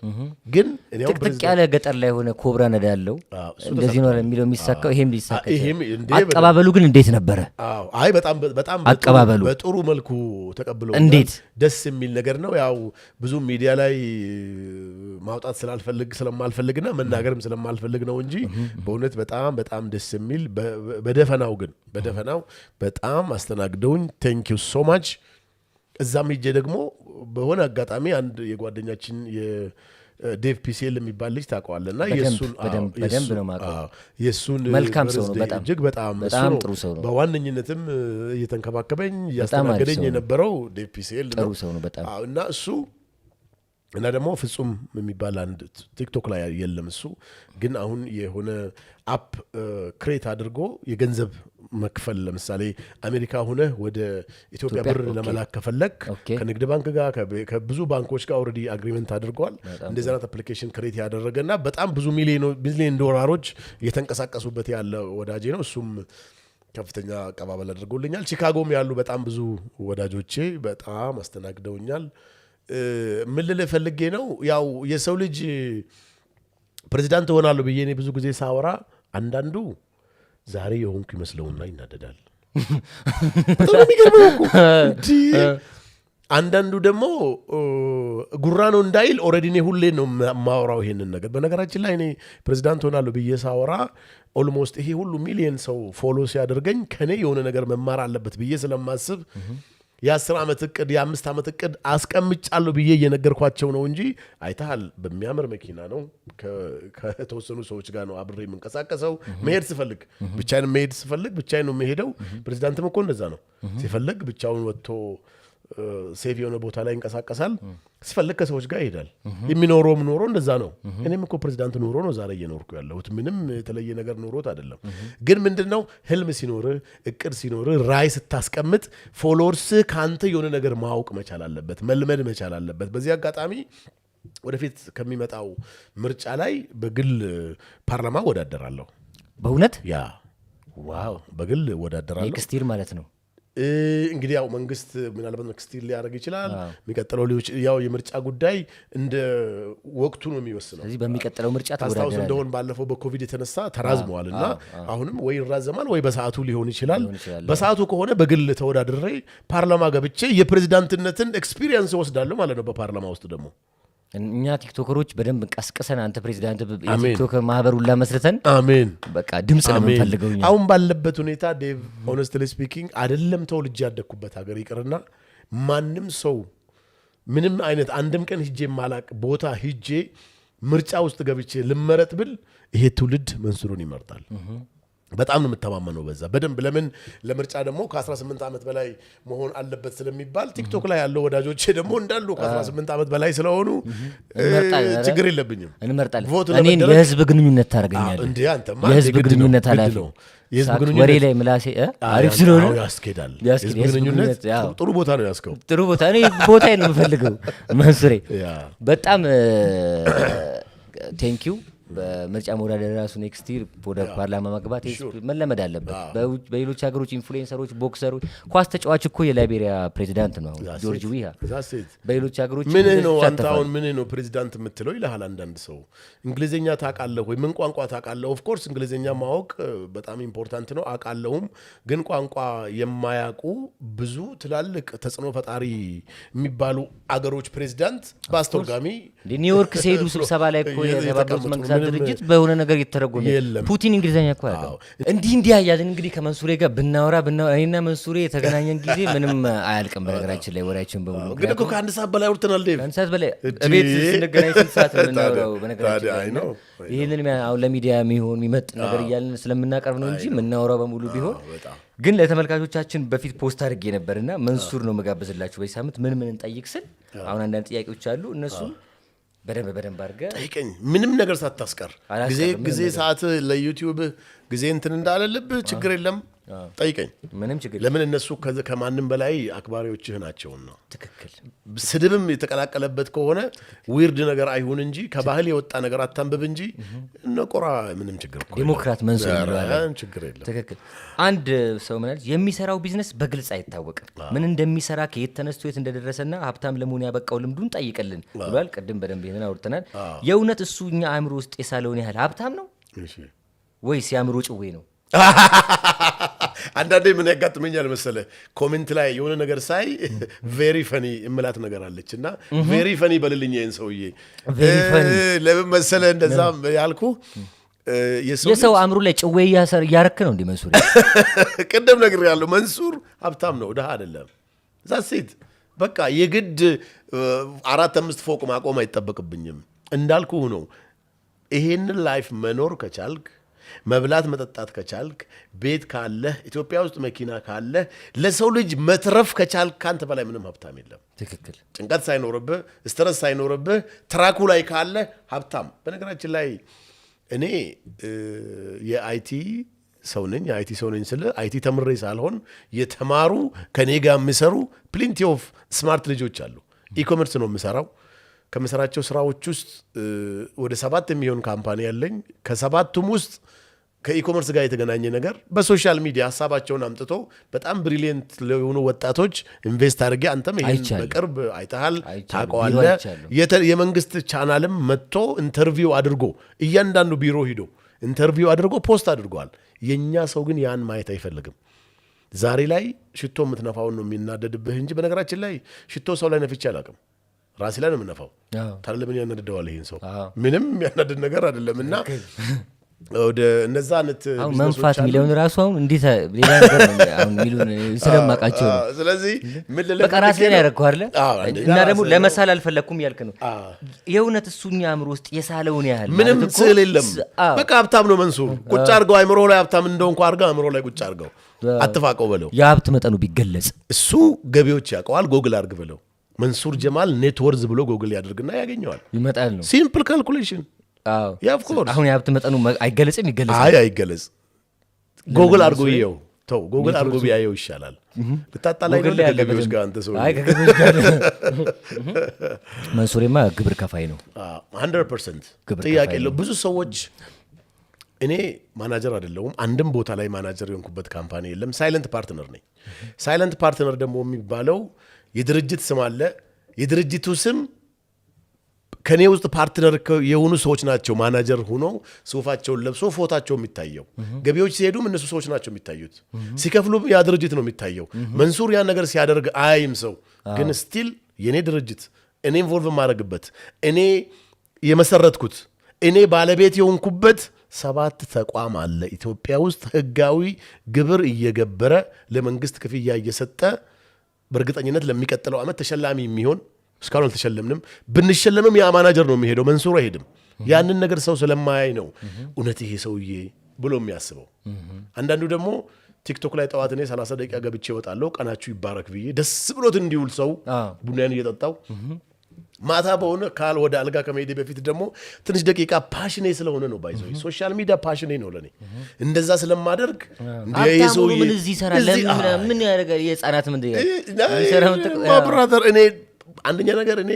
ግን እኔ አሁን ጥቅጥቅ ያለ ገጠር ላይ ሆነ ኮብራ ነዳለው አዎ፣ እሱ እንደዚህ ነው የሚለው የሚሳካው፣ ይሄም ሊሳካ ይሄም ይችላል። እንዴ በደንብ። አቀባበሉ ግን እንዴት ነበረ? አዎ፣ አይ በጣም በጣም አቀባበሉ በጥሩ መልኩ ተቀብለው እንዴት? ደስ የሚል ነገር ነው። ያው ብዙ ሚዲያ ላይ ማውጣት ስለማልፈልግና መናገርም ስለማልፈልግ ነው እንጂ በእውነት በጣም በጣም ደስ የሚል፣ በደፈናው ግን በደፈናው በጣም አስተናግደውኝ thank you so much። እዛም ሄጄ ደግሞ በሆነ አጋጣሚ አንድ የጓደኛችን የዴቭ ፒሲኤል የሚባል ልጅ ታውቀዋለህ እና የእሱን በደንብ ነው የማውቀው። የእሱን መልካም ሰው ነው birthday በጣም። እጅግ በጣም እሱ በጣም ነው ጥሩ ሰው ነው። በዋነኝነትም እየተንከባከበኝ አሪፍ እያስተናገደኝ ሰው ነው። የነበረው ዴቭ ፒሲኤል ጥሩ ነው። ሰው ነው በጣም። አዎ፣ እና እሱ እና ደግሞ ፍጹም የሚባል አንድ TikTok ላይ የለም፣ እሱ ግን አሁን የሆነ app create አድርጎ የገንዘብ መክፈል፣ ለምሳሌ አሜሪካ ሆነህ ወደ ኢትዮጵያ ኢትዮጵያ፣ ብር ለመላክ ከፈለግ ከንግድ ባንክ ጋር ከብዙ ባንኮች ጋር already agreement አድርገዋል። እንደዚህ አይነት application create ያደረገ እና በጣም ብዙ ሚሊዮን ዶላሮች እየተንቀሳቀሱበት ያለ ወዳጄ ነው። እሱም ከፍተኛ አቀባበል አድርጎልኛል። ቺካጎም ያሉ በጣም ብዙ ወዳጆቼ በጣም አስተናግደውኛል። ምን ልልህ ፈልጌ ነው፣ ያው የሰው ልጅ ፕሬዚዳንት እሆናለሁ ብዬ እኔ ብዙ ጊዜ ሳወራ አንዳንዱ ዛሬ የሆንኩ ይመስለውና ይናደዳል። በጣም ነው የሚገርመው እኮ እንዲህ። አንዳንዱ ደግሞ ጉራ ነው እንዳይል already እኔ ሁሌ ነው የማወራው ይሄንን ነገር። በነገራችን ላይ እኔ ፕሬዚዳንት ሆናለሁ ብዬ ሳወራ almost ይሄ ሁሉ ሚሊየን ሰው follow ሲያደርገኝ ከኔ የሆነ ነገር መማር አለበት ብዬ ስለማስብ የ10 ዓመት እቅድ፣ የ5 ዓመት እቅድ አስቀምጫለሁ ብዬ እየነገርኳቸው ነው እንጂ አይተሃል፣ በሚያምር መኪና ነው፣ ከተወሰኑ ሰዎች ጋር ነው አብሬ የምንቀሳቀሰው። መሄድ ስፈልግ ብቻዬን፣ መሄድ ስፈልግ ብቻዬን ነው የምሄደው። ፕሬዚዳንትም እኮ እንደዛ ነው። ሲፈልግ ብቻውን ወጥቶ safe የሆነ ቦታ ላይ ይንቀሳቀሳል። ሲፈልግ ከሰዎች ጋር ይሄዳል። የሚኖረውም ኑሮ እንደዛ ነው። እኔም እኮ ፕሬዚዳንት ኑሮ ነው ዛሬ እየኖርኩ ያለሁት። ምንም የተለየ ነገር ኖሮት አይደለም። ግን ምንድን ነው፣ ህልም ሲኖርህ፣ እቅድ ሲኖርህ፣ ራዕይ ስታስቀምጥ followers ከአንተ የሆነ ነገር ማወቅ መቻል አለበት፣ መልመድ መቻል አለበት። በዚህ አጋጣሚ ወደፊት ከሚመጣው ምርጫ ላይ በግል ፓርላማ እወዳደራለሁ። በእውነት? Yeah። በግል እወዳደራለሁ። Next year ማለት ነው። እንግዲህ ያው መንግስት ምናልባት next year ሊያደርግ ይችላል። የሚቀጥለው ያው የምርጫ ጉዳይ እንደ ወቅቱ ነው የሚወስነው። ስለዚህ በሚቀጥለው ምርጫ ታስታውስ ትወዳደራለህ። እንደሆን ባለፈው በኮቪድ የተነሳ ተራዝመዋል እና አሁንም ወይ ይራዘማል ወይ በሰዓቱ ሊሆን ይችላል። ሊሆን ይችላል። በሰዓቱ ከሆነ በግል ተወዳድሬ ፓርላማ ገብቼ የፕሬዚዳንትነትን experience እወስዳለሁ ማለት ነው። በፓርላማ ውስጥ ደግሞ እኛ ቲክቶከሮች በደንብ ቀስቅሰን አንተ ፕሬዚዳንት አሜን። የቲክቶክ ማህበሩን ላመስርተን አሜን። በቃ ድምፅ ነው አሜን። የምንፈልገው እኛ። አሁን ባለበት ሁኔታ ዴቭ፣ honestly speaking፣ አይደለም ተወልጄ ያደግኩበት ሀገር ይቅርና ማንም ሰው ምንም አይነት አንድም ቀን ሂጄ የማላቅ ቦታ ሂጄ ምርጫ ውስጥ ገብቼ ልመረጥ ብል ይሄ ትውልድ መንሱሩን ይመርጣል። በጣም ነው የምተማመነው በዛ በደንብ። ለምን፣ ለምርጫ ደግሞ ከ18 ዓመት በላይ መሆን አለበት ስለሚባል ቲክቶክ ላይ ያለው ወዳጆቼ ደግሞ እንዳሉ ከ18 ዓመት በላይ ስለሆኑ እንመርጣለን። ኧረ ችግር የለብኝም። እንመርጣለን። Vote እኔን ለመደረግ የህዝብ ግንኙነት ታደርገኛለህ። እንዴ አንተማ የህዝብ ግድ ነው፣ ግንኙነት ግድ ኃላፊ ነው። የህዝብ ሳቅ ግንኙነት ወሬ ላይ ምላሴ አሪፍ ስለሆነ አዎ፣ ያስኬዳል። ያስኬድ። የህዝብ የህዝብ ግንኙነት ግንኙነት፣ ያው። ጥሩ ቦታ ነው ያስከው። ጥሩ ቦታ፣ እኔ ቦታ ነው የምፈልገው መንሱሬ። በጣም thank you። በምርጫ መወዳደር ራሱ next year ወደ ፓርላማ መግባት መለመድ አለበት። በሌሎች ሀገሮች influencer ኦች፣ ቦክሰሮች፣ ኳስ ተጫዋች እኮ የላይቤሪያ ፕሬዚዳንት ነው አሁን ጆርጅ ዊሃ። That's it። በሌሎች ሀገሮች ምንህ ነው አንተ ይሳተፋሉ። አሁን ምንህ ነው ፕሬዚዳንት የምትለው ይልሃል አንዳንድ ሰው። እንግሊዝኛ ታውቃለህ ወይ? ምን ቋንቋ ታውቃለህ? Of course እንግሊዝኛ ማወቅ በጣም important ነው፣ አውቃለሁም። ግን ቋንቋ የማያውቁ ብዙ ትላልቅ ተጽዕኖ ፈጣሪ የሚባሉ አገሮች ፕሬዚዳንት በአስተርጓሚ እንዴ፣ ኒውዮርክ ሲሄዱ ስብሰባ ላይ እኮ የተባበሩት የተቀመጡ መንግስታት ምንም ድርጅት በሆነ ነገር እየተረጎመ የለም። ፑቲን እንግሊዝኛ እኮ አያውቅም። እንዲህ እንዲህ እያልን እንግዲህ ከመንሱሬ ጋር ብናወራ ብናወራ፣ እኔና መንሱሬ የተገናኘን ጊዜ ምንም አያልቅም። በነገራችን ላይ ወሬያችን በሙሉ ግን እኮ ከአንድ ሰዓት በላይ አውርተናል ዴቭ። ከአንድ ሰዓት በላይ እንዴ! እቤት ስንገናኝ ስንት ሰዓት ነው የምናወራው? በነገራችን ታዲያ ላይ አይ እና ነው፣ ይህንን አሁን ለሚዲያ የሚሆን የሚመጥ ነገር እያልን ስለምናቀርብ ነው እንጂ የምናወራው በሙሉ ቢሆን በጣም። ግን ለተመልካቾቻችን በፊት post አድርጌ ነበር እና መንሱር ነው መጋበዝላችሁ በዚህ ሳምንት ምን ምን እንጠይቅ ስል አሁን አንዳንድ ጥያቄዎች አሉ። እነሱም በደንብ በደንብ አድርገህ ጠይቀኝ፣ ምንም ነገር ሳታስቀር። አላስቀርም፣ ጊዜ ምንም ጊዜ ሰዓት ለዩቲዩብ ጊዜ እንትን እንዳለልብህ ችግር የለም፣ ጠይቀኝ። ምንም ችግር ለምን፣ እነሱ ከማንም በላይ አክባሪዎችህ ናቸውና። ትክክል። ስድብም የተቀላቀለበት ከሆነ weird ነገር አይሁን እንጂ፣ ከባህል የወጣ ነገር አታንብብ እንጂ እነቆራ ምንም ችግር እኮ የለም። ዴሞክራት መንሱር ኧረ እንለዋለን። ችግር የለም። ትክክል። አንድ ሰው ምን አለች? የሚሰራው ቢዝነስ በግልጽ አይታወቅም። ምን እንደሚሰራ፣ ከየት ተነስቶ የት እንደደረሰና ሀብታም ለመሆን ያበቃው ልምዱን ጠይቅልን ብሏል። ቅድም በደንብ ይህንን አውርተናል። የእውነት እሱ እኛ አእምሮ ውስጥ የሳለውን ያህል ሀብታም ነው ወይስ የአእምሮ ጭዌ ነው? አንዳንዴ ምን ያጋጥመኛል መሰለ፣ comment ላይ የሆነ ነገር ሳይ very funny የምላት ነገር አለች እና very funny በልልኝ ይህን ሰውዬ። Very funny። ለምን መሰለ እንደዛ ያልኩ የሰው የሰው አእምሮ ላይ ጭዌ እያረክ ነው እንዲ መንሱር? ቅድም ነግሬሃለሁ። መንሱር ሀብታም ነው፣ ድሃ አይደለም። That's it። በቃ የግድ አራት አምስት ፎቅ ማቆም አይጠበቅብኝም። እንዳልኩህ ነው። ይሄንን life መኖር ከቻልክ፣ መብላት መጠጣት ከቻልክ፣ ቤት ካለህ፣ ኢትዮጵያ ውስጥ መኪና ካለህ፣ ለሰው ልጅ መትረፍ ከቻልክ ከአንተ በላይ ምንም ሀብታም የለም። ጭንቀት ሳይኖርብህ፣ stress ሳይኖርብህ track ኡ ላይ ካለህ ሀብታም። በነገራችን ላይ እኔ የ IT ሰው ነኝ። የ IT ሰው ነኝ ስል IT ተምሬ ሳልሆን የተማሩ ከኔ ጋር የሚሰሩ plenty of smart ልጆች አሉ። E-commerce ነው የምሰራው። ከምሰራቸው ስራዎች ውስጥ ወደ ሰባት የሚሆን company ያለኝ፣ ከሰባቱም ውስጥ ከ e-commerce ጋር የተገናኘ ነገር በ social media ሀሳባቸውን አምጥቶ በጣም brilliant ለሆኑ ወጣቶች invest አድርጌ፣ አንተም ይሄን አይቻለሁ። በቅርብ አይተሃል፣ አይቻለሁ። ታውቀዋለህ። ቢሮ አይቻለሁ። የመንግስት ቻናልም መጥቶ interview አድርጎ፣ እያንዳንዱ ቢሮ ሂዶ interview አድርጎ post አድርጓል። የእኛ ሰው ግን ያን ማየት አይፈልግም። ዛሬ ላይ ሽቶ የምትነፋውን ነው የሚናደድብህ እንጂ፣ በነገራችን ላይ ሽቶ ሰው ላይ ነፍቼ አላውቅም። ራሴ ላይ ነው የምነፋው። ታዲያ ለምን ያናድደዋል ይሄን ሰው? ምንም የሚያናድድ ነገር አይደለም። እና ወደ እነዛ አይነት አሁን ቢዝነሶች መንፋት አሉ። የሚለውን ራሱ አሁን እንዴት ሌላ ነገር ነው አሁን የሚሉን ስለማውቃቸው ነው። ስለዚህ ምን ልልህ በቃ ራስህ ፈልጌ ላይ ነው? ያደረግከው አይደለ? አዎ፣ አንደኛ እና ደግሞ ራስህ ነው። ለመሳል አልፈለግኩም ያልክ ነው። የእውነት እሱ እኛ አእምሮ ውስጥ የሳለውን ያህል ምንም ማለት እኮ ስዕል የለም። በቃ ሀብታም ነው መንሱር። ቁጭ አድርገው፣ አይምሮ ላይ ሀብታም እንደሆንኩ አድርገው አእምሮ ላይ ቁጭ አድርገው፣ አትፋቀው በለው። የሀብት መጠኑ ቢገለጽ? እሱ ገቢዎች ያውቀዋል። ጎግል አድርግ በለው። መንሱር ጀማል net worth ብሎ ጎግል ያደርግና ያገኘዋል። ይመጣል ነው። Simple calculation። Yeah, of course. አሁን የሀብት መጠኑ አይገለጽም? ይገለጻል። አይ፣ አይገለጽ። ጎግል አድርጎ ይየው። ተው፣ ጎግል አድርጎ ቢያየው ይሻላል። ልታጣላኝ ነው ጎግል ላይ ያለ ከገቢዎች በደንብ። ጋር አንተ ሰው። አይ፣ ከገቢዎች ጋር መንሱሬማ ግብር ከፋይ ነው። 100% ግብር ጥያቄ ከፋይ የለው። ብዙ ሰዎች፣ እኔ ማናጀር አይደለሁም። አንድም ቦታ ላይ ማናጀር የሆንኩበት company የለም። Silent partner ነኝ። Silent partner ደግሞ የሚባለው የድርጅት ስም አለ። የድርጅቱ ስም ከኔ ውስጥ partner የሆኑ ሰዎች ናቸው። ማናጀር ሆኖ ሱፋቸውን ለብሶ ፎታቸው የሚታየው፣ ገቢዎች ሲሄዱም እነሱ ሰዎች ናቸው የሚታዩት። ሲከፍሉም ያ ድርጅት ነው የሚታየው። መንሱር ያን ነገር ሲያደርግ አያይም ሰው። ግን still የእኔ ድርጅት፣ እኔ involve የማደርግበት፣ እኔ የመሰረትኩት፣ እኔ ባለቤት የሆንኩበት ሰባት ተቋም አለ ኢትዮጵያ ውስጥ፣ ህጋዊ ግብር እየገበረ፣ ለመንግስት ክፍያ እየሰጠ፣ በእርግጠኝነት ለሚቀጥለው ዓመት ተሸላሚ የሚሆን። እስካሁን አልተሸለምንም። ብንሸለምም ያ ማናጀር ነው የሚሄደው፣ መንሱር አይሄድም። ያንን ነገር ሰው ስለማያይ ነው እውነት ይሄ ሰውዬ ብሎ የሚያስበው። አንዳንዱ ደግሞ ቲክቶክ ላይ ጠዋት እኔ 30 ደቂቃ ገብቼ እወጣለሁ፣ ቀናችሁ ይባረክ ብዬ፣ ደስ ብሎት እንዲውል ሰው ቡናን እየጠጣው፣ ማታ በሆነ ካል ወደ አልጋ ከመሄዴ በፊት ደግሞ ትንሽ ደቂቃ passion ኔ ስለሆነ ነው፣ by the way social media passion ኔ ነው ለእኔ፣ እንደዛ ስለማደርግ እንደ ይሄ ሀብታም ሆኖ ሰውዬ ምን እዚህ ይሰራል? እዚህ ለምን ምን ያደርጋል? የህፃናት ምን የሚሰራውን Brother፣ እኔ አንደኛ ነገር እኔ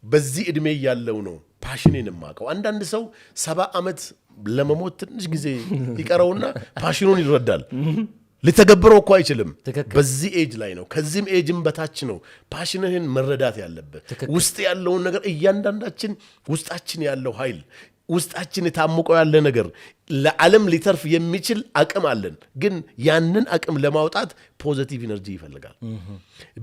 በዚህ እድሜ እያለው ነው passion ኔን የማውቀው። አንዳንድ ሰው 70 ዓመት ለመሞት ትንሽ ጊዜ ይቀረውና passion ኑን ይረዳል። ሊተገብረው እኮ አይችልም። በዚህ age ላይ ነው፣ ከዚህም ኤጅም በታች ነው passion ህን መረዳት ያለብህ። ውስጥ ያለውን ነገር፣ እያንዳንዳችን ውስጣችን ያለው ኃይል፣ ውስጣችን የታምቆ ያለ ነገር፣ ለዓለም ሊተርፍ የሚችል አቅም አለን። ግን ያንን አቅም ለማውጣት positive energy ይፈልጋል።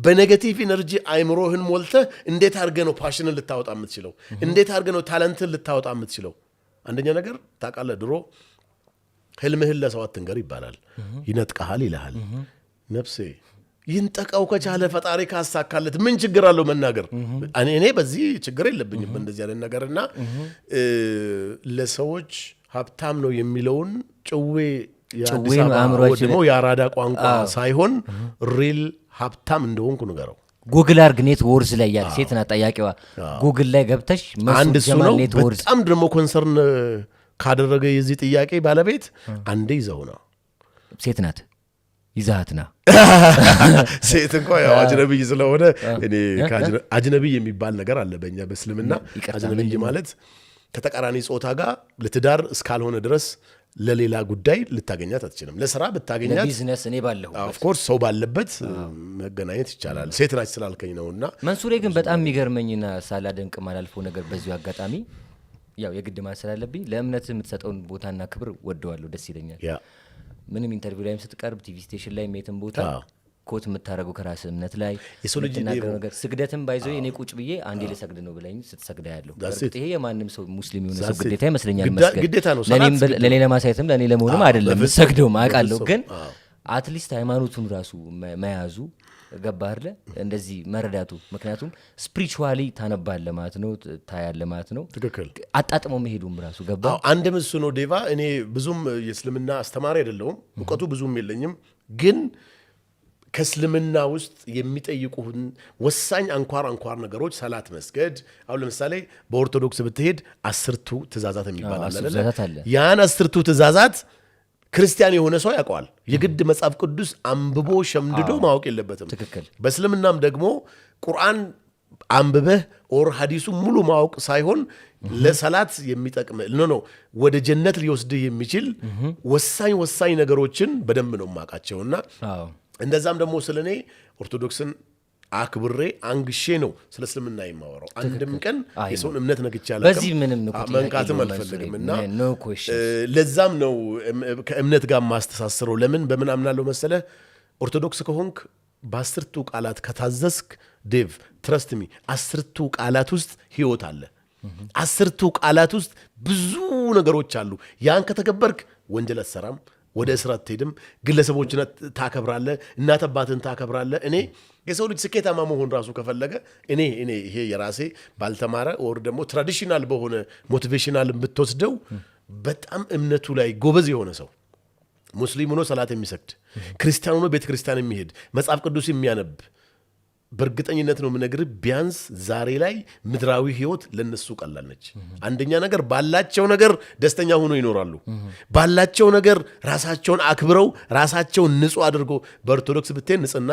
በ negative energy አይምሮህን ሞልተህ እንዴት አድርገህ ነው passion ን ልታወጣ የምትችለው? እንዴት አድርገህ ነው talent ን ልታወጣ የምትችለው? አንደኛ ነገር ታውቃለህ፣ ድሮ ህልምህን ለሰው አትንገር ይባላል። ይነጥቀሃል ይልሃል። ነፍሴ ይንጠቀው ከቻለ፣ ፈጣሪ ካሳካለት ምን ችግር አለው መናገር? እኔ በዚህ ችግር የለብኝም በእንደዚህ አይነት ነገር። እና ለሰዎች ሀብታም ነው የሚለውን ጭዌ የአዲስ ጭዌ ነው አበባ አእምሯችን ወይ ደግሞ የአራዳ ቋንቋ ሳይሆን real ሀብታም እንደሆንኩ ንገረው። ጉግል አርግ net worth ላይ ያለ ሴት ናት ጠያቂዋ። ጉግል ላይ ገብተሽ አንድ መንሱር እሱ ጀማል ነው። net worth። በጣም ደግሞ concern ካደረገ የዚህ ጥያቄ ባለቤት አንዴ ይዘው ነው። ሴት ናት፣ ይዛሃት ና። ሴት እንኳ ያው አጅነብይ ስለሆነ እኔ አጅነብይ የሚባል ነገር አለ በእኛ በእስልምና። ይቅርታ፣ አጅነብይ ማለት ከተቃራኒ ጾታ ጋር ለትዳር እስካልሆነ ድረስ ለሌላ ጉዳይ ልታገኛት አትችልም። ለስራ ብታገኛት ለቢዝነስ እኔ ባለሁ Of course ሰው ባለበት መገናኘት ይቻላል። ሴት ናች ስላልከኝ ነው እና መንሱሬ ግን በጣም የሚገርመኝና ሳላደንቅ ማላልፈው ነገር፣ በዚሁ አጋጣሚ ያው የግድ ማለት ስላለብኝ፣ ለእምነት የምትሰጠውን ቦታና ክብር ወደዋለሁ፣ ደስ ይለኛል። ምንም interview ላይም ስትቀርብ፣ TV station ላይ፣ የትም ቦታ quote የምታደርገው ከራስ እምነት ላይ የሰው ልጅ የምትናገረው ነገር፣ ስግደትም by the way እኔ ቁጭ ብዬ አንዴ ልሰግድ ነው ብለኝ ስትሰግዳ ያለው That's በእርግጥ ይሄ የማንም ሰው ሙስሊም የሆነ ሰው That's it. ግዴታ ይመስለኛል። መስገድ ግዴታ ነው። ለእኔም ሰላት ለእኔ ለማሳየትም ለእኔ ለመሆንም አይደለም የምትሰግደውም አውቃለሁ። በፍጹም። ግን at least ሃይማኖቱን ራሱ መያዙ፣ ገባህ አይደለ? እንደዚህ መረዳቱ፣ ምክንያቱም spiritually ታነባለህ ማለት ነው፣ ታያለህ ማለት ነው። ትክክል። አጣጥሞ መሄዱም ራሱ ገባ። አዎ፣ አንድም እሱ ነው ዴቫ። እኔ ብዙም የእስልምና አስተማሪ አይደለሁም፣ እውቀቱ ብዙም የለኝም። ግን ከእስልምና ውስጥ የሚጠይቁህን ወሳኝ አንኳር አንኳር ነገሮች፣ ሰላት መስገድ፣ አሁን ለምሳሌ በኦርቶዶክስ ብትሄድ አስርቱ ትእዛዛት የሚባል አለ አስርቱ አይደለ? ትእዛዛት አለ። ያን አስርቱ ትእዛዛት ክርስቲያን የሆነ ሰው ያውቀዋል። የግድ መጽሐፍ ቅዱስ አንብቦ ሸምድዶ ማወቅ የለበትም። በእስልምናም ደግሞ ቁርአን አንብበህ or ሀዲሱ ሙሉ ማወቅ ሳይሆን ለሰላት የሚጠቅም፣ no, ወደ ጀነት ሊወስድህ የሚችል ወሳኝ ወሳኝ ነገሮችን በደንብ ነው የማውቃቸው። እና እንደዛም ደግሞ ስለ እኔ ኦርቶዶክስን አክብሬ አንግሼ ነው ስለ እስልምና የማወራው። አንድም ቀን አይ የሰውን እምነት ነክቼ አላውቅም። በዚህ ምንም እኮ ጥያቄ መንካትም የለውም። አልፈልግም። እና No question. ለዛም ነው ከእምነት ጋር ማስተሳስረው። ለምን በምን አምናለሁ መሰለህ? ኦርቶዶክስ ከሆንክ፣ በአስርቱ ቃላት ከታዘዝክ፣ ዴቭ, trust me፣ አስርቱ ቃላት ውስጥ ህይወት አለ። አስርቱ ቃላት ውስጥ ብዙ ነገሮች አሉ። ያን ከተገበርክ ወንጀል አትሰራም፣ ወደ እስር አትሄድም፣ ግለሰቦችን ታከብራለህ፣ እናት አባትን ታከብራለህ። እኔ የሰው ልጅ ስኬታማ መሆን ራሱ ከፈለገ እኔ ይሄ የራሴ ባልተማረ or ደግሞ traditional በሆነ motivational ብትወስደው፣ በጣም እምነቱ ላይ ጎበዝ የሆነ ሰው፣ ሙስሊም ሆኖ ሰላት የሚሰግድ፣ ክርስቲያን ሆኖ ቤተ ክርስቲያን የሚሄድ፣ መጽሐፍ ቅዱስ የሚያነብ፣ በእርግጠኝነት ነው የምነግርህ፣ ቢያንስ ዛሬ ላይ ምድራዊ ህይወት ለነሱ ቀላል ነች። አንደኛ ነገር ባላቸው ነገር ደስተኛ ሆኖ ይኖራሉ። ባላቸው ነገር ራሳቸውን አክብረው፣ ራሳቸውን ንጹህ አድርጎ፣ በኦርቶዶክስ ብትሄድ ንጽህና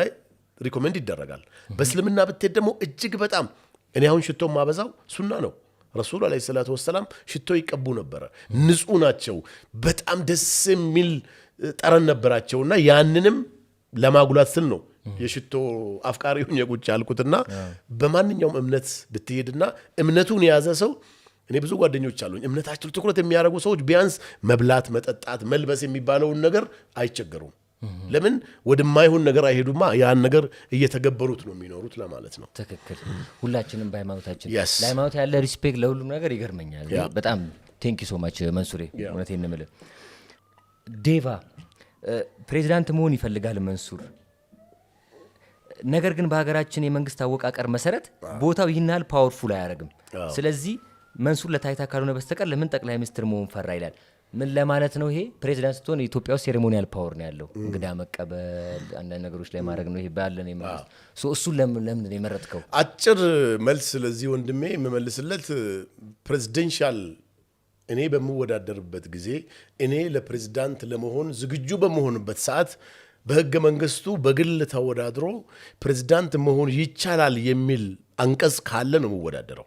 recommend ይደረጋል። በእስልምና ብትሄድ ደግሞ እጅግ በጣም፣ እኔ አሁን ሽቶ ማበዛው ሱና ነው። ረሱሉ ዓለይሂ ሰላቱ ወሰላም ሽቶ ይቀቡ ነበረ። ንጹህ ናቸው። በጣም ደስ የሚል ጠረን ነበራቸውና ያንንም ለማጉላት ስል ነው የሽቶ አፍቃሪ ሁኜ ቁጭ ያልኩትና በማንኛውም እምነት ብትሄድና እምነቱን የያዘ ሰው፣ እኔ ብዙ ጓደኞች አሉኝ፣ እምነታቸው ትኩረት የሚያደርጉ ሰዎች ቢያንስ መብላት፣ መጠጣት፣ መልበስ የሚባለውን ነገር አይቸገሩም። ለምን? ወደማይሆን ነገር አይሄዱማ። ያን ነገር እየተገበሩት ነው የሚኖሩት ለማለት ነው። ትክክል። ሁላችንም በሃይማኖታችን ለሃይማኖት ያለ respect ለሁሉም ነገር ይገርመኛል። በጣም thank you so much መንሱሬ፣ እውነቴን ነው የምልህ። ዴቫ ፕሬዚዳንት መሆን ይፈልጋል መንሱር። ነገር ግን በሀገራችን የመንግስት አወቃቀር መሰረት ቦታው ይህን ያህል powerful አያደርግም። ስለዚህ መንሱር ለታይታ ካልሆነ በስተቀር ለምን ጠቅላይ ሚኒስትር መሆን ፈራ ይላል። ምን ለማለት ነው ይሄ? ፕሬዚዳንት ስትሆን ኢትዮጵያ ውስጥ ceremonial power ነው ያለው። እንግዳ መቀበል፣ አንዳንድ ነገሮች ላይ ማድረግ ነው ይሄ ባለን የመንግስት። So እሱን ለምንድን ነው የመረጥከው? አጭር መልስ ለዚህ ወንድሜ የምመልስለት፣ presidential እኔ በምወዳደርበት ጊዜ፣ እኔ ለፕሬዚዳንት ለመሆን ዝግጁ በምሆንበት ሰዓት በህገ መንግስቱ በግል ተወዳድሮ ፕሬዚዳንት መሆን ይቻላል የሚል አንቀጽ ካለ ነው የምወዳደረው።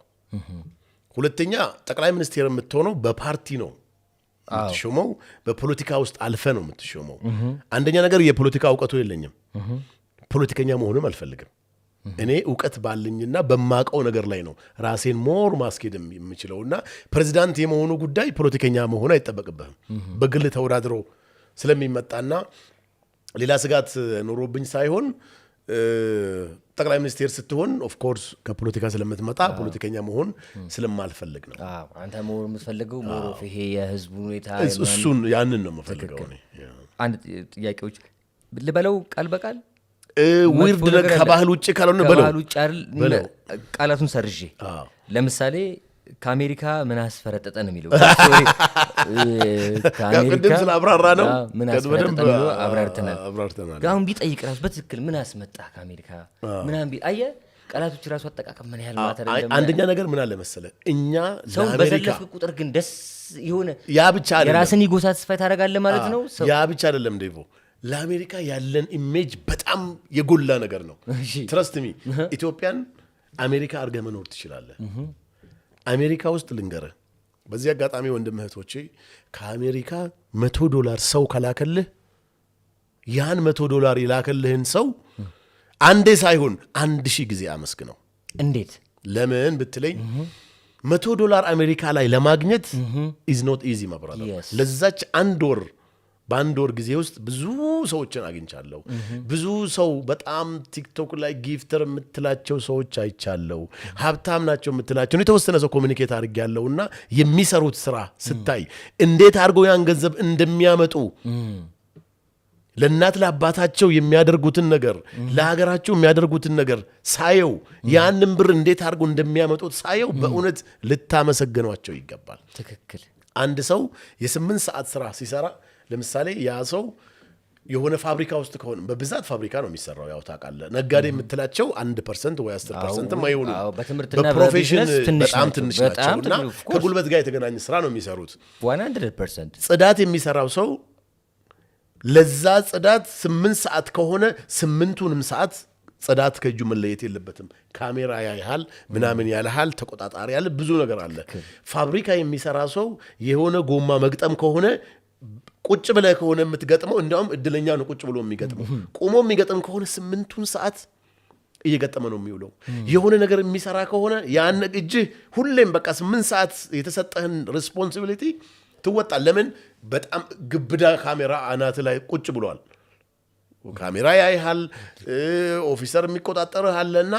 ሁለተኛ ጠቅላይ ሚኒስቴር የምትሆነው በፓርቲ ነው የምትሾመው፣ በፖለቲካ ውስጥ አልፈህ ነው የምትሾመው። አንደኛ ነገር የፖለቲካ እውቀቱ የለኝም፣ ፖለቲከኛ መሆንም አልፈልግም። እኔ እውቀት ባለኝና በማቀው ነገር ላይ ነው ራሴን more ማስኬድ የምችለውና ፕሬዚዳንት የመሆኑ ጉዳይ ፖለቲከኛ መሆን አይጠበቅብህም። በግል ተወዳድሮ ስለሚመጣና ሌላ ስጋት ኖሮብኝ ሳይሆን ጠቅላይ ሚኒስቴር ስትሆን of course ከፖለቲካ ስለምትመጣ ፖለቲከኛ መሆን ስለማልፈልግ ነው። አዎ፣ አንተ መሆን የምትፈልገው more of ይሄ የህዝቡ ሁኔታ እሱን ያንን ነው የምፈልገው እኔ። አንድ ጥያቄዎች ልበለው ቃል በቃል? Weird መጥፎ ነገር አለ። ከባህል ውጭ ካልሆነ በለው። ከባህል ውጭ አይደል? በለው። ቃላቱን ሰርዤ። ለምሳሌ ከአሜሪካ ምን አስፈረጠጠ ነው የሚለው። Sorry፣ ከአሜሪካ ቅድም ስላብራራ ነው። አዎ፣ ምን አስፈረጠጠ በደንብ የሚለው አብራርተናል። አብራርተናል። ግን አሁን ቢጠይቅ ራሱ በትክክል ምን አስመጣ ከአሜሪካ ምናምን አየህ፣ ቃላቶች ራሱ አጠቃቀም ምን ያህል matter አንደኛ ነገር ምን አለ መሰለህ፣ እኛ ሰውን ለአሜሪካ በዘለፍክ ቁጥር ግን ደስ የሆነ ያ ብቻ አይደለም። የራስን ego satisfy ታደርጋለህ ማለት ነው። ያ ብቻ አይደለም ዴቮ፣ ለአሜሪካ ያለን image በጣም የጎላ ነገር ነው። Trust me፣ ኢትዮጵያን አሜሪካ አድርገህ መኖር ትችላለህ። አሜሪካ ውስጥ ልንገርህ፣ በዚህ አጋጣሚ ወንድም እህቶቼ፣ ከአሜሪካ $100 ሰው ከላከልህ ያን $100 የላከልህን ሰው አንዴ ሳይሆን 1000 ጊዜ አመስግነው። እንዴት? ለምን ብትለኝ $100 አሜሪካ ላይ ለማግኘት is not easy, my brother። ለዛች አንድ ወር፣ በአንድ ወር ጊዜ ውስጥ ብዙ ሰዎችን አግኝቻለሁ። ብዙ ሰው በጣም ቲክቶክ ላይ gifter የምትላቸው ሰዎች አይቻለሁ። ሀብታም ናቸው የምትላቸው የተወሰነ ሰው communicate አድርጌያለሁ እና የሚሰሩት ስራ ስታይ፣ እንዴት አድርገው ያን ገንዘብ እንደሚያመጡ፣ ለእናት ለአባታቸው የሚያደርጉትን ነገር፣ ለሀገራቸው የሚያደርጉትን ነገር ሳየው፣ ያንን ብር እንዴት አድርገው እንደሚያመጡት ሳየው በእውነት ልታመሰግኗቸው ይገባል። አንድ ሰው የ8 ሰዓት ስራ ሲሰራ፣ ለምሳሌ ያ ሰው የሆነ ፋብሪካ ውስጥ ከሆነ፣ በብዛት ፋብሪካ ነው የሚሰራው፣ ያው ታውቃለህ። ነጋዴ የምትላቸው 1% ወይ 10% አይሆኑም። አዎ፣ በትምህርትና በ profession በቢዝነስ ትንሽ በጣም ናቸው። ትንሽ በጣም ናቸው እና ትንሽ፣ of course። ከጉልበት ጋር የተገናኘ ስራ ነው የሚሰሩት። 100%። ጽዳት የሚሰራው ሰው ለዛ ጽዳት 8 ሰዓት ከሆነ ስምንቱንም ሰዓት ጽዳት ከእጁ መለየት የለበትም። ካሜራ ያይሃል፣ ምናምን ያልሃል፣ ተቆጣጣሪ ያለ ብዙ ነገር አለ። ፋብሪካ የሚሰራ ሰው የሆነ ጎማ መግጠም ከሆነ፣ ቁጭ ብለህ ከሆነ የምትገጥመው፣ እንዲያውም እድለኛ ነው ቁጭ ብሎ የሚገጥመው። ቆሞ የሚገጥም ከሆነ ስምንቱን ሰዓት እየገጠመ ነው የሚውለው። የሆነ ነገር የሚሰራ ከሆነ ያን እጅህ ሁሌም በቃ 8 ሰዓት የተሰጠህን responsibility ትወጣል። ለምን? በጣም ግብዳ ካሜራ አናት ላይ ቁጭ ብሏል። ካሜራ ያይሃል፣ officer የሚቆጣጠርህ አለና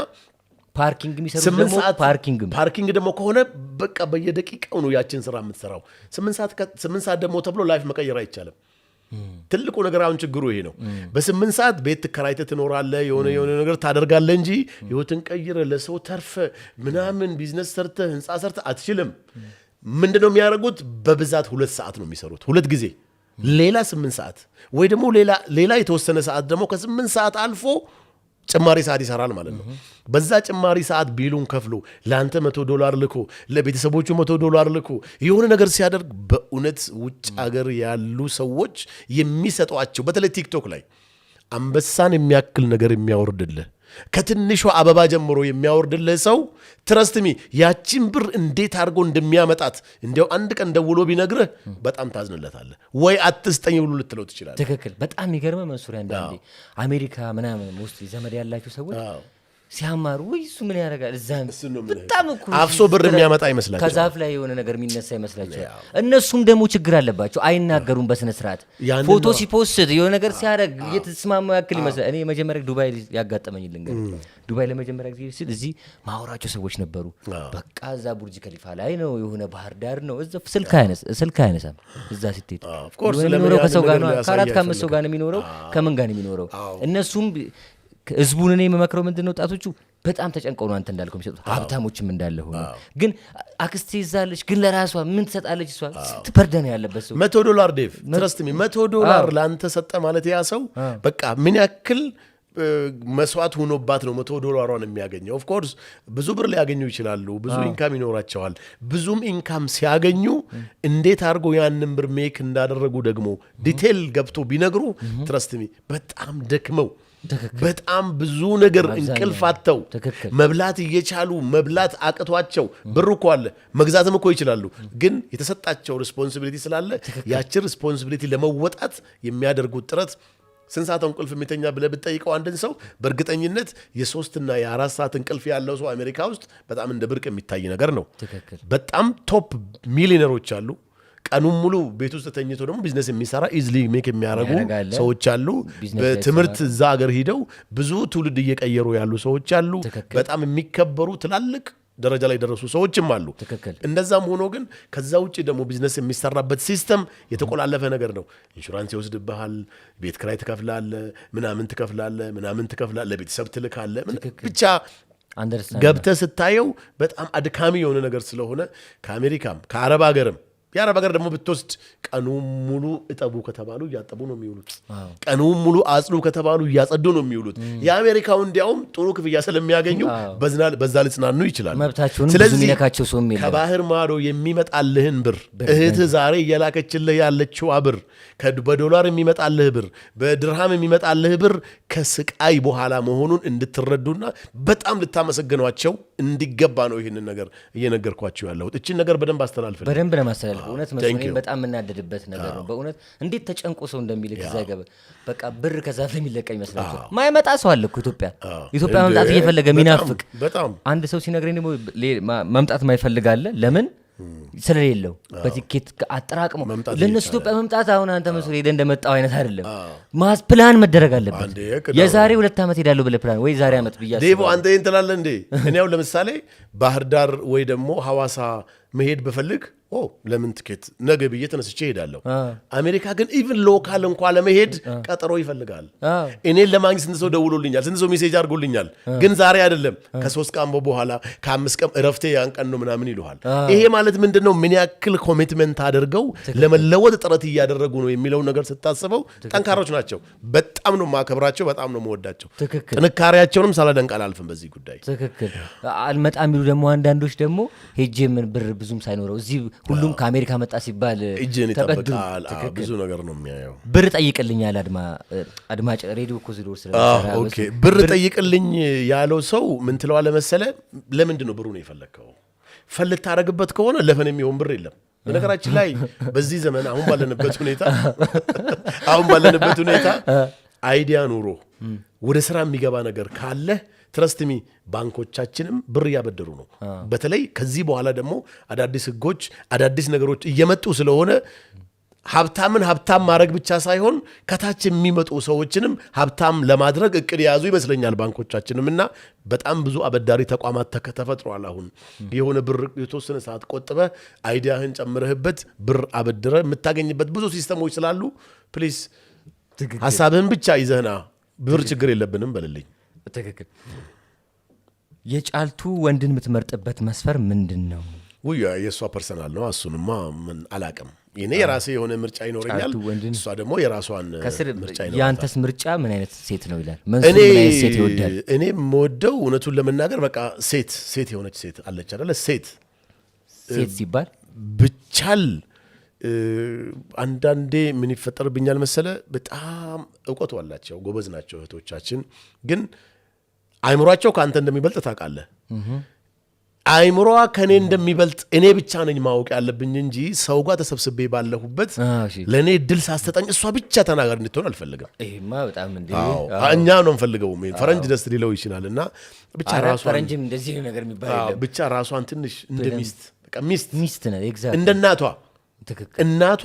Parking የሚሰሩት ስምንት ደግሞ ሰዓት parking ም Parking ደግሞ ከሆነ በቃ በየደቂቃው ነው ያችን ስራ የምትሰራው። 8 ሰዓት ደግሞ ተብሎ life መቀየር አይቻልም። ትልቁ ነገር አሁን ችግሩ ይሄ ነው። በ8 ሰዓት ቤት ትከራይተህ ትኖራለህ፣ የሆነ የሆነ ነገር ታደርጋለህ እንጂ ህይወትን ቀይረህ ለሰው ተርፈህ ምናምን ቢዝነስ ሰርተህ ህንፃ ሰርተህ አትችልም። ምንድነው የሚያደርጉት? በብዛት 2 ሰዓት ነው የሚሰሩት፣ ሁለት ጊዜ፣ ሌላ 8 ሰዓት ወይ ደግሞ ሌላ የተወሰነ ሰዓት ደግሞ ከ8 ሰዓት አልፎ ጭማሪ ሰዓት ይሰራል ማለት ነው። በዛ ጭማሪ ሰዓት bill ኡን ከፍሎ ለአንተ $100 ልኮ ለቤተሰቦቹ $100 ልኮ የሆነ ነገር ሲያደርግ በእውነት ውጭ ሀገር ያሉ ሰዎች የሚሰጧቸው፣ በተለይ ቲክቶክ ላይ አንበሳን የሚያክል ነገር የሚያወርድልህ፣ ከትንሿ አበባ ጀምሮ የሚያወርድልህ ሰው፣ trust me፣ ያቺን ብር እንዴት አድርጎ እንደሚያመጣት እንዲያው አንድ ቀን ደውሎ ቢነግርህ በጣም ታዝንለታለህ፣ ወይ አትስጠኝ ብሎ ልትለው ትችላለህ። ትክክል። በጣም የሚገርመው መንሱር፣ አንዳንዴ አሜሪካ ምናምን ውስጥ ዘመድ ያላቸው ሰዎች ሲያማሩ ወይ እሱ ምን ያደርጋል እዛ እሱን ነው የምልህ። በጣም እኮ አፍሶ ብር የሚያመጣ ይመስላቸዋል። ከዛፍ ላይ የሆነ ነገር የሚነሳ ይመስላቸዋል። እነሱም ደግሞ ችግር አለባቸው፣ አይናገሩም በስነ ስርዓት። ያንን ፎቶ ነው። ሲ post የሆነ ነገር ሲያደርግ እየተስማማው ያክል ይመስላል። እኔ የመጀመሪያ ዱባይ ያጋጠመኝ ልንገርህ። ዱባይ ለመጀመሪያ ጊዜ ስል እዚህ ማወራቸው ሰዎች ነበሩ። በቃ እዛ ቡርጅ ከሊፋ ላይ ነው፣ የሆነ ባህር ዳር ነው። እዛ ስልክ አያነሳም። እዛ ስትሄድ Of course፣ የሆነ ለምን የሚኖረው ያንን ከሰው ጋር ነገር ነው፣ ሊያሳይ ከአራት ከአምስት ሰው አይፈልግም። ጋር ነው የሚኖረው። ከምን ጋር ነው የሚኖረው? እነሱም ህዝቡን እኔ የምመክረው ምንድን ነው፣ ወጣቶቹ በጣም ተጨንቀው ነው አንተ እንዳልከው የሚሰጡት። ሀብታሞችም እንዳለ ሆኖ ግን አክስቴ ይዛለች፣ ግን ለራሷ ምን ትሰጣለች? እሷ ስንት burden ያለበት ሰው። $100 ዴቭ፣ trust me፣ $100 ለአንተ ሰጠ ማለት ያ ሰው በቃ ምን ያክል መስዋዕት ሆኖባት ነው $100ሯን የሚያገኘው። Of course ብዙ ብር ሊያገኙ ይችላሉ፣ ብዙ income ይኖራቸዋል። ብዙም income ሲያገኙ እንዴት አድርጎ ያንን ብር make እንዳደረጉ ደግሞ detail ገብቶ ቢነግሩ፣ trust me፣ በጣም ደክመው፣ በጣም ብዙ ነገር አብዛኛው እንቅልፍ አጥተው፣ መብላት እየቻሉ መብላት አቅቷቸው፣ ብሩ እኮ አለ፣ መግዛትም እኮ ይችላሉ። ግን የተሰጣቸው responsibility ስላለ ያችን responsibility ለመወጣት የሚያደርጉት ጥረት፣ ስንት ሰዓት እንቅልፍ የሚተኛ ብለህ ብትጠይቀው አንድን ሰው በእርግጠኝነት የ3ና የ4 ሰዓት እንቅልፍ ያለው ሰው አሜሪካ ውስጥ በጣም እንደ ብርቅ የሚታይ ነገር ነው። በጣም top ሚሊዮነሮች አሉ። ቀኑን ሙሉ ቤት ውስጥ ተኝቶ ደግሞ ቢዝነስ የሚሰራ፣ easily make የሚያደርጉ የሚያደርግ አለ። ሰዎች አሉ። ቢዝነስ ላይ በትምህርት እዛ ሀገር ሂደው ብዙ ትውልድ እየቀየሩ ያሉ ሰዎች አሉ። በጣም የሚከበሩ ትላልቅ ደረጃ ላይ የደረሱ ሰዎችም አሉ። እንደዛም ሆኖ ግን ከዛ ውጭ ደግሞ ቢዝነስ የሚሰራበት system የተቆላለፈ ነገር ነው። ኢንሹራንስ ይወስድብሃል፣ ቤት ክራይ ትከፍላለህ፣ ምናምን ትከፍላለህ፣ ምናምን ትከፍላለህ፣ ለቤተሰብ ትልካለህ። ብቻ Understand ገብተህ ስታየው በጣም አድካሚ የሆነ ነገር ስለሆነ ከአሜሪካም ከአረብ ሀገርም፣ የአረብ ሀገር ደግሞ ብትወስድ ቀኑን ሙሉ እጠቡ ከተባሉ እያጠቡ ነው የሚውሉት። ቀኑን ሙሉ አጽዱ ከተባሉ እያጸዱ ነው የሚውሉት። የአሜሪካው እንዲያውም ጥሩ ክፍያ ስለሚያገኙ በዛ ሊጽናኑ ይችላሉ። መብታቸውንም ብዙ ስለዚህ የሚነካቸው ሰውም የለም። ከባህር ማዶ የሚመጣልህን ብር፣ እህትህ ዛሬ እየላከችልህ ያለችው ብር፣ በዶላር የሚመጣልህ ብር፣ በድርሃም የሚመጣልህ ብር ከስቃይ በኋላ መሆኑን እንድትረዱና በጣም ልታመሰግኗቸው እንዲገባ ነው ይህንን ነገር እየነገርኳቸው ያለሁት። እችን ነገር በደንብ አስተላልፍልኝ። በደንብ ለማስተላለፍ እውነት Thank መስሎኝ you. በጣም የምናደድበት ነገር ነው። በእውነት እንዴት ተጨንቆ ሰው እንደሚልክ እዛ ገበ በቃ ብር ከዛፍ የሚለቀ ይመስላቸው ማይመጣ ሰው አለ እኮ ኢትዮጵያ ኢትዮጵያ መምጣት እንዴ፣ እየፈለገ በጣም የሚናፍቅ። በጣም። አንድ ሰው ሲነግረኝ ደግሞ መምጣት ማይፈልግ አለ። ለምን? ስለሌለው በቲኬት አጠራቅሞ መምጣት ለእነሱ እየቻለ። ኢትዮጵያ መምጣት አሁን አንተ መስሎ ሄደህ እንደመጣው አይነት አይደለም። ማስ ፕላን መደረግ አለበት። አንዴ ቅዳው። የዛሬ 2 ዓመት ሄዳለሁ ብለህ ፕላን ወይ ዛሬ ዓመት ብዬ ዴቮ አስባለሁ። አንተ ይህን ትላለህ እንዴ? እኔ አሁን ለምሳሌ ባህር ዳር ወይ ደግሞ ሐዋሳ መሄድ ብፈልግ ኦ ለምን ትኬት ነገ ብዬ ተነስቼ እሄዳለሁ። አሜሪካ ግን even local እንኳ ለመሄድ ቀጠሮ ይፈልጋል። እኔን ለማግኘት ስንት ሰው ደውሎልኛል፣ ስንት ሰው message አድርጎልኛል። ግን ዛሬ አይደለም፣ ከ3 ቀን በኋላ፣ ከ5 ቀን፣ እረፍቴ ያን ቀን ነው ምናምን ይሉሃል። ይሄ ማለት ምንድን ነው? ምን ያክል commitment አድርገው ለመለወጥ ጥረት እያደረጉ ነው የሚለውን ነገር ስታስበው ጠንካሮች ናቸው። በጣም ነው ማከብራቸው፣ በጣም ነው መወዳቸው። ጥንካሬያቸውንም ሳላደንቅ አላልፍም በዚህ ጉዳይ። ትክክል። አልመጣም የሚሉ ደግሞ አንዳንዶች ደግሞ ሄጄ ምን ብር ብዙም ሳይኖረው እዚህ ሁሉም ከአሜሪካ መጣ ሲባል እጅን ተበድሩ። ይጠብቃል። አዎ፣ ብዙ ነገር ነው የሚያየው። ብር ጠይቅልኛል አድማጭ ሬዲዮ እኮ ዝዶር ስለሚሰራ Okay፣ ብር ጠይቅልኝ ያለው ሰው ምን ትለዋለህ መሰለህ? ለምንድን ነው ብሩን የፈለግከው? Fun ልታደርግበት ከሆነ ለ fun የሚሆን ብር የለም። በነገራችን ላይ በዚህ ዘመን አሁን ባለንበት ሁኔታ idea ኖሮ ወደ ስራ የሚገባ ነገር ካለ trust me፣ ባንኮቻችንም ብር እያበደሩ ነው። በተለይ ከዚህ በኋላ ደግሞ አዳዲስ ህጎች፣ አዳዲስ ነገሮች እየመጡ ስለሆነ ሀብታምን ሀብታም ማድረግ ብቻ ሳይሆን ከታች የሚመጡ ሰዎችንም ሀብታም ለማድረግ እቅድ የያዙ ይመስለኛል ባንኮቻችንም። እና በጣም ብዙ አበዳሪ ተቋማት ተፈጥሯል። አሁን የሆነ ብር የተወሰነ ሰዓት ቆጥበህ idea ህን ጨምረህበት ብር አበድረህ የምታገኝበት ብዙ system ኦች ስላሉ please ሀሳብህን ብቻ ይዘህና ብር ችግር የለብንም በልልኝ። ትክክል። የጫልቱ ወንድን የምትመርጥበት መስፈር ምንድን ነው? ውይ፣ የእሷ personal ነው። እሱንማ ምን አላቅም። እኔ የራሴ የሆነ ምርጫ ይኖረኛል፣ ጫልቱ ወንድን እሷ ደግሞ የራሷን ከስር ምርጫ ይኖራታል። የአንተስ ምርጫ ምን አይነት ሴት ነው ይላል። መንሱር እኔ ምን አይነት ሴት ይወዳል? እኔ የምወደው እውነቱን ለመናገር በቃ ሴት የሆነች ሴት አለች አይደለ? ሴት ሴት ሲባል ብቻል አንዳንዴ ምን ይፈጠርብኛል መሰለ፣ በጣም እውቀቱ አላቸው፣ ጎበዝ ናቸው እህቶቻችን፣ ግን አይምሯቸው ከአንተ እንደሚበልጥ ታውቃለህ። አይምሮዋ ከእኔ እንደሚበልጥ እኔ ብቻ ነኝ ማወቅ ያለብኝ እንጂ ሰው ጋር ተሰብስቤ ባለሁበት ለእኔ እድል ሳስተጠኝ እሷ ብቻ ተናጋሪ እንድትሆን አልፈልግም። ይሄማ በጣም እንዴ! አዎ፣ እኛ ነው የምፈልገው። ፈረንጅ ደስ ሊለው ይችላል እና ብቻ ኧረ ራሷን ፈረንጅም እንደዚህ ነገር የሚባል አዎ፣ የለም። ብቻ ራሷን ትንሽ እንደ ሚስት፣ በቃ ሚስት ሚስት ነህ፣ exactly። እንደ እናቷ። እናቷ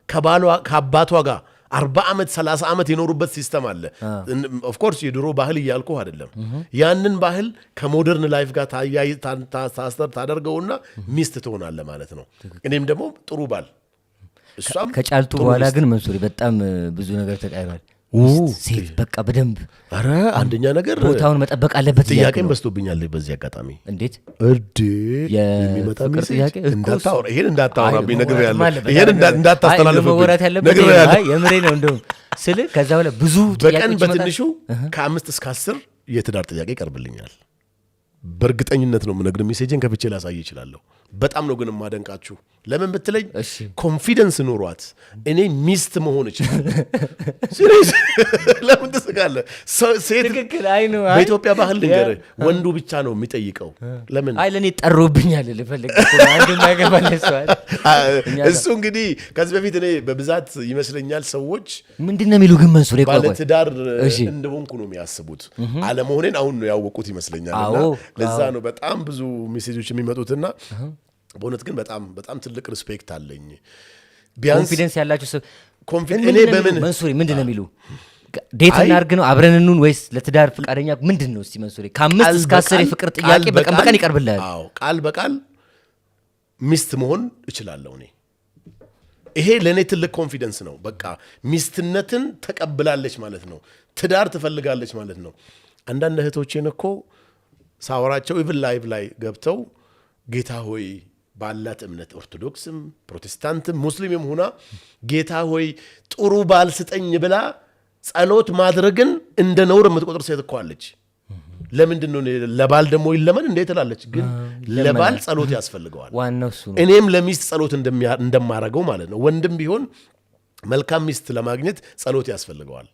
ከባሏ ከአባቷ ጋር 40 ዓመት 30 ዓመት የኖሩበት system አለ። Of course የድሮ ባህል እያልኩ አይደለም። ያንን ባህል ከ modern life ጋር ታደርገውና ሚስት ትሆናለህ ማለት ነው። እኔም ደግሞ ጥሩ ባል፣ እሷም ከጫልቱ ጥሩ በኋላ ሚስት። ግን መንሱሪ በጣም ብዙ ነገር ተቀይሯል። ሚስት፣ ሴት በቃ በደንብ ኧረ አንደኛ ነገር ቦታውን መጠበቅ አለበት እያልክ ጥያቄም ነው። በዝቶብኛል በዚህ አጋጣሚ። እንዴት? እድ የሚመጣ የፍቅር message ጥያቄ እኮ እንዳታወራ፣ ይሄን እንዳታወራብኝ አይ፣ ነግሬሃለሁ። መወራትም አለበት። ይሄን እንዳታስተላልፍብኝ መወራት ያለበት ነግሬሃለሁ። አይ፣ የምሬ ነው። እንደውም ስልህ ከዛ በኋላ ብዙ በቀን ጥያቄዎች ይመጣል። በትንሹ ከ5 እስከ 10 የትዳር ጥያቄ ይቀርብልኛል። በእርግጠኝነት ነው የምነግርህ። message ን ከፍቼ ላሳይ እችላለሁ። በጣም ነው ግን የማደንቃችሁ። ለምን ብትለኝ confidence ኖሯት እኔ ሚስት መሆን እችላለሁ። Serious፣ ለምን ትስቃለህ? ሴት ትክክል። አይ ነው፣ አይ በኢትዮጵያ ባህል ልንገርህ፣ ወንዱ ብቻ ነው የሚጠይቀው። ለምን? አይ፣ ለእኔ ጠሮብኛል ልፈልግ እኮ ነው። አንድ የማይገባኝ ሰው አለ። እሱ እንግዲህ ከዚህ በፊት እኔ በብዛት ይመስለኛል ሰዎች ምንድን ነው የሚሉ ግን መንሱር? ቆይ ቆይ። ባለትዳር እንደሆንኩ ነው የሚያስቡት። አለመሆኔን አሁን ነው ያወቁት ይመስለኛል። እና ለዛ ነው በጣም ብዙ message ኦች የሚመጡትና በእውነት ግን በጣም በጣም ትልቅ respect አለኝ። ቢያንስ confidence ያላቸው ሰው እኔ ምንድን ነው በምን የሚሉ? መንሱሪ ምንድን ነው የሚሉ? Date አይ እናድርግ ነው፣ አብረን እንሁን ወይስ ለትዳር ፈቃደኛ ምንድን ነው? እስቲ መንሱሪ፣ ከአምስት ቃል እስከ 10 በቃል የፍቅር ቃል ጥያቄ በቀን በቃል በቀን ይቀርብልሃል። አዎ፣ ቃል በቃል ሚስት መሆን እችላለሁ እኔ። ይሄ ለእኔ ትልቅ confidence ነው። በቃ ሚስትነትን ተቀብላለች ማለት ነው። ትዳር ትፈልጋለች ማለት ነው። አንዳንድ እህቶቼን እኮ ሳወራቸው even live ላይ ገብተው ጌታ ሆይ፣ ባላት እምነት ኦርቶዶክስም ፕሮቴስታንትም ሙስሊምም ሁና ጌታ ሆይ ጥሩ ባል ስጠኝ ብላ ጸሎት ማድረግን እንደ ነውር የምትቆጥር ሴት እኮ አለች። ለምንድን ነው ለባል ደግሞ ይለመን እንዴ ትላለች። ግን ለባል ጸሎት ያስፈልገዋል። ዋናው እሱ ነው። እኔም ለሚስት ጸሎት እንደማረገው ማለት ነው። ወንድም ቢሆን መልካም ሚስት ለማግኘት ጸሎት ያስፈልገዋል።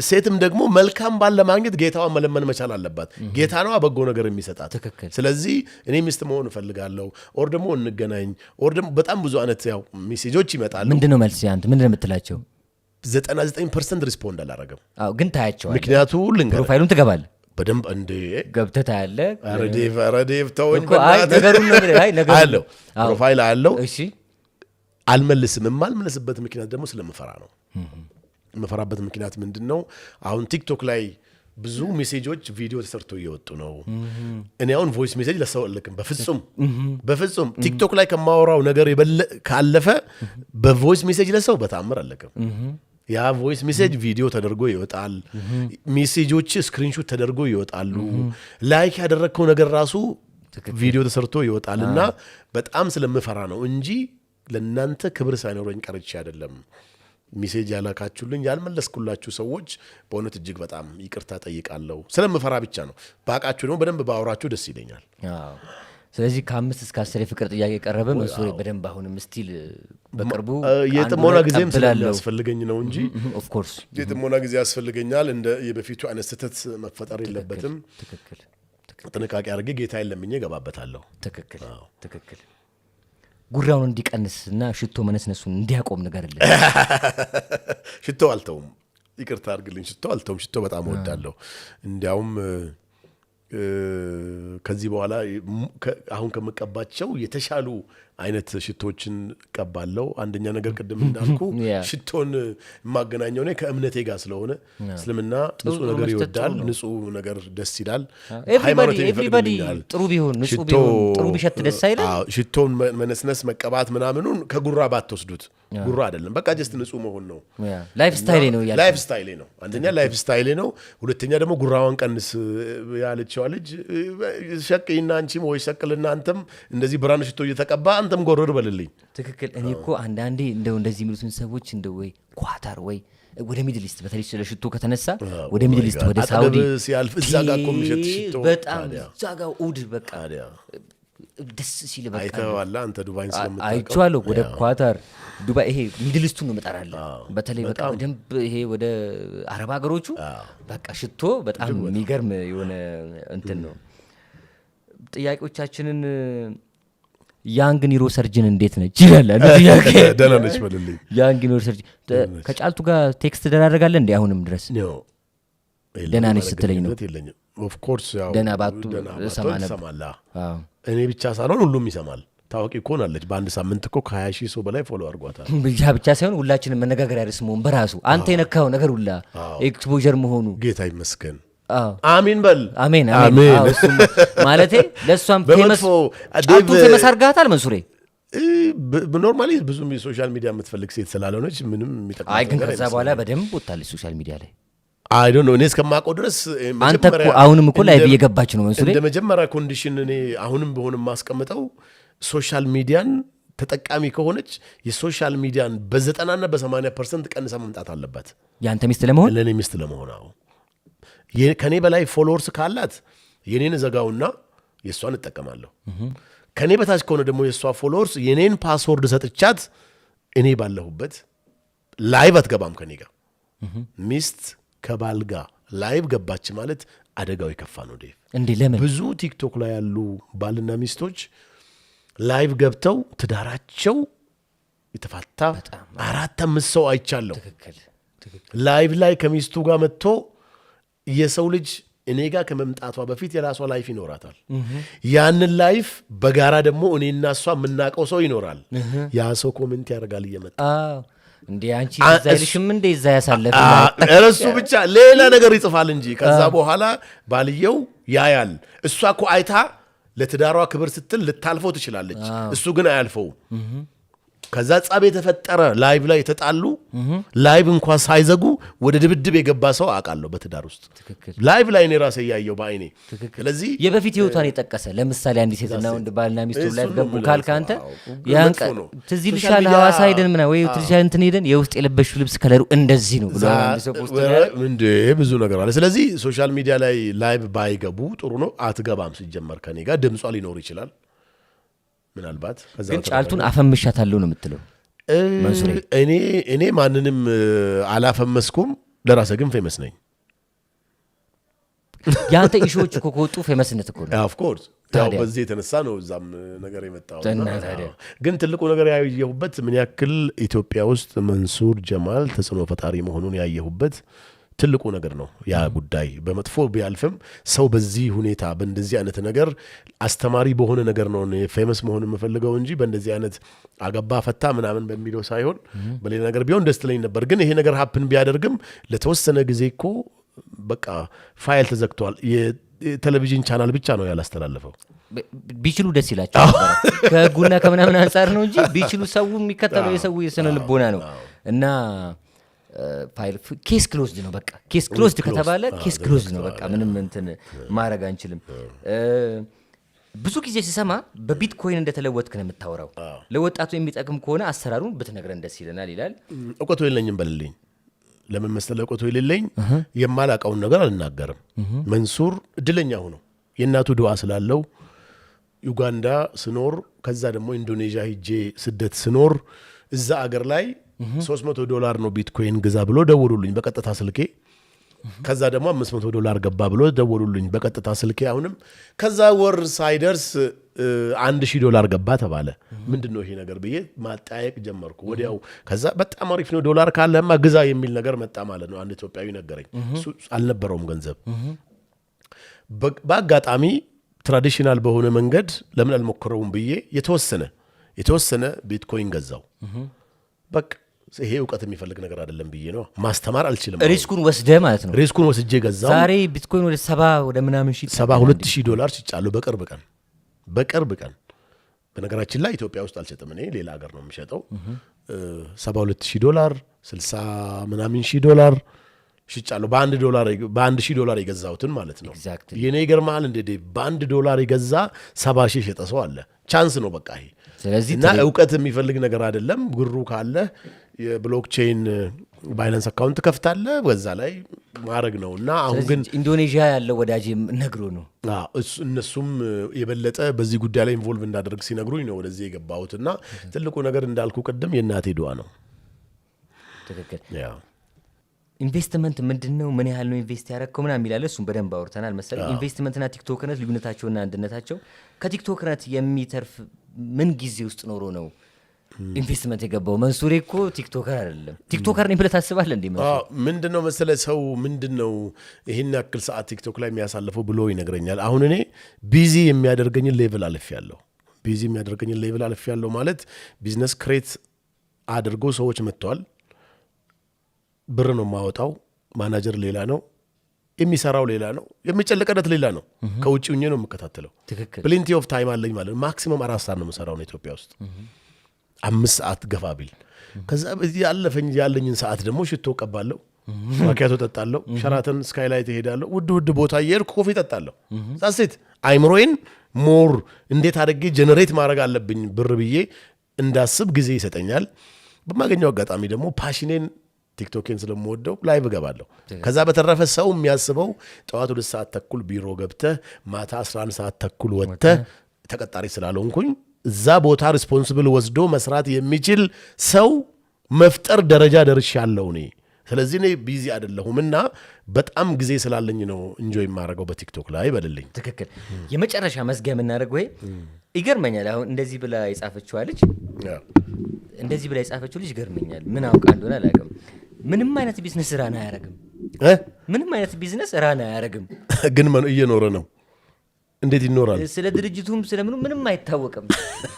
ሴትም ደግሞ መልካም ባል ለማግኘት ጌታዋን መለመን መቻል አለባት። ጌታ ነዋ በጎ ነገር የሚሰጣት። ስለዚህ እኔ ሚስት መሆን እፈልጋለሁ፣ or ደግሞ እንገናኝ፣ or ደግሞ በጣም ብዙ አይነት ያው message ኦች ይመጣሉ። ምንድን ነው መልስ አንተ ምንድን ነው የምትላቸው? 99% respond አላረገም። አዎ፣ ግን ታያቸዋለህ። ምክንያቱ ልንገርህ። Profile ኡን ትገባለህ። በደንብ እንዴ። ገብተህ ታያለህ። ኧረ ዴቭ፣ ኧረ ዴቭ ተወኝ እኮ አይ በእናትህ። ነገሩን ነው የምልህ። አይ ነገሩን አለው profile አለው። አልመልስም። የማልመልስበት ምክንያት ደግሞ ስለምፈራ ነው። የምፈራበት ምክንያት ምንድን ነው? አሁን ቲክቶክ ላይ ብዙ message ኦች ቪዲዮ ተሰርቶ እየወጡ ነው። እኔ አሁን voice message ለሰው አልልክም፣ በፍጹም በፍጹም። ቲክቶክ ላይ ከማወራው ነገር ካለፈ በ voice message ለሰው በተአምር አልልክም። ያ voice message ቪዲዮ ተደርጎ ይወጣል። message ኦች screenshot ተደርጎ ይወጣሉ። Like ያደረግከው ነገር ራሱ ቪዲዮ ተሰርቶ ይወጣል እና በጣም ስለምፈራ ነው እንጂ ለእናንተ ክብር ሳይኖረኝ ቀርቼ አይደለም። Message ያላካችሁልኝ ያልመለስኩላችሁ ሰዎች በእውነት እጅግ በጣም ይቅርታ ጠይቃለሁ። ስለምፈራ ብቻ ነው። ባቃችሁ ደግሞ በደንብ ባወራችሁ ደስ ይለኛል። አዎ። ስለዚህ ከ5 እስከ 10 የፍቅር ጥያቄ ቀረበ። መንሱሬ በደንብ አሁንም still በቅርቡ የጥሞና አንድ ሁለት ጊዜም ጠብ እላለሁ። ስለሚያስፈልገኝ ነው እንጂ Of course። የጥሞና ጊዜ ያስፈልገኛል። እንደ የበፊቱ አይነት ስህተት መፈጠር የለበትም። ጥንቃቄ አድርጌ ጌታዬን ለምኜ እገባበታለሁ። ትክክል። ጉራውን እንዲቀንስ እና ሽቶ መነስነሱን እንዲያቆም ንገርልን። ሽቶ አልተውም። ይቅርታ አድርግልኝ። ሽቶ አልተውም። ሽቶ በጣም እወዳለሁ። እንዲያውም ከዚህ በኋላ አሁን ከምቀባቸው የተሻሉ አይነት ሽቶችን እቀባለው። አንደኛ ነገር ቅድም እንዳልኩ ሽቶን የማገናኘው እኔ ከእምነቴ ጋር ስለሆነ እስልምና ንጹህ ጥሩ ነገር መሽተት ጥሩ ይወዳል። ነው። ንጹህ ነገር ደስ ይላል። Everybody ሃይማኖቴን everybody ይፈቅድልኛል። ጥሩ ቢሆን፣ ንጹህ ሽቶ ቢሆን፣ ጥሩ ቢሸት ደስ አይልም? አዎ፣ ሽቶን መነስነስ፣ መቀባት ምናምኑን ከጉራ ባትወስዱት፣ ጉራ አይደለም። በቃ just ንጹህ መሆን ነው። Lifestyle ኤ ነው እያልክ። Lifestyle ኤ ነው። አንደኛ lifestyle ኤ ነው። ሁለተኛ ደግሞ ጉራዋን ቀንስ ያለችዋ ልጅ ሸቅይና አንቺም ወይ ሸቅልና አንተም እንደዚህ brand ሽቶ እየተቀባ አንተም ጎረር በልልኝ። ትክክል። እኔ እኮ አንዳንዴ እንደው እንደዚህ የሚሉትን ሰዎች እንደው ወይ ኳታር ወይ ወደ Middle East፣ በተለይ ስለ ሽቶ ከተነሳ ወደ Middle East፣ ወደ ሳውዲ አጠገብ ሲያልፍ እዛ ጋር እኮ የሚሸት ሽቶ በጣም ታዲያ እዛ ጋር ኡድ በቃ ታዲያ ደስ ሲል በቃ አይተኸዋል አንተ ዱባይን ስለምታውቀው። አይቼዋለሁ። ወደ ኳታር፣ ዱባይ፣ ይሄ Middle East ኡን ነው እመጣራለሁ። በተለይ በቃ በደንብ ይሄ ወደ አረብ ሀገሮቹ በቃ ሽቶ በጣም የሚገርም የሆነ እንትን ነው። ጥያቄዎቻችንን፣ young neurosurgeon እንዴት ነች ይላል አንዱ ጥያቄ። ደህና ነች በልልኝ። Young neurosurgeon ከጫልቱ ጋር text ትደራረጋለህ እንዴ አሁንም ድረስ? ነው። ደህና ነች ስትለኝ ነው። የለኝም። Of course ያው ደህና ባቱ ደህና እሰማ ባትሆን ነበር። ትሰማለህ። አዎ። እኔ ብቻ ሳልሆን ሁሉም ይሰማል። ታዋቂ እኮ ሆናለች። በአንድ ሳምንት እኮ ከ20 ሺህ ሰው በላይ follow አድርጓታል። ብቻ ብቻ ሳይሆን ሁላችንም መነጋገሪያ ርዕስ መሆን በራሱ፣ አንተ የነካው ነገር ሁላ exposure መሆኑ። ጌታ ይመስገን። አዎ። አሚን በል። አሜን አሜን። አሜን። አዎ፣ እሱም ማለቴ ለእሷም famous በመጥፎ ጫልቱን ዴቭ famous አድርጋታል መንሱሬ። Normally ብዙም የ social media የምትፈልግ ሴት ስላልሆነች ምንም የሚጠቅማት አይ ግን ነገር ከዛ በኋላ በደንብ ወጥታለች social media ላይ። I don't know፣ እኔ እስከማውቀው ድረስ አንተ እኮ መጀመሪያ አሁንም እኮ live እየገባች ነው መንሱሬ። እንደ መጀመሪያ condition እኔ አሁንም በሆን የማስቀምጠው social media ን ተጠቃሚ ከሆነች የ social media ን በ90ና በ80% ቀንሳ መምጣት አለባት። የአንተ ሚስት ለመሆን። ለእኔ ሚስት ለመሆን፣ አዎ። ከኔ በላይ followers ካላት የኔን እዘጋውና የእሷን እጠቀማለሁ። ከኔ በታች ከሆነ ደግሞ የእሷ followers የኔን password ሰጥቻት እኔ ባለሁበት live አትገባም ከኔ ጋር። ሚስት ከባል ጋር live ገባች ማለት አደጋው የከፋ ነው ዴቭ። እንዴ፣ ለምን? ብዙ ቲክቶክ ላይ ያሉ ባልና ሚስቶች live ገብተው ትዳራቸው የተፋታ አራት አምስት ሰው አይቻለሁ። ትክክል ትክክል። Live ላይ ከሚስቱ ጋር መጥቶ፣ የሰው ልጅ እኔ ጋር ከመምጣቷ በፊት የራሷ life ይኖራታል። ያንን life በጋራ ደግሞ እኔና እሷ የምናውቀው ሰው ይኖራል። ያ ሰው comment ያደርጋል እየመጣ። አዎ እንዴ፣ አንቺ እዛ አይልሽም እንዴ እዛ ያሳለፈ እሱ ብቻ ሌላ ነገር ይጽፋል እንጂ። ከዛ በኋላ ባልየው ያያል። እሷ እኮ አይታ ለትዳሯ ክብር ስትል ልታልፈው ትችላለች። እሱ ግን አያልፈውም። ከዛ ጸብ የተፈጠረ፣ live ላይ የተጣሉ፣ live እንኳን ሳይዘጉ ወደ ድብድብ የገባ ሰው አውቃለሁ በትዳር ውስጥ። Live ላይ እኔ ራሴ እያየው በአይኔ። ስለዚህ የበፊት ህይወቷን የጠቀሰ፣ ለምሳሌ አንዲት ሴትና ወንድ ባልና ሚስቱ እሱን ላይ ነው ገቡ የምልህ። ካልክ አንተ ያን መጥፎ ነው። ትዝ social ይልሻል ሚዲያ ሐዋሳ ሄደን ምና ወይ ትዝ ይልሻል እንትን ሄደን የውስጥ የለበሽው ልብስ color ኡ እንደዚህ ነው ብሎ አንድ ሰው post ያደረገ። እንዴ ብዙ ነገር አለ። ስለዚህ social media ላይ live ባይገቡ ጥሩ ነው። አትገባም ሲጀመር ከኔ ጋር፣ ድምጿ ሊኖር ይችላል ምናልባት። ከዛ ግን በተረፈ ጫልቱን አፈምሻታለሁ ነው የምትለው መንሱሬ? እኔ ማንንም አላፈመስኩም። ለራሴ ግን famous ነኝ። የአንተ issue ዎች እኮ ከወጡ famous ነት እኮ ነው። Of course ያው ታዲያ? በዚህ የተነሳ ነው እዛም ነገር የመጣው። እና ታዲያ? ግን ትልቁ ነገር ያየሁበት፣ ምን ያክል ኢትዮጵያ ውስጥ መንሱር ጀማል ተጽዕኖ ፈጣሪ መሆኑን ያየሁበት ትልቁ ነገር ነው። ያ ጉዳይ በመጥፎ ቢያልፍም ሰው በዚህ ሁኔታ በእንደዚህ አይነት ነገር፣ አስተማሪ በሆነ ነገር ነው እኔ famous መሆን የምፈልገው እንጂ በእንደዚህ አይነት አገባ ፈታ ምናምን በሚለው ሳይሆን በሌላ ነገር ቢሆን ደስ ትለኝ ነበር። ግን ይሄ ነገር happen ቢያደርግም ለተወሰነ ጊዜ እኮ በቃ ፋይል ተዘግቷል። የቴሌቪዥን ቻናል ብቻ ነው ያላስተላለፈው። ቢችሉ ደስ ይላቸው ነበረ። ከህጉና ከምናምን አንጻር ነው እንጂ ቢችሉ ሰው የሚከተለው የሰው የስነ ልቦና ነው እና file case closed ነው በቃ። Case closed ከተባለ case closed ነው በቃ፣ ምንም እንትን ማድረግ አንችልም። ብዙ ጊዜ ስሰማ በቢትኮይን እንደተለወጥክ ነው የምታወራው። ለወጣቱ የሚጠቅም ከሆነ አሰራሩን ብትነግረን ደስ ይለናል ይላል። እውቀቱ የለኝም በልልኝ። ለምን መሰለህ እውቀቱ የሌለኝ? የማላውቀውን ነገር አልናገርም። መንሱር እድለኛ ሆኖ የእናቱ ዱዓ ስላለው ዩጋንዳ ስኖር፣ ከዛ ደግሞ ኢንዶኔዥያ ሂጄ ስደት ስኖር እዛ አገር ላይ 300 ዶላር ነው ቢትኮይን ግዛ ብሎ ደወሉልኝ በቀጥታ ስልኬ። ከዛ ደግሞ 500 ዶላር ገባ ብሎ ደወሉልኝ በቀጥታ ስልኬ። አሁንም ከዛ ወር ሳይደርስ 1000 ዶላር ገባ ተባለ። ምንድን ነው ይሄ ነገር ብዬ ማጠያየቅ ጀመርኩ ወዲያው። ከዛ በጣም አሪፍ ነው፣ ዶላር ካለማ ግዛ የሚል ነገር መጣ ማለት ነው። አንድ ኢትዮጵያዊ ነገረኝ። እሱ አልነበረውም ገንዘብ። በአጋጣሚ traditional በሆነ መንገድ ለምን አልሞክረውም ብዬ የተወሰነ የተወሰነ ቢትኮይን ገዛው። በቃ ይሄ እውቀት የሚፈልግ ነገር አይደለም ብዬ ነው። ማስተማር አልችልም። Risk ኡን ወስደህ ማለት ነው። Risk ኡን ወስጄ ገዛው። ዛሬ ቢትኮይን ወደ 70 ወደ ምናምን ሺህ 72,000 ዶላር ሽጫለሁ በቅርብ ቀን። በነገራችን ላይ ኢትዮጵያ ውስጥ አልሸጥም እኔ፣ ሌላ ሀገር ነው የምሸጠው። 72,000 ዶላር፣ 60 ምናምን ሺህ ዶላር ሽጫለሁ። በ1 ዶላር፣ በ1,000 ዶላር የገዛሁትን ማለት ነው። የኔ ይገርምሃል እንደ በ1 ዶላር የገዛ 70,000 የሸጠ ሰው አለ። Chance ነው በቃ ይሄ። ስለዚህ እና እውቀት የሚፈልግ ነገር አይደለም። ብሩ ካለ የ blockchain Binance account ከፍታለህ፣ በዛ ላይ ማድረግ ነው። እና አሁን ግን ኢንዶኔዥያ ያለው ወዳጅ ነግሮ ነው። አዎ፣ እነሱም የበለጠ በዚህ ጉዳይ ላይ involve እንዳደርግ ሲነግሩኝ ነው ወደዚህ የገባሁት። እና ትልቁ ነገር እንዳልኩ ቅድም የእናቴ ዱዓ ነው። ትክክል። Yeah። ኢንቨስትመንት ምንድን ነው? ምን ያህል ነው invest ያደረግከው? ምናምን የሚላለ እሱም በደንብ አውርተናል መሰለኝ። ኢንቨስትመንትና ቲክቶክነት ልዩነታቸውና አንድነታቸው፣ ከቲክቶክነት የሚተርፍ ምን ጊዜ ውስጥ ኖሮ ነው ኢንቨስትመንት የገባው? መንሱሬ እኮ TikToker አይደለም። TikToker ነኝ ብለህ ታስባለህ እንዴ? መንሱሬ? ምንድን ነው መሰለህ፣ ሰው ምንድን ነው ይህን ያክል ሰዓት ቲክቶክ ላይ የሚያሳልፈው ብሎ ይነግረኛል። አሁን እኔ busy የሚያደርገኝን level አልፌያለሁ። Busy የሚያደርገኝን level አልፌያለሁ ማለት business create አድርጎ ሰዎች መጥተዋል። ብር ነው የማወጣው። ማናጀር ሌላ ነው፣ የሚሰራው ሌላ ነው፣ የሚጨልቀለት ሌላ ነው። ከውጭ ሁኜ ነው የምከታተለው። Plenty of time አለኝ ማለት ነው። Maximum 4 ሰዓት ነው የምሰራው ነው ኢትዮጵያ ውስጥ፣ 5 ሰዓት ገፋ ቢል። ከዛ በዚህ ያለፈኝ ያለኝን ሰዓት ደግሞ ሽቶ እቀባለሁ፣ ማኪያቶ ጠጣለሁ፣ ሸራተን ስካይላይት እሄዳለሁ፣ ውድ ውድ ቦታ እየሄድኩ coffee ጠጣለሁ። That's it። አይምሮዬን more እንዴት አድርጌ generate ማድረግ አለብኝ ብር ብዬ እንዳስብ ጊዜ ይሰጠኛል። በማገኘው አጋጣሚ ደግሞ passion ኤን ቲክቶኬን ስለምወደው live እገባለሁ። ከዛ በተረፈ ሰው የሚያስበው ጠዋት 2 ሰዓት ተኩል ቢሮ ገብተህ ማታ 11 ሰዓት ተኩል ወጥተህ፣ ተቀጣሪ ስላልሆንኩኝ እዛ ቦታ responsible ወስዶ መስራት የሚችል ሰው መፍጠር ደረጃ ደርሻለሁ እኔ። ስለዚህ እኔ busy አይደለሁም እና በጣም ጊዜ ስላለኝ ነው enjoy የማደርገው በቲክቶክ ላይ በልልኝ። ትክክል። የመጨረሻ መዝጊያ የምናደርገው ይሄ ይገርመኛል። አሁን እንደዚህ ብላ የጻፈችው ልጅ ይገርመኛል። ምን አውቃ እንደሆነ አላውቅም። ምንም አይነት business run አያረግም። እ? ምንም አይነት business run አያረግም። ግን እየኖረ ነው። እንዴት ይኖራል? ስለ ድርጅቱም ስለምኑ ምንም አይታወቅም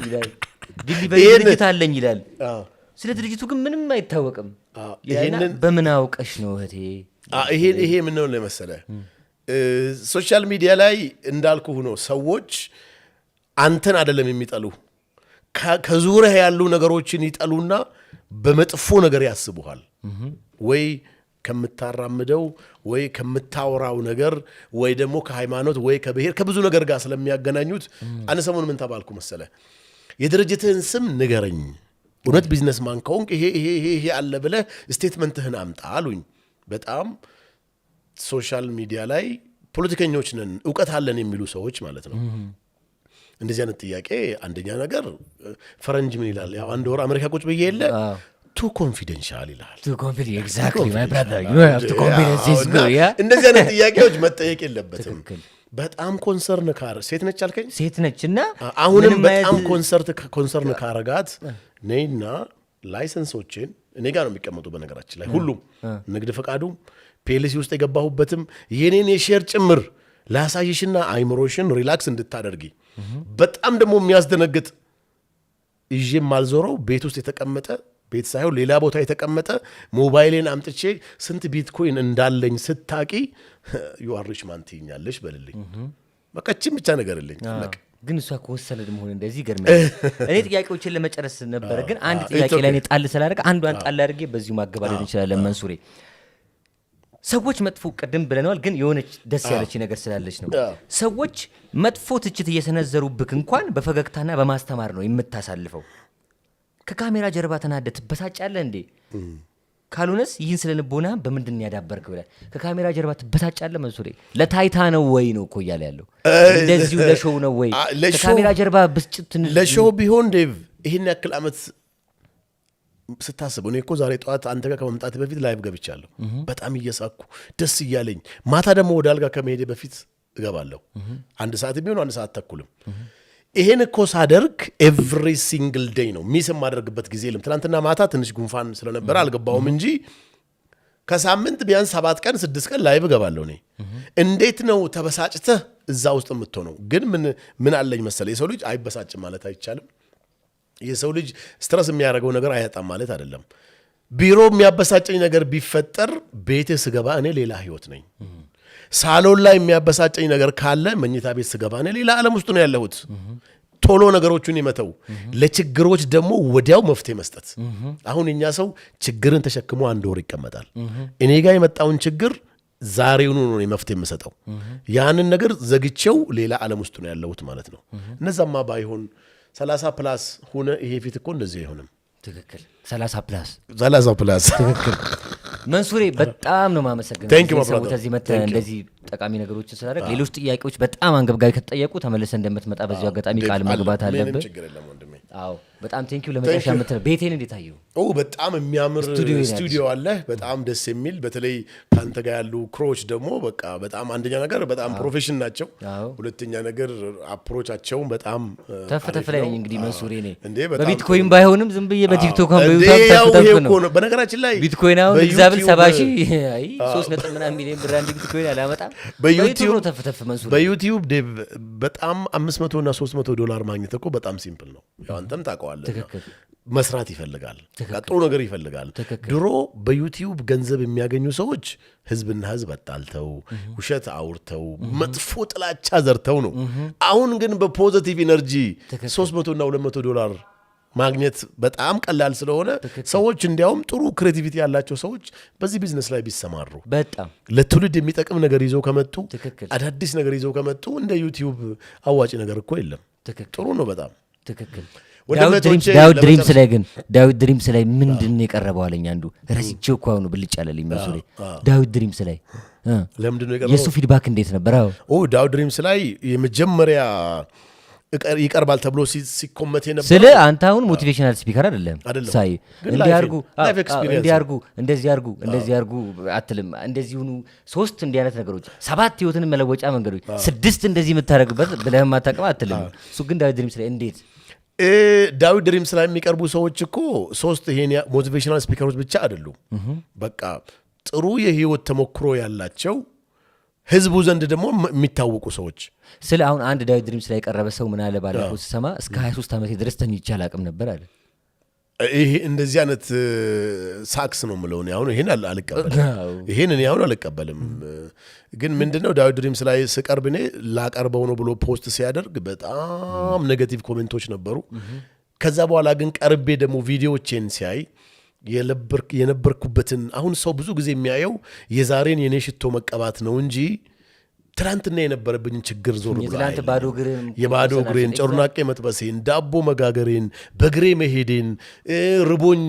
ይላል። Delivery ድርጅት አለኝ ይላል። ስለ ድርጅቱ ግን ምንም አይታወቅም ይላልና በምን አውቀሽ ነው እህቴ? ይሄ ምን ነው መሰለህ፣ social media ላይ እንዳልኩህ ነው። ሰዎች አንተን አይደለም የሚጠሉ፣ ከዙሪያህ ያሉ ነገሮችን ይጠሉና በመጥፎ ነገር ያስቡሃል። ወይ ከምታራምደው ወይ ከምታወራው ነገር ወይ ደግሞ ከሃይማኖት ወይ ከብሔር ከብዙ ነገር ጋር ስለሚያገናኙት። አንድ ሰሞን ምን ተባልኩ መሰለህ? የድርጅትህን ስም ንገረኝ፣ እውነት businessman ከሆንክ ይሄ ይሄ ይሄ ይሄ አለ ብለህ statement ህን አምጣ አሉኝ። በጣም social media ላይ ፖለቲከኞች ነን እውቀት አለን የሚሉ ሰዎች ማለት ነው። እንደዚህ አይነት ጥያቄ አንደኛ ነገር ፈረንጅ ምን ይላል? ያው አንድ ወር አሜሪካ ቁጭ ብዬ የለ፣ too confidential ይልሃል። Too confident, exactly, my brother, you have to confidence is good, yeah. እንደዚህ አይነት ጥያቄዎች መጠየቅ የለበትም። በጣም concern ካር ሴት ነች አልከኝ? ሴት ነች እና አሁንም ምንም በጣም አይነት concern ካረጋት ነይና license ኦቼን እኔ ጋር ነው የሚቀመጡ። በነገራችን ላይ ሁሉም ንግድ ፈቃዱም PLC ውስጥ የገባሁበትም የኔን የ share ጭምር ላሳይሽና አይምሮሽን relax እንድታደርጊ፣ በጣም ደግሞ የሚያስደነግጥ ይዤ የማልዞረው ቤት ውስጥ የተቀመጠ፣ ቤት ሳይሆን ሌላ ቦታ የተቀመጠ ሞባይሌን አምጥቼ ስንት ቢትኮይን እንዳለኝ ስታቂ you are rich man ትይኛለሽ በልልኝ። በቃ እቺን ብቻ ነገርልኝ። አለቀ። ግን እሷ ከወሰነድ መሆን እንደዚህ ይገርመኛል። እኔ ጥያቄዎችን ለመጨረስ ነበረ፣ ግን አንድ ጥያቄ ላይ እኔ ጣል ስላደረገ አንዷን ጣል አድርጌ በዚሁ ማገባደድ እንችላለን። መንሱሬ፣ ሰዎች መጥፎ ቅድም ብለነዋል፣ ግን የሆነች ደስ ያለች ነገር ስላለች ነው። ሰዎች መጥፎ ትችት እየሰነዘሩብክ እንኳን በፈገግታና በማስተማር ነው የምታሳልፈው። ከካሜራ ጀርባ ተናደህ ትበሳጫለህ እንዴ? ካልሆነስ ይህን ስነ ልቦና በምንድን ነው ያዳበርክ ብለህ ከካሜራ ጀርባ ትበሳጫለህ? መንሱሬ፣ ለታይታ ነው ወይ ነው እኮ እያለ ያለው፣ እንደዚሁ ለ show ነው ወይ? ከካሜራ ጀርባ ብስጭት ለ show ቢሆን ዴቭ ይህን ያክል ዓመት ስታስብ፣ እኔ እኮ ዛሬ ጠዋት አንተ ጋር ከመምጣት በፊት live ገብቻለሁ። በጣም እየሳኩ ደስ እያለኝ፣ ማታ ደግሞ ወደ አልጋ ከመሄዴ በፊት እገባለሁ። አንድ ሰዓት የሚሆኑ አንድ ሰዓት ተኩልም። ይሄን እኮ ሳደርግ every single day ነው፣ miss የማደርግበት ጊዜ የለም። ትናንትና ማታ ትንሽ ጉንፋን ስለነበረ አልገባሁም እንጂ ከሳምንት ቢያንስ 7 ቀን 6 ቀን live እገባለሁ እኔ። እንዴት ነው ተበሳጭተህ እዛ ውስጥ የምትሆነው? ግን ምን ምን አለኝ መሰለህ፣ የሰው ልጅ አይበሳጭም ማለት አይቻልም። የሰው ልጅ stress የሚያደርገው ነገር አያጣም ማለት አይደለም። ቢሮ የሚያበሳጨኝ ነገር ቢፈጠር ቤቴ ስገባ እኔ ሌላ ህይወት ነኝ። ሳሎን ላይ የሚያበሳጨኝ ነገር ካለ መኝታ ቤት ስገባ እኔ ሌላ ዓለም ውስጥ ነው ያለሁት። ቶሎ ነገሮቹን የመተው፣ ለችግሮች ደግሞ ወዲያው መፍትሄ መስጠት። አሁን እኛ ሰው ችግርን ተሸክሞ አንድ ወር ይቀመጣል። እኔ ጋር የመጣውን ችግር ዛሬውኑ ነው እኔ መፍትሄ የምሰጠው። ያንን ነገር ዘግቼው ሌላ ዓለም ውስጥ ነው ያለሁት ማለት ነው። እነዛማ ባይሆን 30 plus ሆነ ይሄ ፊት እኮ እንደዚህ አይሆንም። ትክክል፣ 30 plus። 30 plus። ትክክል። መንሱሬ፣ በጣም ነው የማመሰግነው። Thank you, my ሰው brother. እዚህ መጥተህ Thank you. እንደዚህ ጠቃሚ ነገሮችን ስላደረግ፣ ሌሎች ጥያቄዎች በጣም አንገብጋቢ ከተጠየቁ ተመልሰህ እንደምትመጣ በዚሁ አጋጣሚ ቃል መግባት ምንም አለብህ። ችግር የለም ወንድሜ። አዎ፣ በጣም thank you። ለመጨረሻ Thank you. የምትለው፣ ቤቴን እንዴት አየው? ኦ፣ በጣም የሚያምር ስቱዲዮ ነው። ስቱዲዮ አለ። በጣም ደስ የሚል፣ በተለይ ከአንተ ጋር ያሉ crew ዎች ደግሞ በቃ በጣም፣ አንደኛ ነገር በጣም professional ናቸው። ሁለተኛ ነገር approach ኣቸውን በጣም ተፍ ተፍ አሪፍ ላይ ነው። ነኝ እንግዲህ መንሱሬ እኔ። እንዴ፣ በጣም በቢትኮይን ባይሆንም ዝም ብዬ በቲክቶክ፣ እንዴ፣ በዩቲዩብ ያው ተፍ ይሄ ተፍ ነው። እኮ ነው። በነገራችን ላይ ቢትኮይን አሁን እግዚአብሔር በዩቲዩብ 70,000፣ አይ 3 ነጥብ ምናምን ሚሊዮን ብር አንድ ቢትኮይን አላመጣም። በዩቲዩብ በዩቲዩብ ነው ተፍ ተፍ መንሱሬ። በዩቲዩብ ዴቭ፣ በጣም 500 እና 300 ዶላር ማግኘት እኮ በጣም simple ነው። ያው አንተም ታውቀዋለህ። መስራት ይፈልጋል። በቃ ጥሩ ነገር ይፈልጋል። ድሮ በዩቲዩብ ገንዘብ የሚያገኙ ሰዎች ህዝብና ህዝብ አጣልተው፣ ውሸት አውርተው፣ መጥፎ ጥላቻ ዘርተው ነው። አሁን ግን በ positive energy 300 እና 200 ዶላር ማግኘት በጣም ቀላል ስለሆነ ሰዎች፣ እንዲያውም ጥሩ creativity ያላቸው ሰዎች በዚህ ቢዝነስ ላይ ቢሰማሩ፣ ለትውልድ የሚጠቅም ነገር ይዘው ከመጡ፣ አዳዲስ ነገር ይዘው ከመጡ እንደ ዩቲዩብ አዋጭ ነገር እኮ የለም። ጥሩ ነው በጣም። ወንድም ዳዊት ድሪምስ እህቶቼ፣ ዳዊት ድሪምስ ለመጨረስ ላይ ግን፣ ዳዊት ድሪምስ ላይ ምንድን ነው የቀረበው አለኝ አንዱ። ረስቼው እኮ አሁኑ ብልጭ አለልኝ። መንሱሬ፣ ዳዊት ድሪምስ ላይ ለምንድን ነው የእሱ የቀረበው? feedback እንዴት ነበር? አዎ። ኦ፣ ዳዊት ድሪምስ ላይ የመጀመሪያ ይቀርባል ተብሎ ሲኮመት የነበረው ስለ አንተ አሁን motivational speaker አይደለም። አይደለም። ሳይ ግን እንዲህ አድርጉ፣ life experience እንዲህ አድርጉ፣ እንደዚህ አድርጉ፣ እንደዚህ አድርጉ አትልም። እንደዚህ ሁኑ፣ ሶስት እንዲህ አይነት ነገሮች፣ ሰባት ህይወትን መለወጫ መንገዶች፣ ስድስት እንደዚህ የምታደርግበት ብለህም አታውቅም አትልም። እሱ ግን ዳዊት ድሪምስ ላይ እንዴት ዳዊት ድሪምስ ላይ የሚቀርቡ ሰዎች እኮ ሶስት ይሄን motivational speaker ኦች ብቻ አይደሉም። በቃ ጥሩ የህይወት ተሞክሮ ያላቸው፣ ህዝቡ ዘንድ ደግሞ የሚታወቁ ሰዎች። ስለ አሁን አንድ ዳዊት ድሪምስ ላይ የቀረበ ሰው ምን አለ፣ ባለፈው ስሰማ እስከ 23 ዓመቴ ድረስ ተኝቼ አላውቅም ነበር አለ። ይሄ እንደዚህ አይነት ሳክስ ነው የምለው እኔ። አሁን ይሄን አልቀበልም። ይሄን እኔ አሁን አልቀበልም። ግን ምንድነው፣ ዳዊት ድሪምስ ላይ ስቀርብ እኔ ላቀርበው ነው ብሎ post ሲያደርግ በጣም negative comment ኦች ነበሩ። ከዛ በኋላ ግን ቀርቤ ደግሞ ቪዲዮዎቼን ሲያይ የነበርኩበትን፣ አሁን ሰው ብዙ ጊዜ የሚያየው የዛሬን የኔ ሽቶ መቀባት ነው እንጂ ትናንትና የነበረብኝን ችግር ዞር ብሎ የትላንት አይልም። ባዶ እግርህን የባዶ እግሬን ጨሩናቄ መጥበሴን፣ ዳቦ መጋገሬን፣ በእግሬ መሄዴን፣ ርቦኝ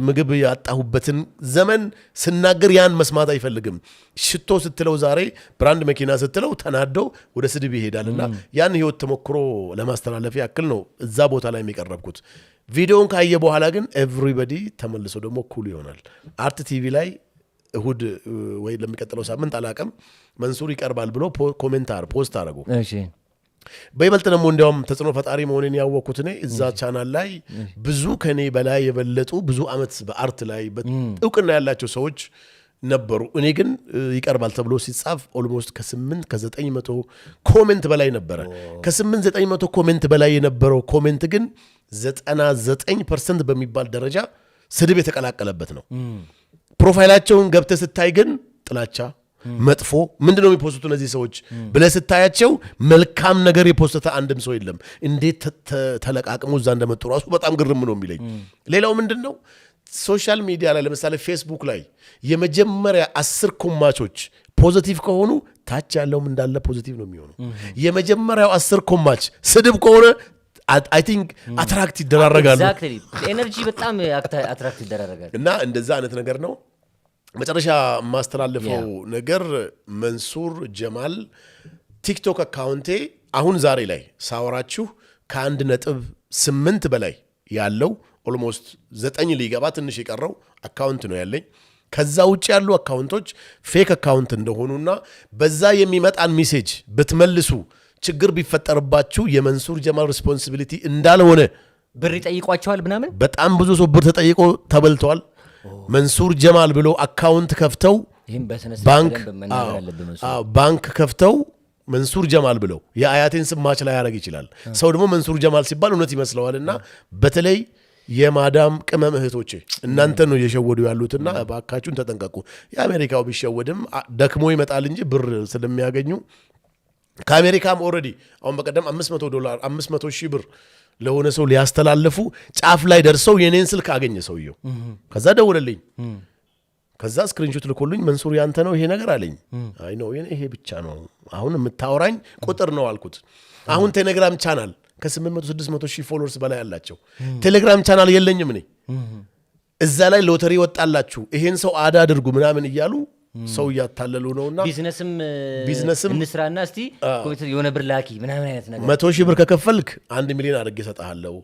ምግብ ያጣሁበትን ዘመን ስናገር ያን መስማት አይፈልግም። ሽቶ ስትለው፣ ዛሬ brand መኪና ስትለው ተናዶ ወደ ስድብ ይሄዳል። እና ያን ህይወት ተሞክሮ ለማስተላለፍ ያክል ነው እዛ ቦታ ላይ የቀረብኩት። ቪዲዮውን ካየ በኋላ ግን everybody ተመልሶ ደግሞ cool ይሆናል። አርት ቲቪ ላይ እሁድ ወይ ለሚቀጥለው ሳምንት አላቅም መንሱር ይቀርባል ብሎ comment post አደረጉ። በይበልጥ ደግሞ እንዲያውም ተጽዕኖ ፈጣሪ መሆኔን ያወቅኩት እኔ እዛ ቻናል ላይ ብዙ ከኔ በላይ የበለጡ፣ ብዙ ዓመት በ art ላይ እውቅና ያላቸው ሰዎች ነበሩ። እኔ ግን ይቀርባል ተብሎ ሲጻፍ almost ከስምንት ከዘጠኝ መቶ comment በላይ ነበረ። ከስምንት ዘጠኝ መቶ comment በላይ የነበረው comment ግን 99% በሚባል ደረጃ ስድብ የተቀላቀለበት ነው። Profile ኣቸውን ገብተህ ስታይ ግን ጥላቻ፣ መጥፎ፣ ምንድን ነው የሚ post ቱ እነዚህ ሰዎች ብለህ ስታያቸው መልካም ነገር የ post ተ አንድም ሰው የለም። እንዴት ተለቃቅሞ እዛ እንደመጡ ራሱ በጣም ግርም ነው የሚለኝ። ሌላው ምንድን ነው፣ social media ላይ ለምሳሌ ፌስቡክ ላይ የመጀመሪያ 10 comment ኦች positive ከሆኑ ታች ያለውም እንዳለ positive ነው የሚሆነው። የመጀመሪያው 10 comment ስድብ ከሆነ I think attract ይደራረጋሉ። Exactly፣ energy በጣም attract ይደራረጋል። እና እንደዛ አይነት ነገር ነው። መጨረሻ የማስተላልፈው ነገር፣ መንሱር ጀማል ቲክቶክ account ኤ አሁን ዛሬ ላይ ሳወራችሁ ከ1.8 በላይ ያለው፣ almost 9 ሊገባ ትንሽ የቀረው account ነው ያለኝ። ከዛ ውጭ ያሉ account ኦች fake account እንደሆኑና በዛ የሚመጣን message ብትመልሱ ችግር ቢፈጠርባችሁ የመንሱር ጀማል responsibility እንዳልሆነ። ብር ይጠይቋቸዋል ምናምን። በጣም ብዙ ሰው ብር ተጠይቆ ተበልተዋል። መንሱር ጀማል ብሎ account ከፍተው ይህም በስነ ስርዓት ባንክ በደንብ መናገር አለብህ መንሱር። አዎ፣ ባንክ ከፍተው መንሱር ጀማል ብለው የአያቴን ስም match ላያደርግ ይችላል። ሰው ደግሞ መንሱር ጀማል ሲባል እውነት ይመስለዋል። እና በተለይ የማዳም ቅመም እህቶቼ እናንተ ነው እየሸወዱ ያሉትና እባካችሁን ተጠንቀቁ። የአሜሪካው ቢሸወድም ደክሞ ይመጣል እንጂ ብር ስለሚያገኙ፣ ከአሜሪካም already አሁን በቀደም 500 ዶላር፣ 500 ሺህ ብር ለሆነ ሰው ሊያስተላልፉ ጫፍ ላይ ደርሰው የኔን ስልክ አገኘ ሰውየው። ከዛ ደውለልኝ። ከዛ screenshot ልኮልኝ "መንሱር፣ ያንተ ነው ይሄ ነገር?" አለኝ። "አይ ነው፣ ይሄ ብቻ ነው፣ አሁን የምታወራኝ ቁጥር ነው" አልኩት። አሁን ቴሌግራም ቻናል ከ800 600 ሺህ followers በላይ አላቸው። ቴሌግራም ቻናል የለኝም እኔ። እዛ ላይ ሎተሪ ወጣላችሁ፣ ይሄን ሰው add አድርጉ ምናምን እያሉ ሰው እያታለሉ ነውና ቢዝነስም ቢዝነስም እንስራና እስቲ ኮምፒውተር የሆነ ብር ላኪ ምናምን አይነት ነገር። 100,000 ብር ከከፈልክ 1 ሚሊዮን አድርጌ እሰጥሃለሁ።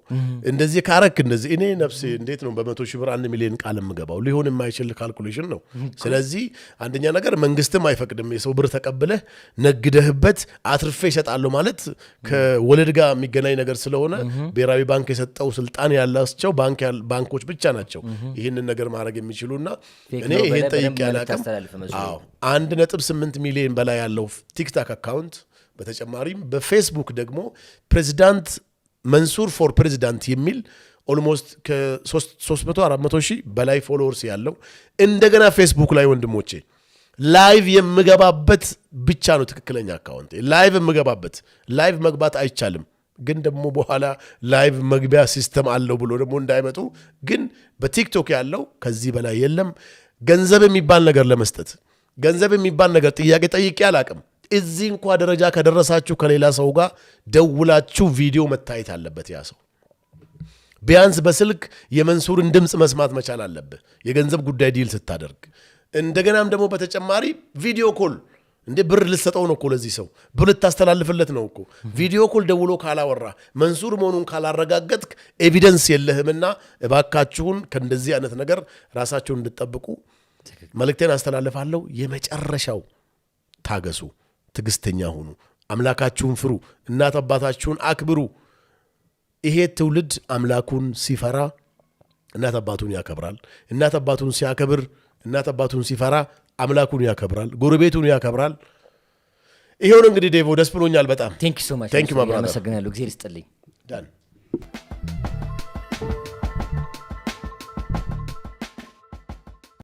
እንደዚህ ካረክ እንደዚህ። እኔ ነፍሴ እንዴት ነው በ100,000 ብር 1 ሚሊዮን ቃል የምገባው? ሊሆን የማይችል calculation ነው። ስለዚህ አንደኛ ነገር መንግስትም አይፈቅድም። የሰው ብር ተቀብለህ ነግደህበት አትርፌ እሸጣለሁ ማለት ከወለድ ጋር የሚገናኝ ነገር ስለሆነ ብሔራዊ ባንክ የሰጠው ስልጣን ያላቸው ባንኮች ብቻ ናቸው ይህንን ነገር ማድረግ የሚችሉና fake እኔ ነው ይሄን ብለህ ጠይቄ በደንብ መልዕክት አላውቅም። አስተላልፍ መስሎ። አዎ፣ 1.8 ሚሊዮን በላይ ያለው ቲክታክ account፣ በተጨማሪም በፌስቡክ ደግሞ ፕሬዚዳንት መንሱር for president የሚል almost ከ300 400 ሺህ በላይ followers ያለው፣ እንደገና ፌስቡክ ላይ ወንድሞቼ live የምገባበት ብቻ ነው ትክክለኛ account። Live የምገባበት፣ live መግባት አይቻልም፣ ግን ደግሞ በኋላ live መግቢያ system አለው ብሎ ደግሞ እንዳይመጡ፣ ግን በቲክቶክ ያለው ከዚህ በላይ የለም። ገንዘብ የሚባል ነገር ለመስጠት፣ ገንዘብ የሚባል ነገር ጥያቄ ጠይቄ አላቅም። እዚህ እንኳ ደረጃ ከደረሳችሁ ከሌላ ሰው ጋር ደውላችሁ ቪዲዮ መታየት አለበት። ያ ሰው ቢያንስ በስልክ የመንሱርን ድምፅ መስማት መቻል አለብህ፣ የገንዘብ ጉዳይ deal ስታደርግ። እንደገናም ደግሞ በተጨማሪ video call፣ እንዴ ብር ልትሰጠው ነው እኮ፣ ለዚህ ሰው ብር ልታስተላልፍለት ነው እኮ። Video call ደውሎ ካላወራ፣ መንሱር መሆኑን ካላረጋገጥክ evidence የለህምና እባካችሁን ከእንደዚህ አይነት ነገር ራሳችሁን እንድትጠብቁ መልእክቴን አስተላልፋለሁ። የመጨረሻው ታገሱ፣ ትዕግስተኛ ሁኑ፣ አምላካችሁን ፍሩ፣ እናት አባታችሁን አክብሩ። ይሄ ትውልድ አምላኩን ሲፈራ እናት አባቱን ያከብራል። እናት አባቱን ሲያከብር፣ እናት አባቱን ሲፈራ አምላኩን ያከብራል፣ ጎረቤቱን ያከብራል። ይሄው ነው እንግዲህ ዴቮ፣ ደስ ብሎኛል በጣም። Thank you so much. Thank you, my brother. አመሰግናለሁ። እግዚአብሔር ይስጥልኝ። Done.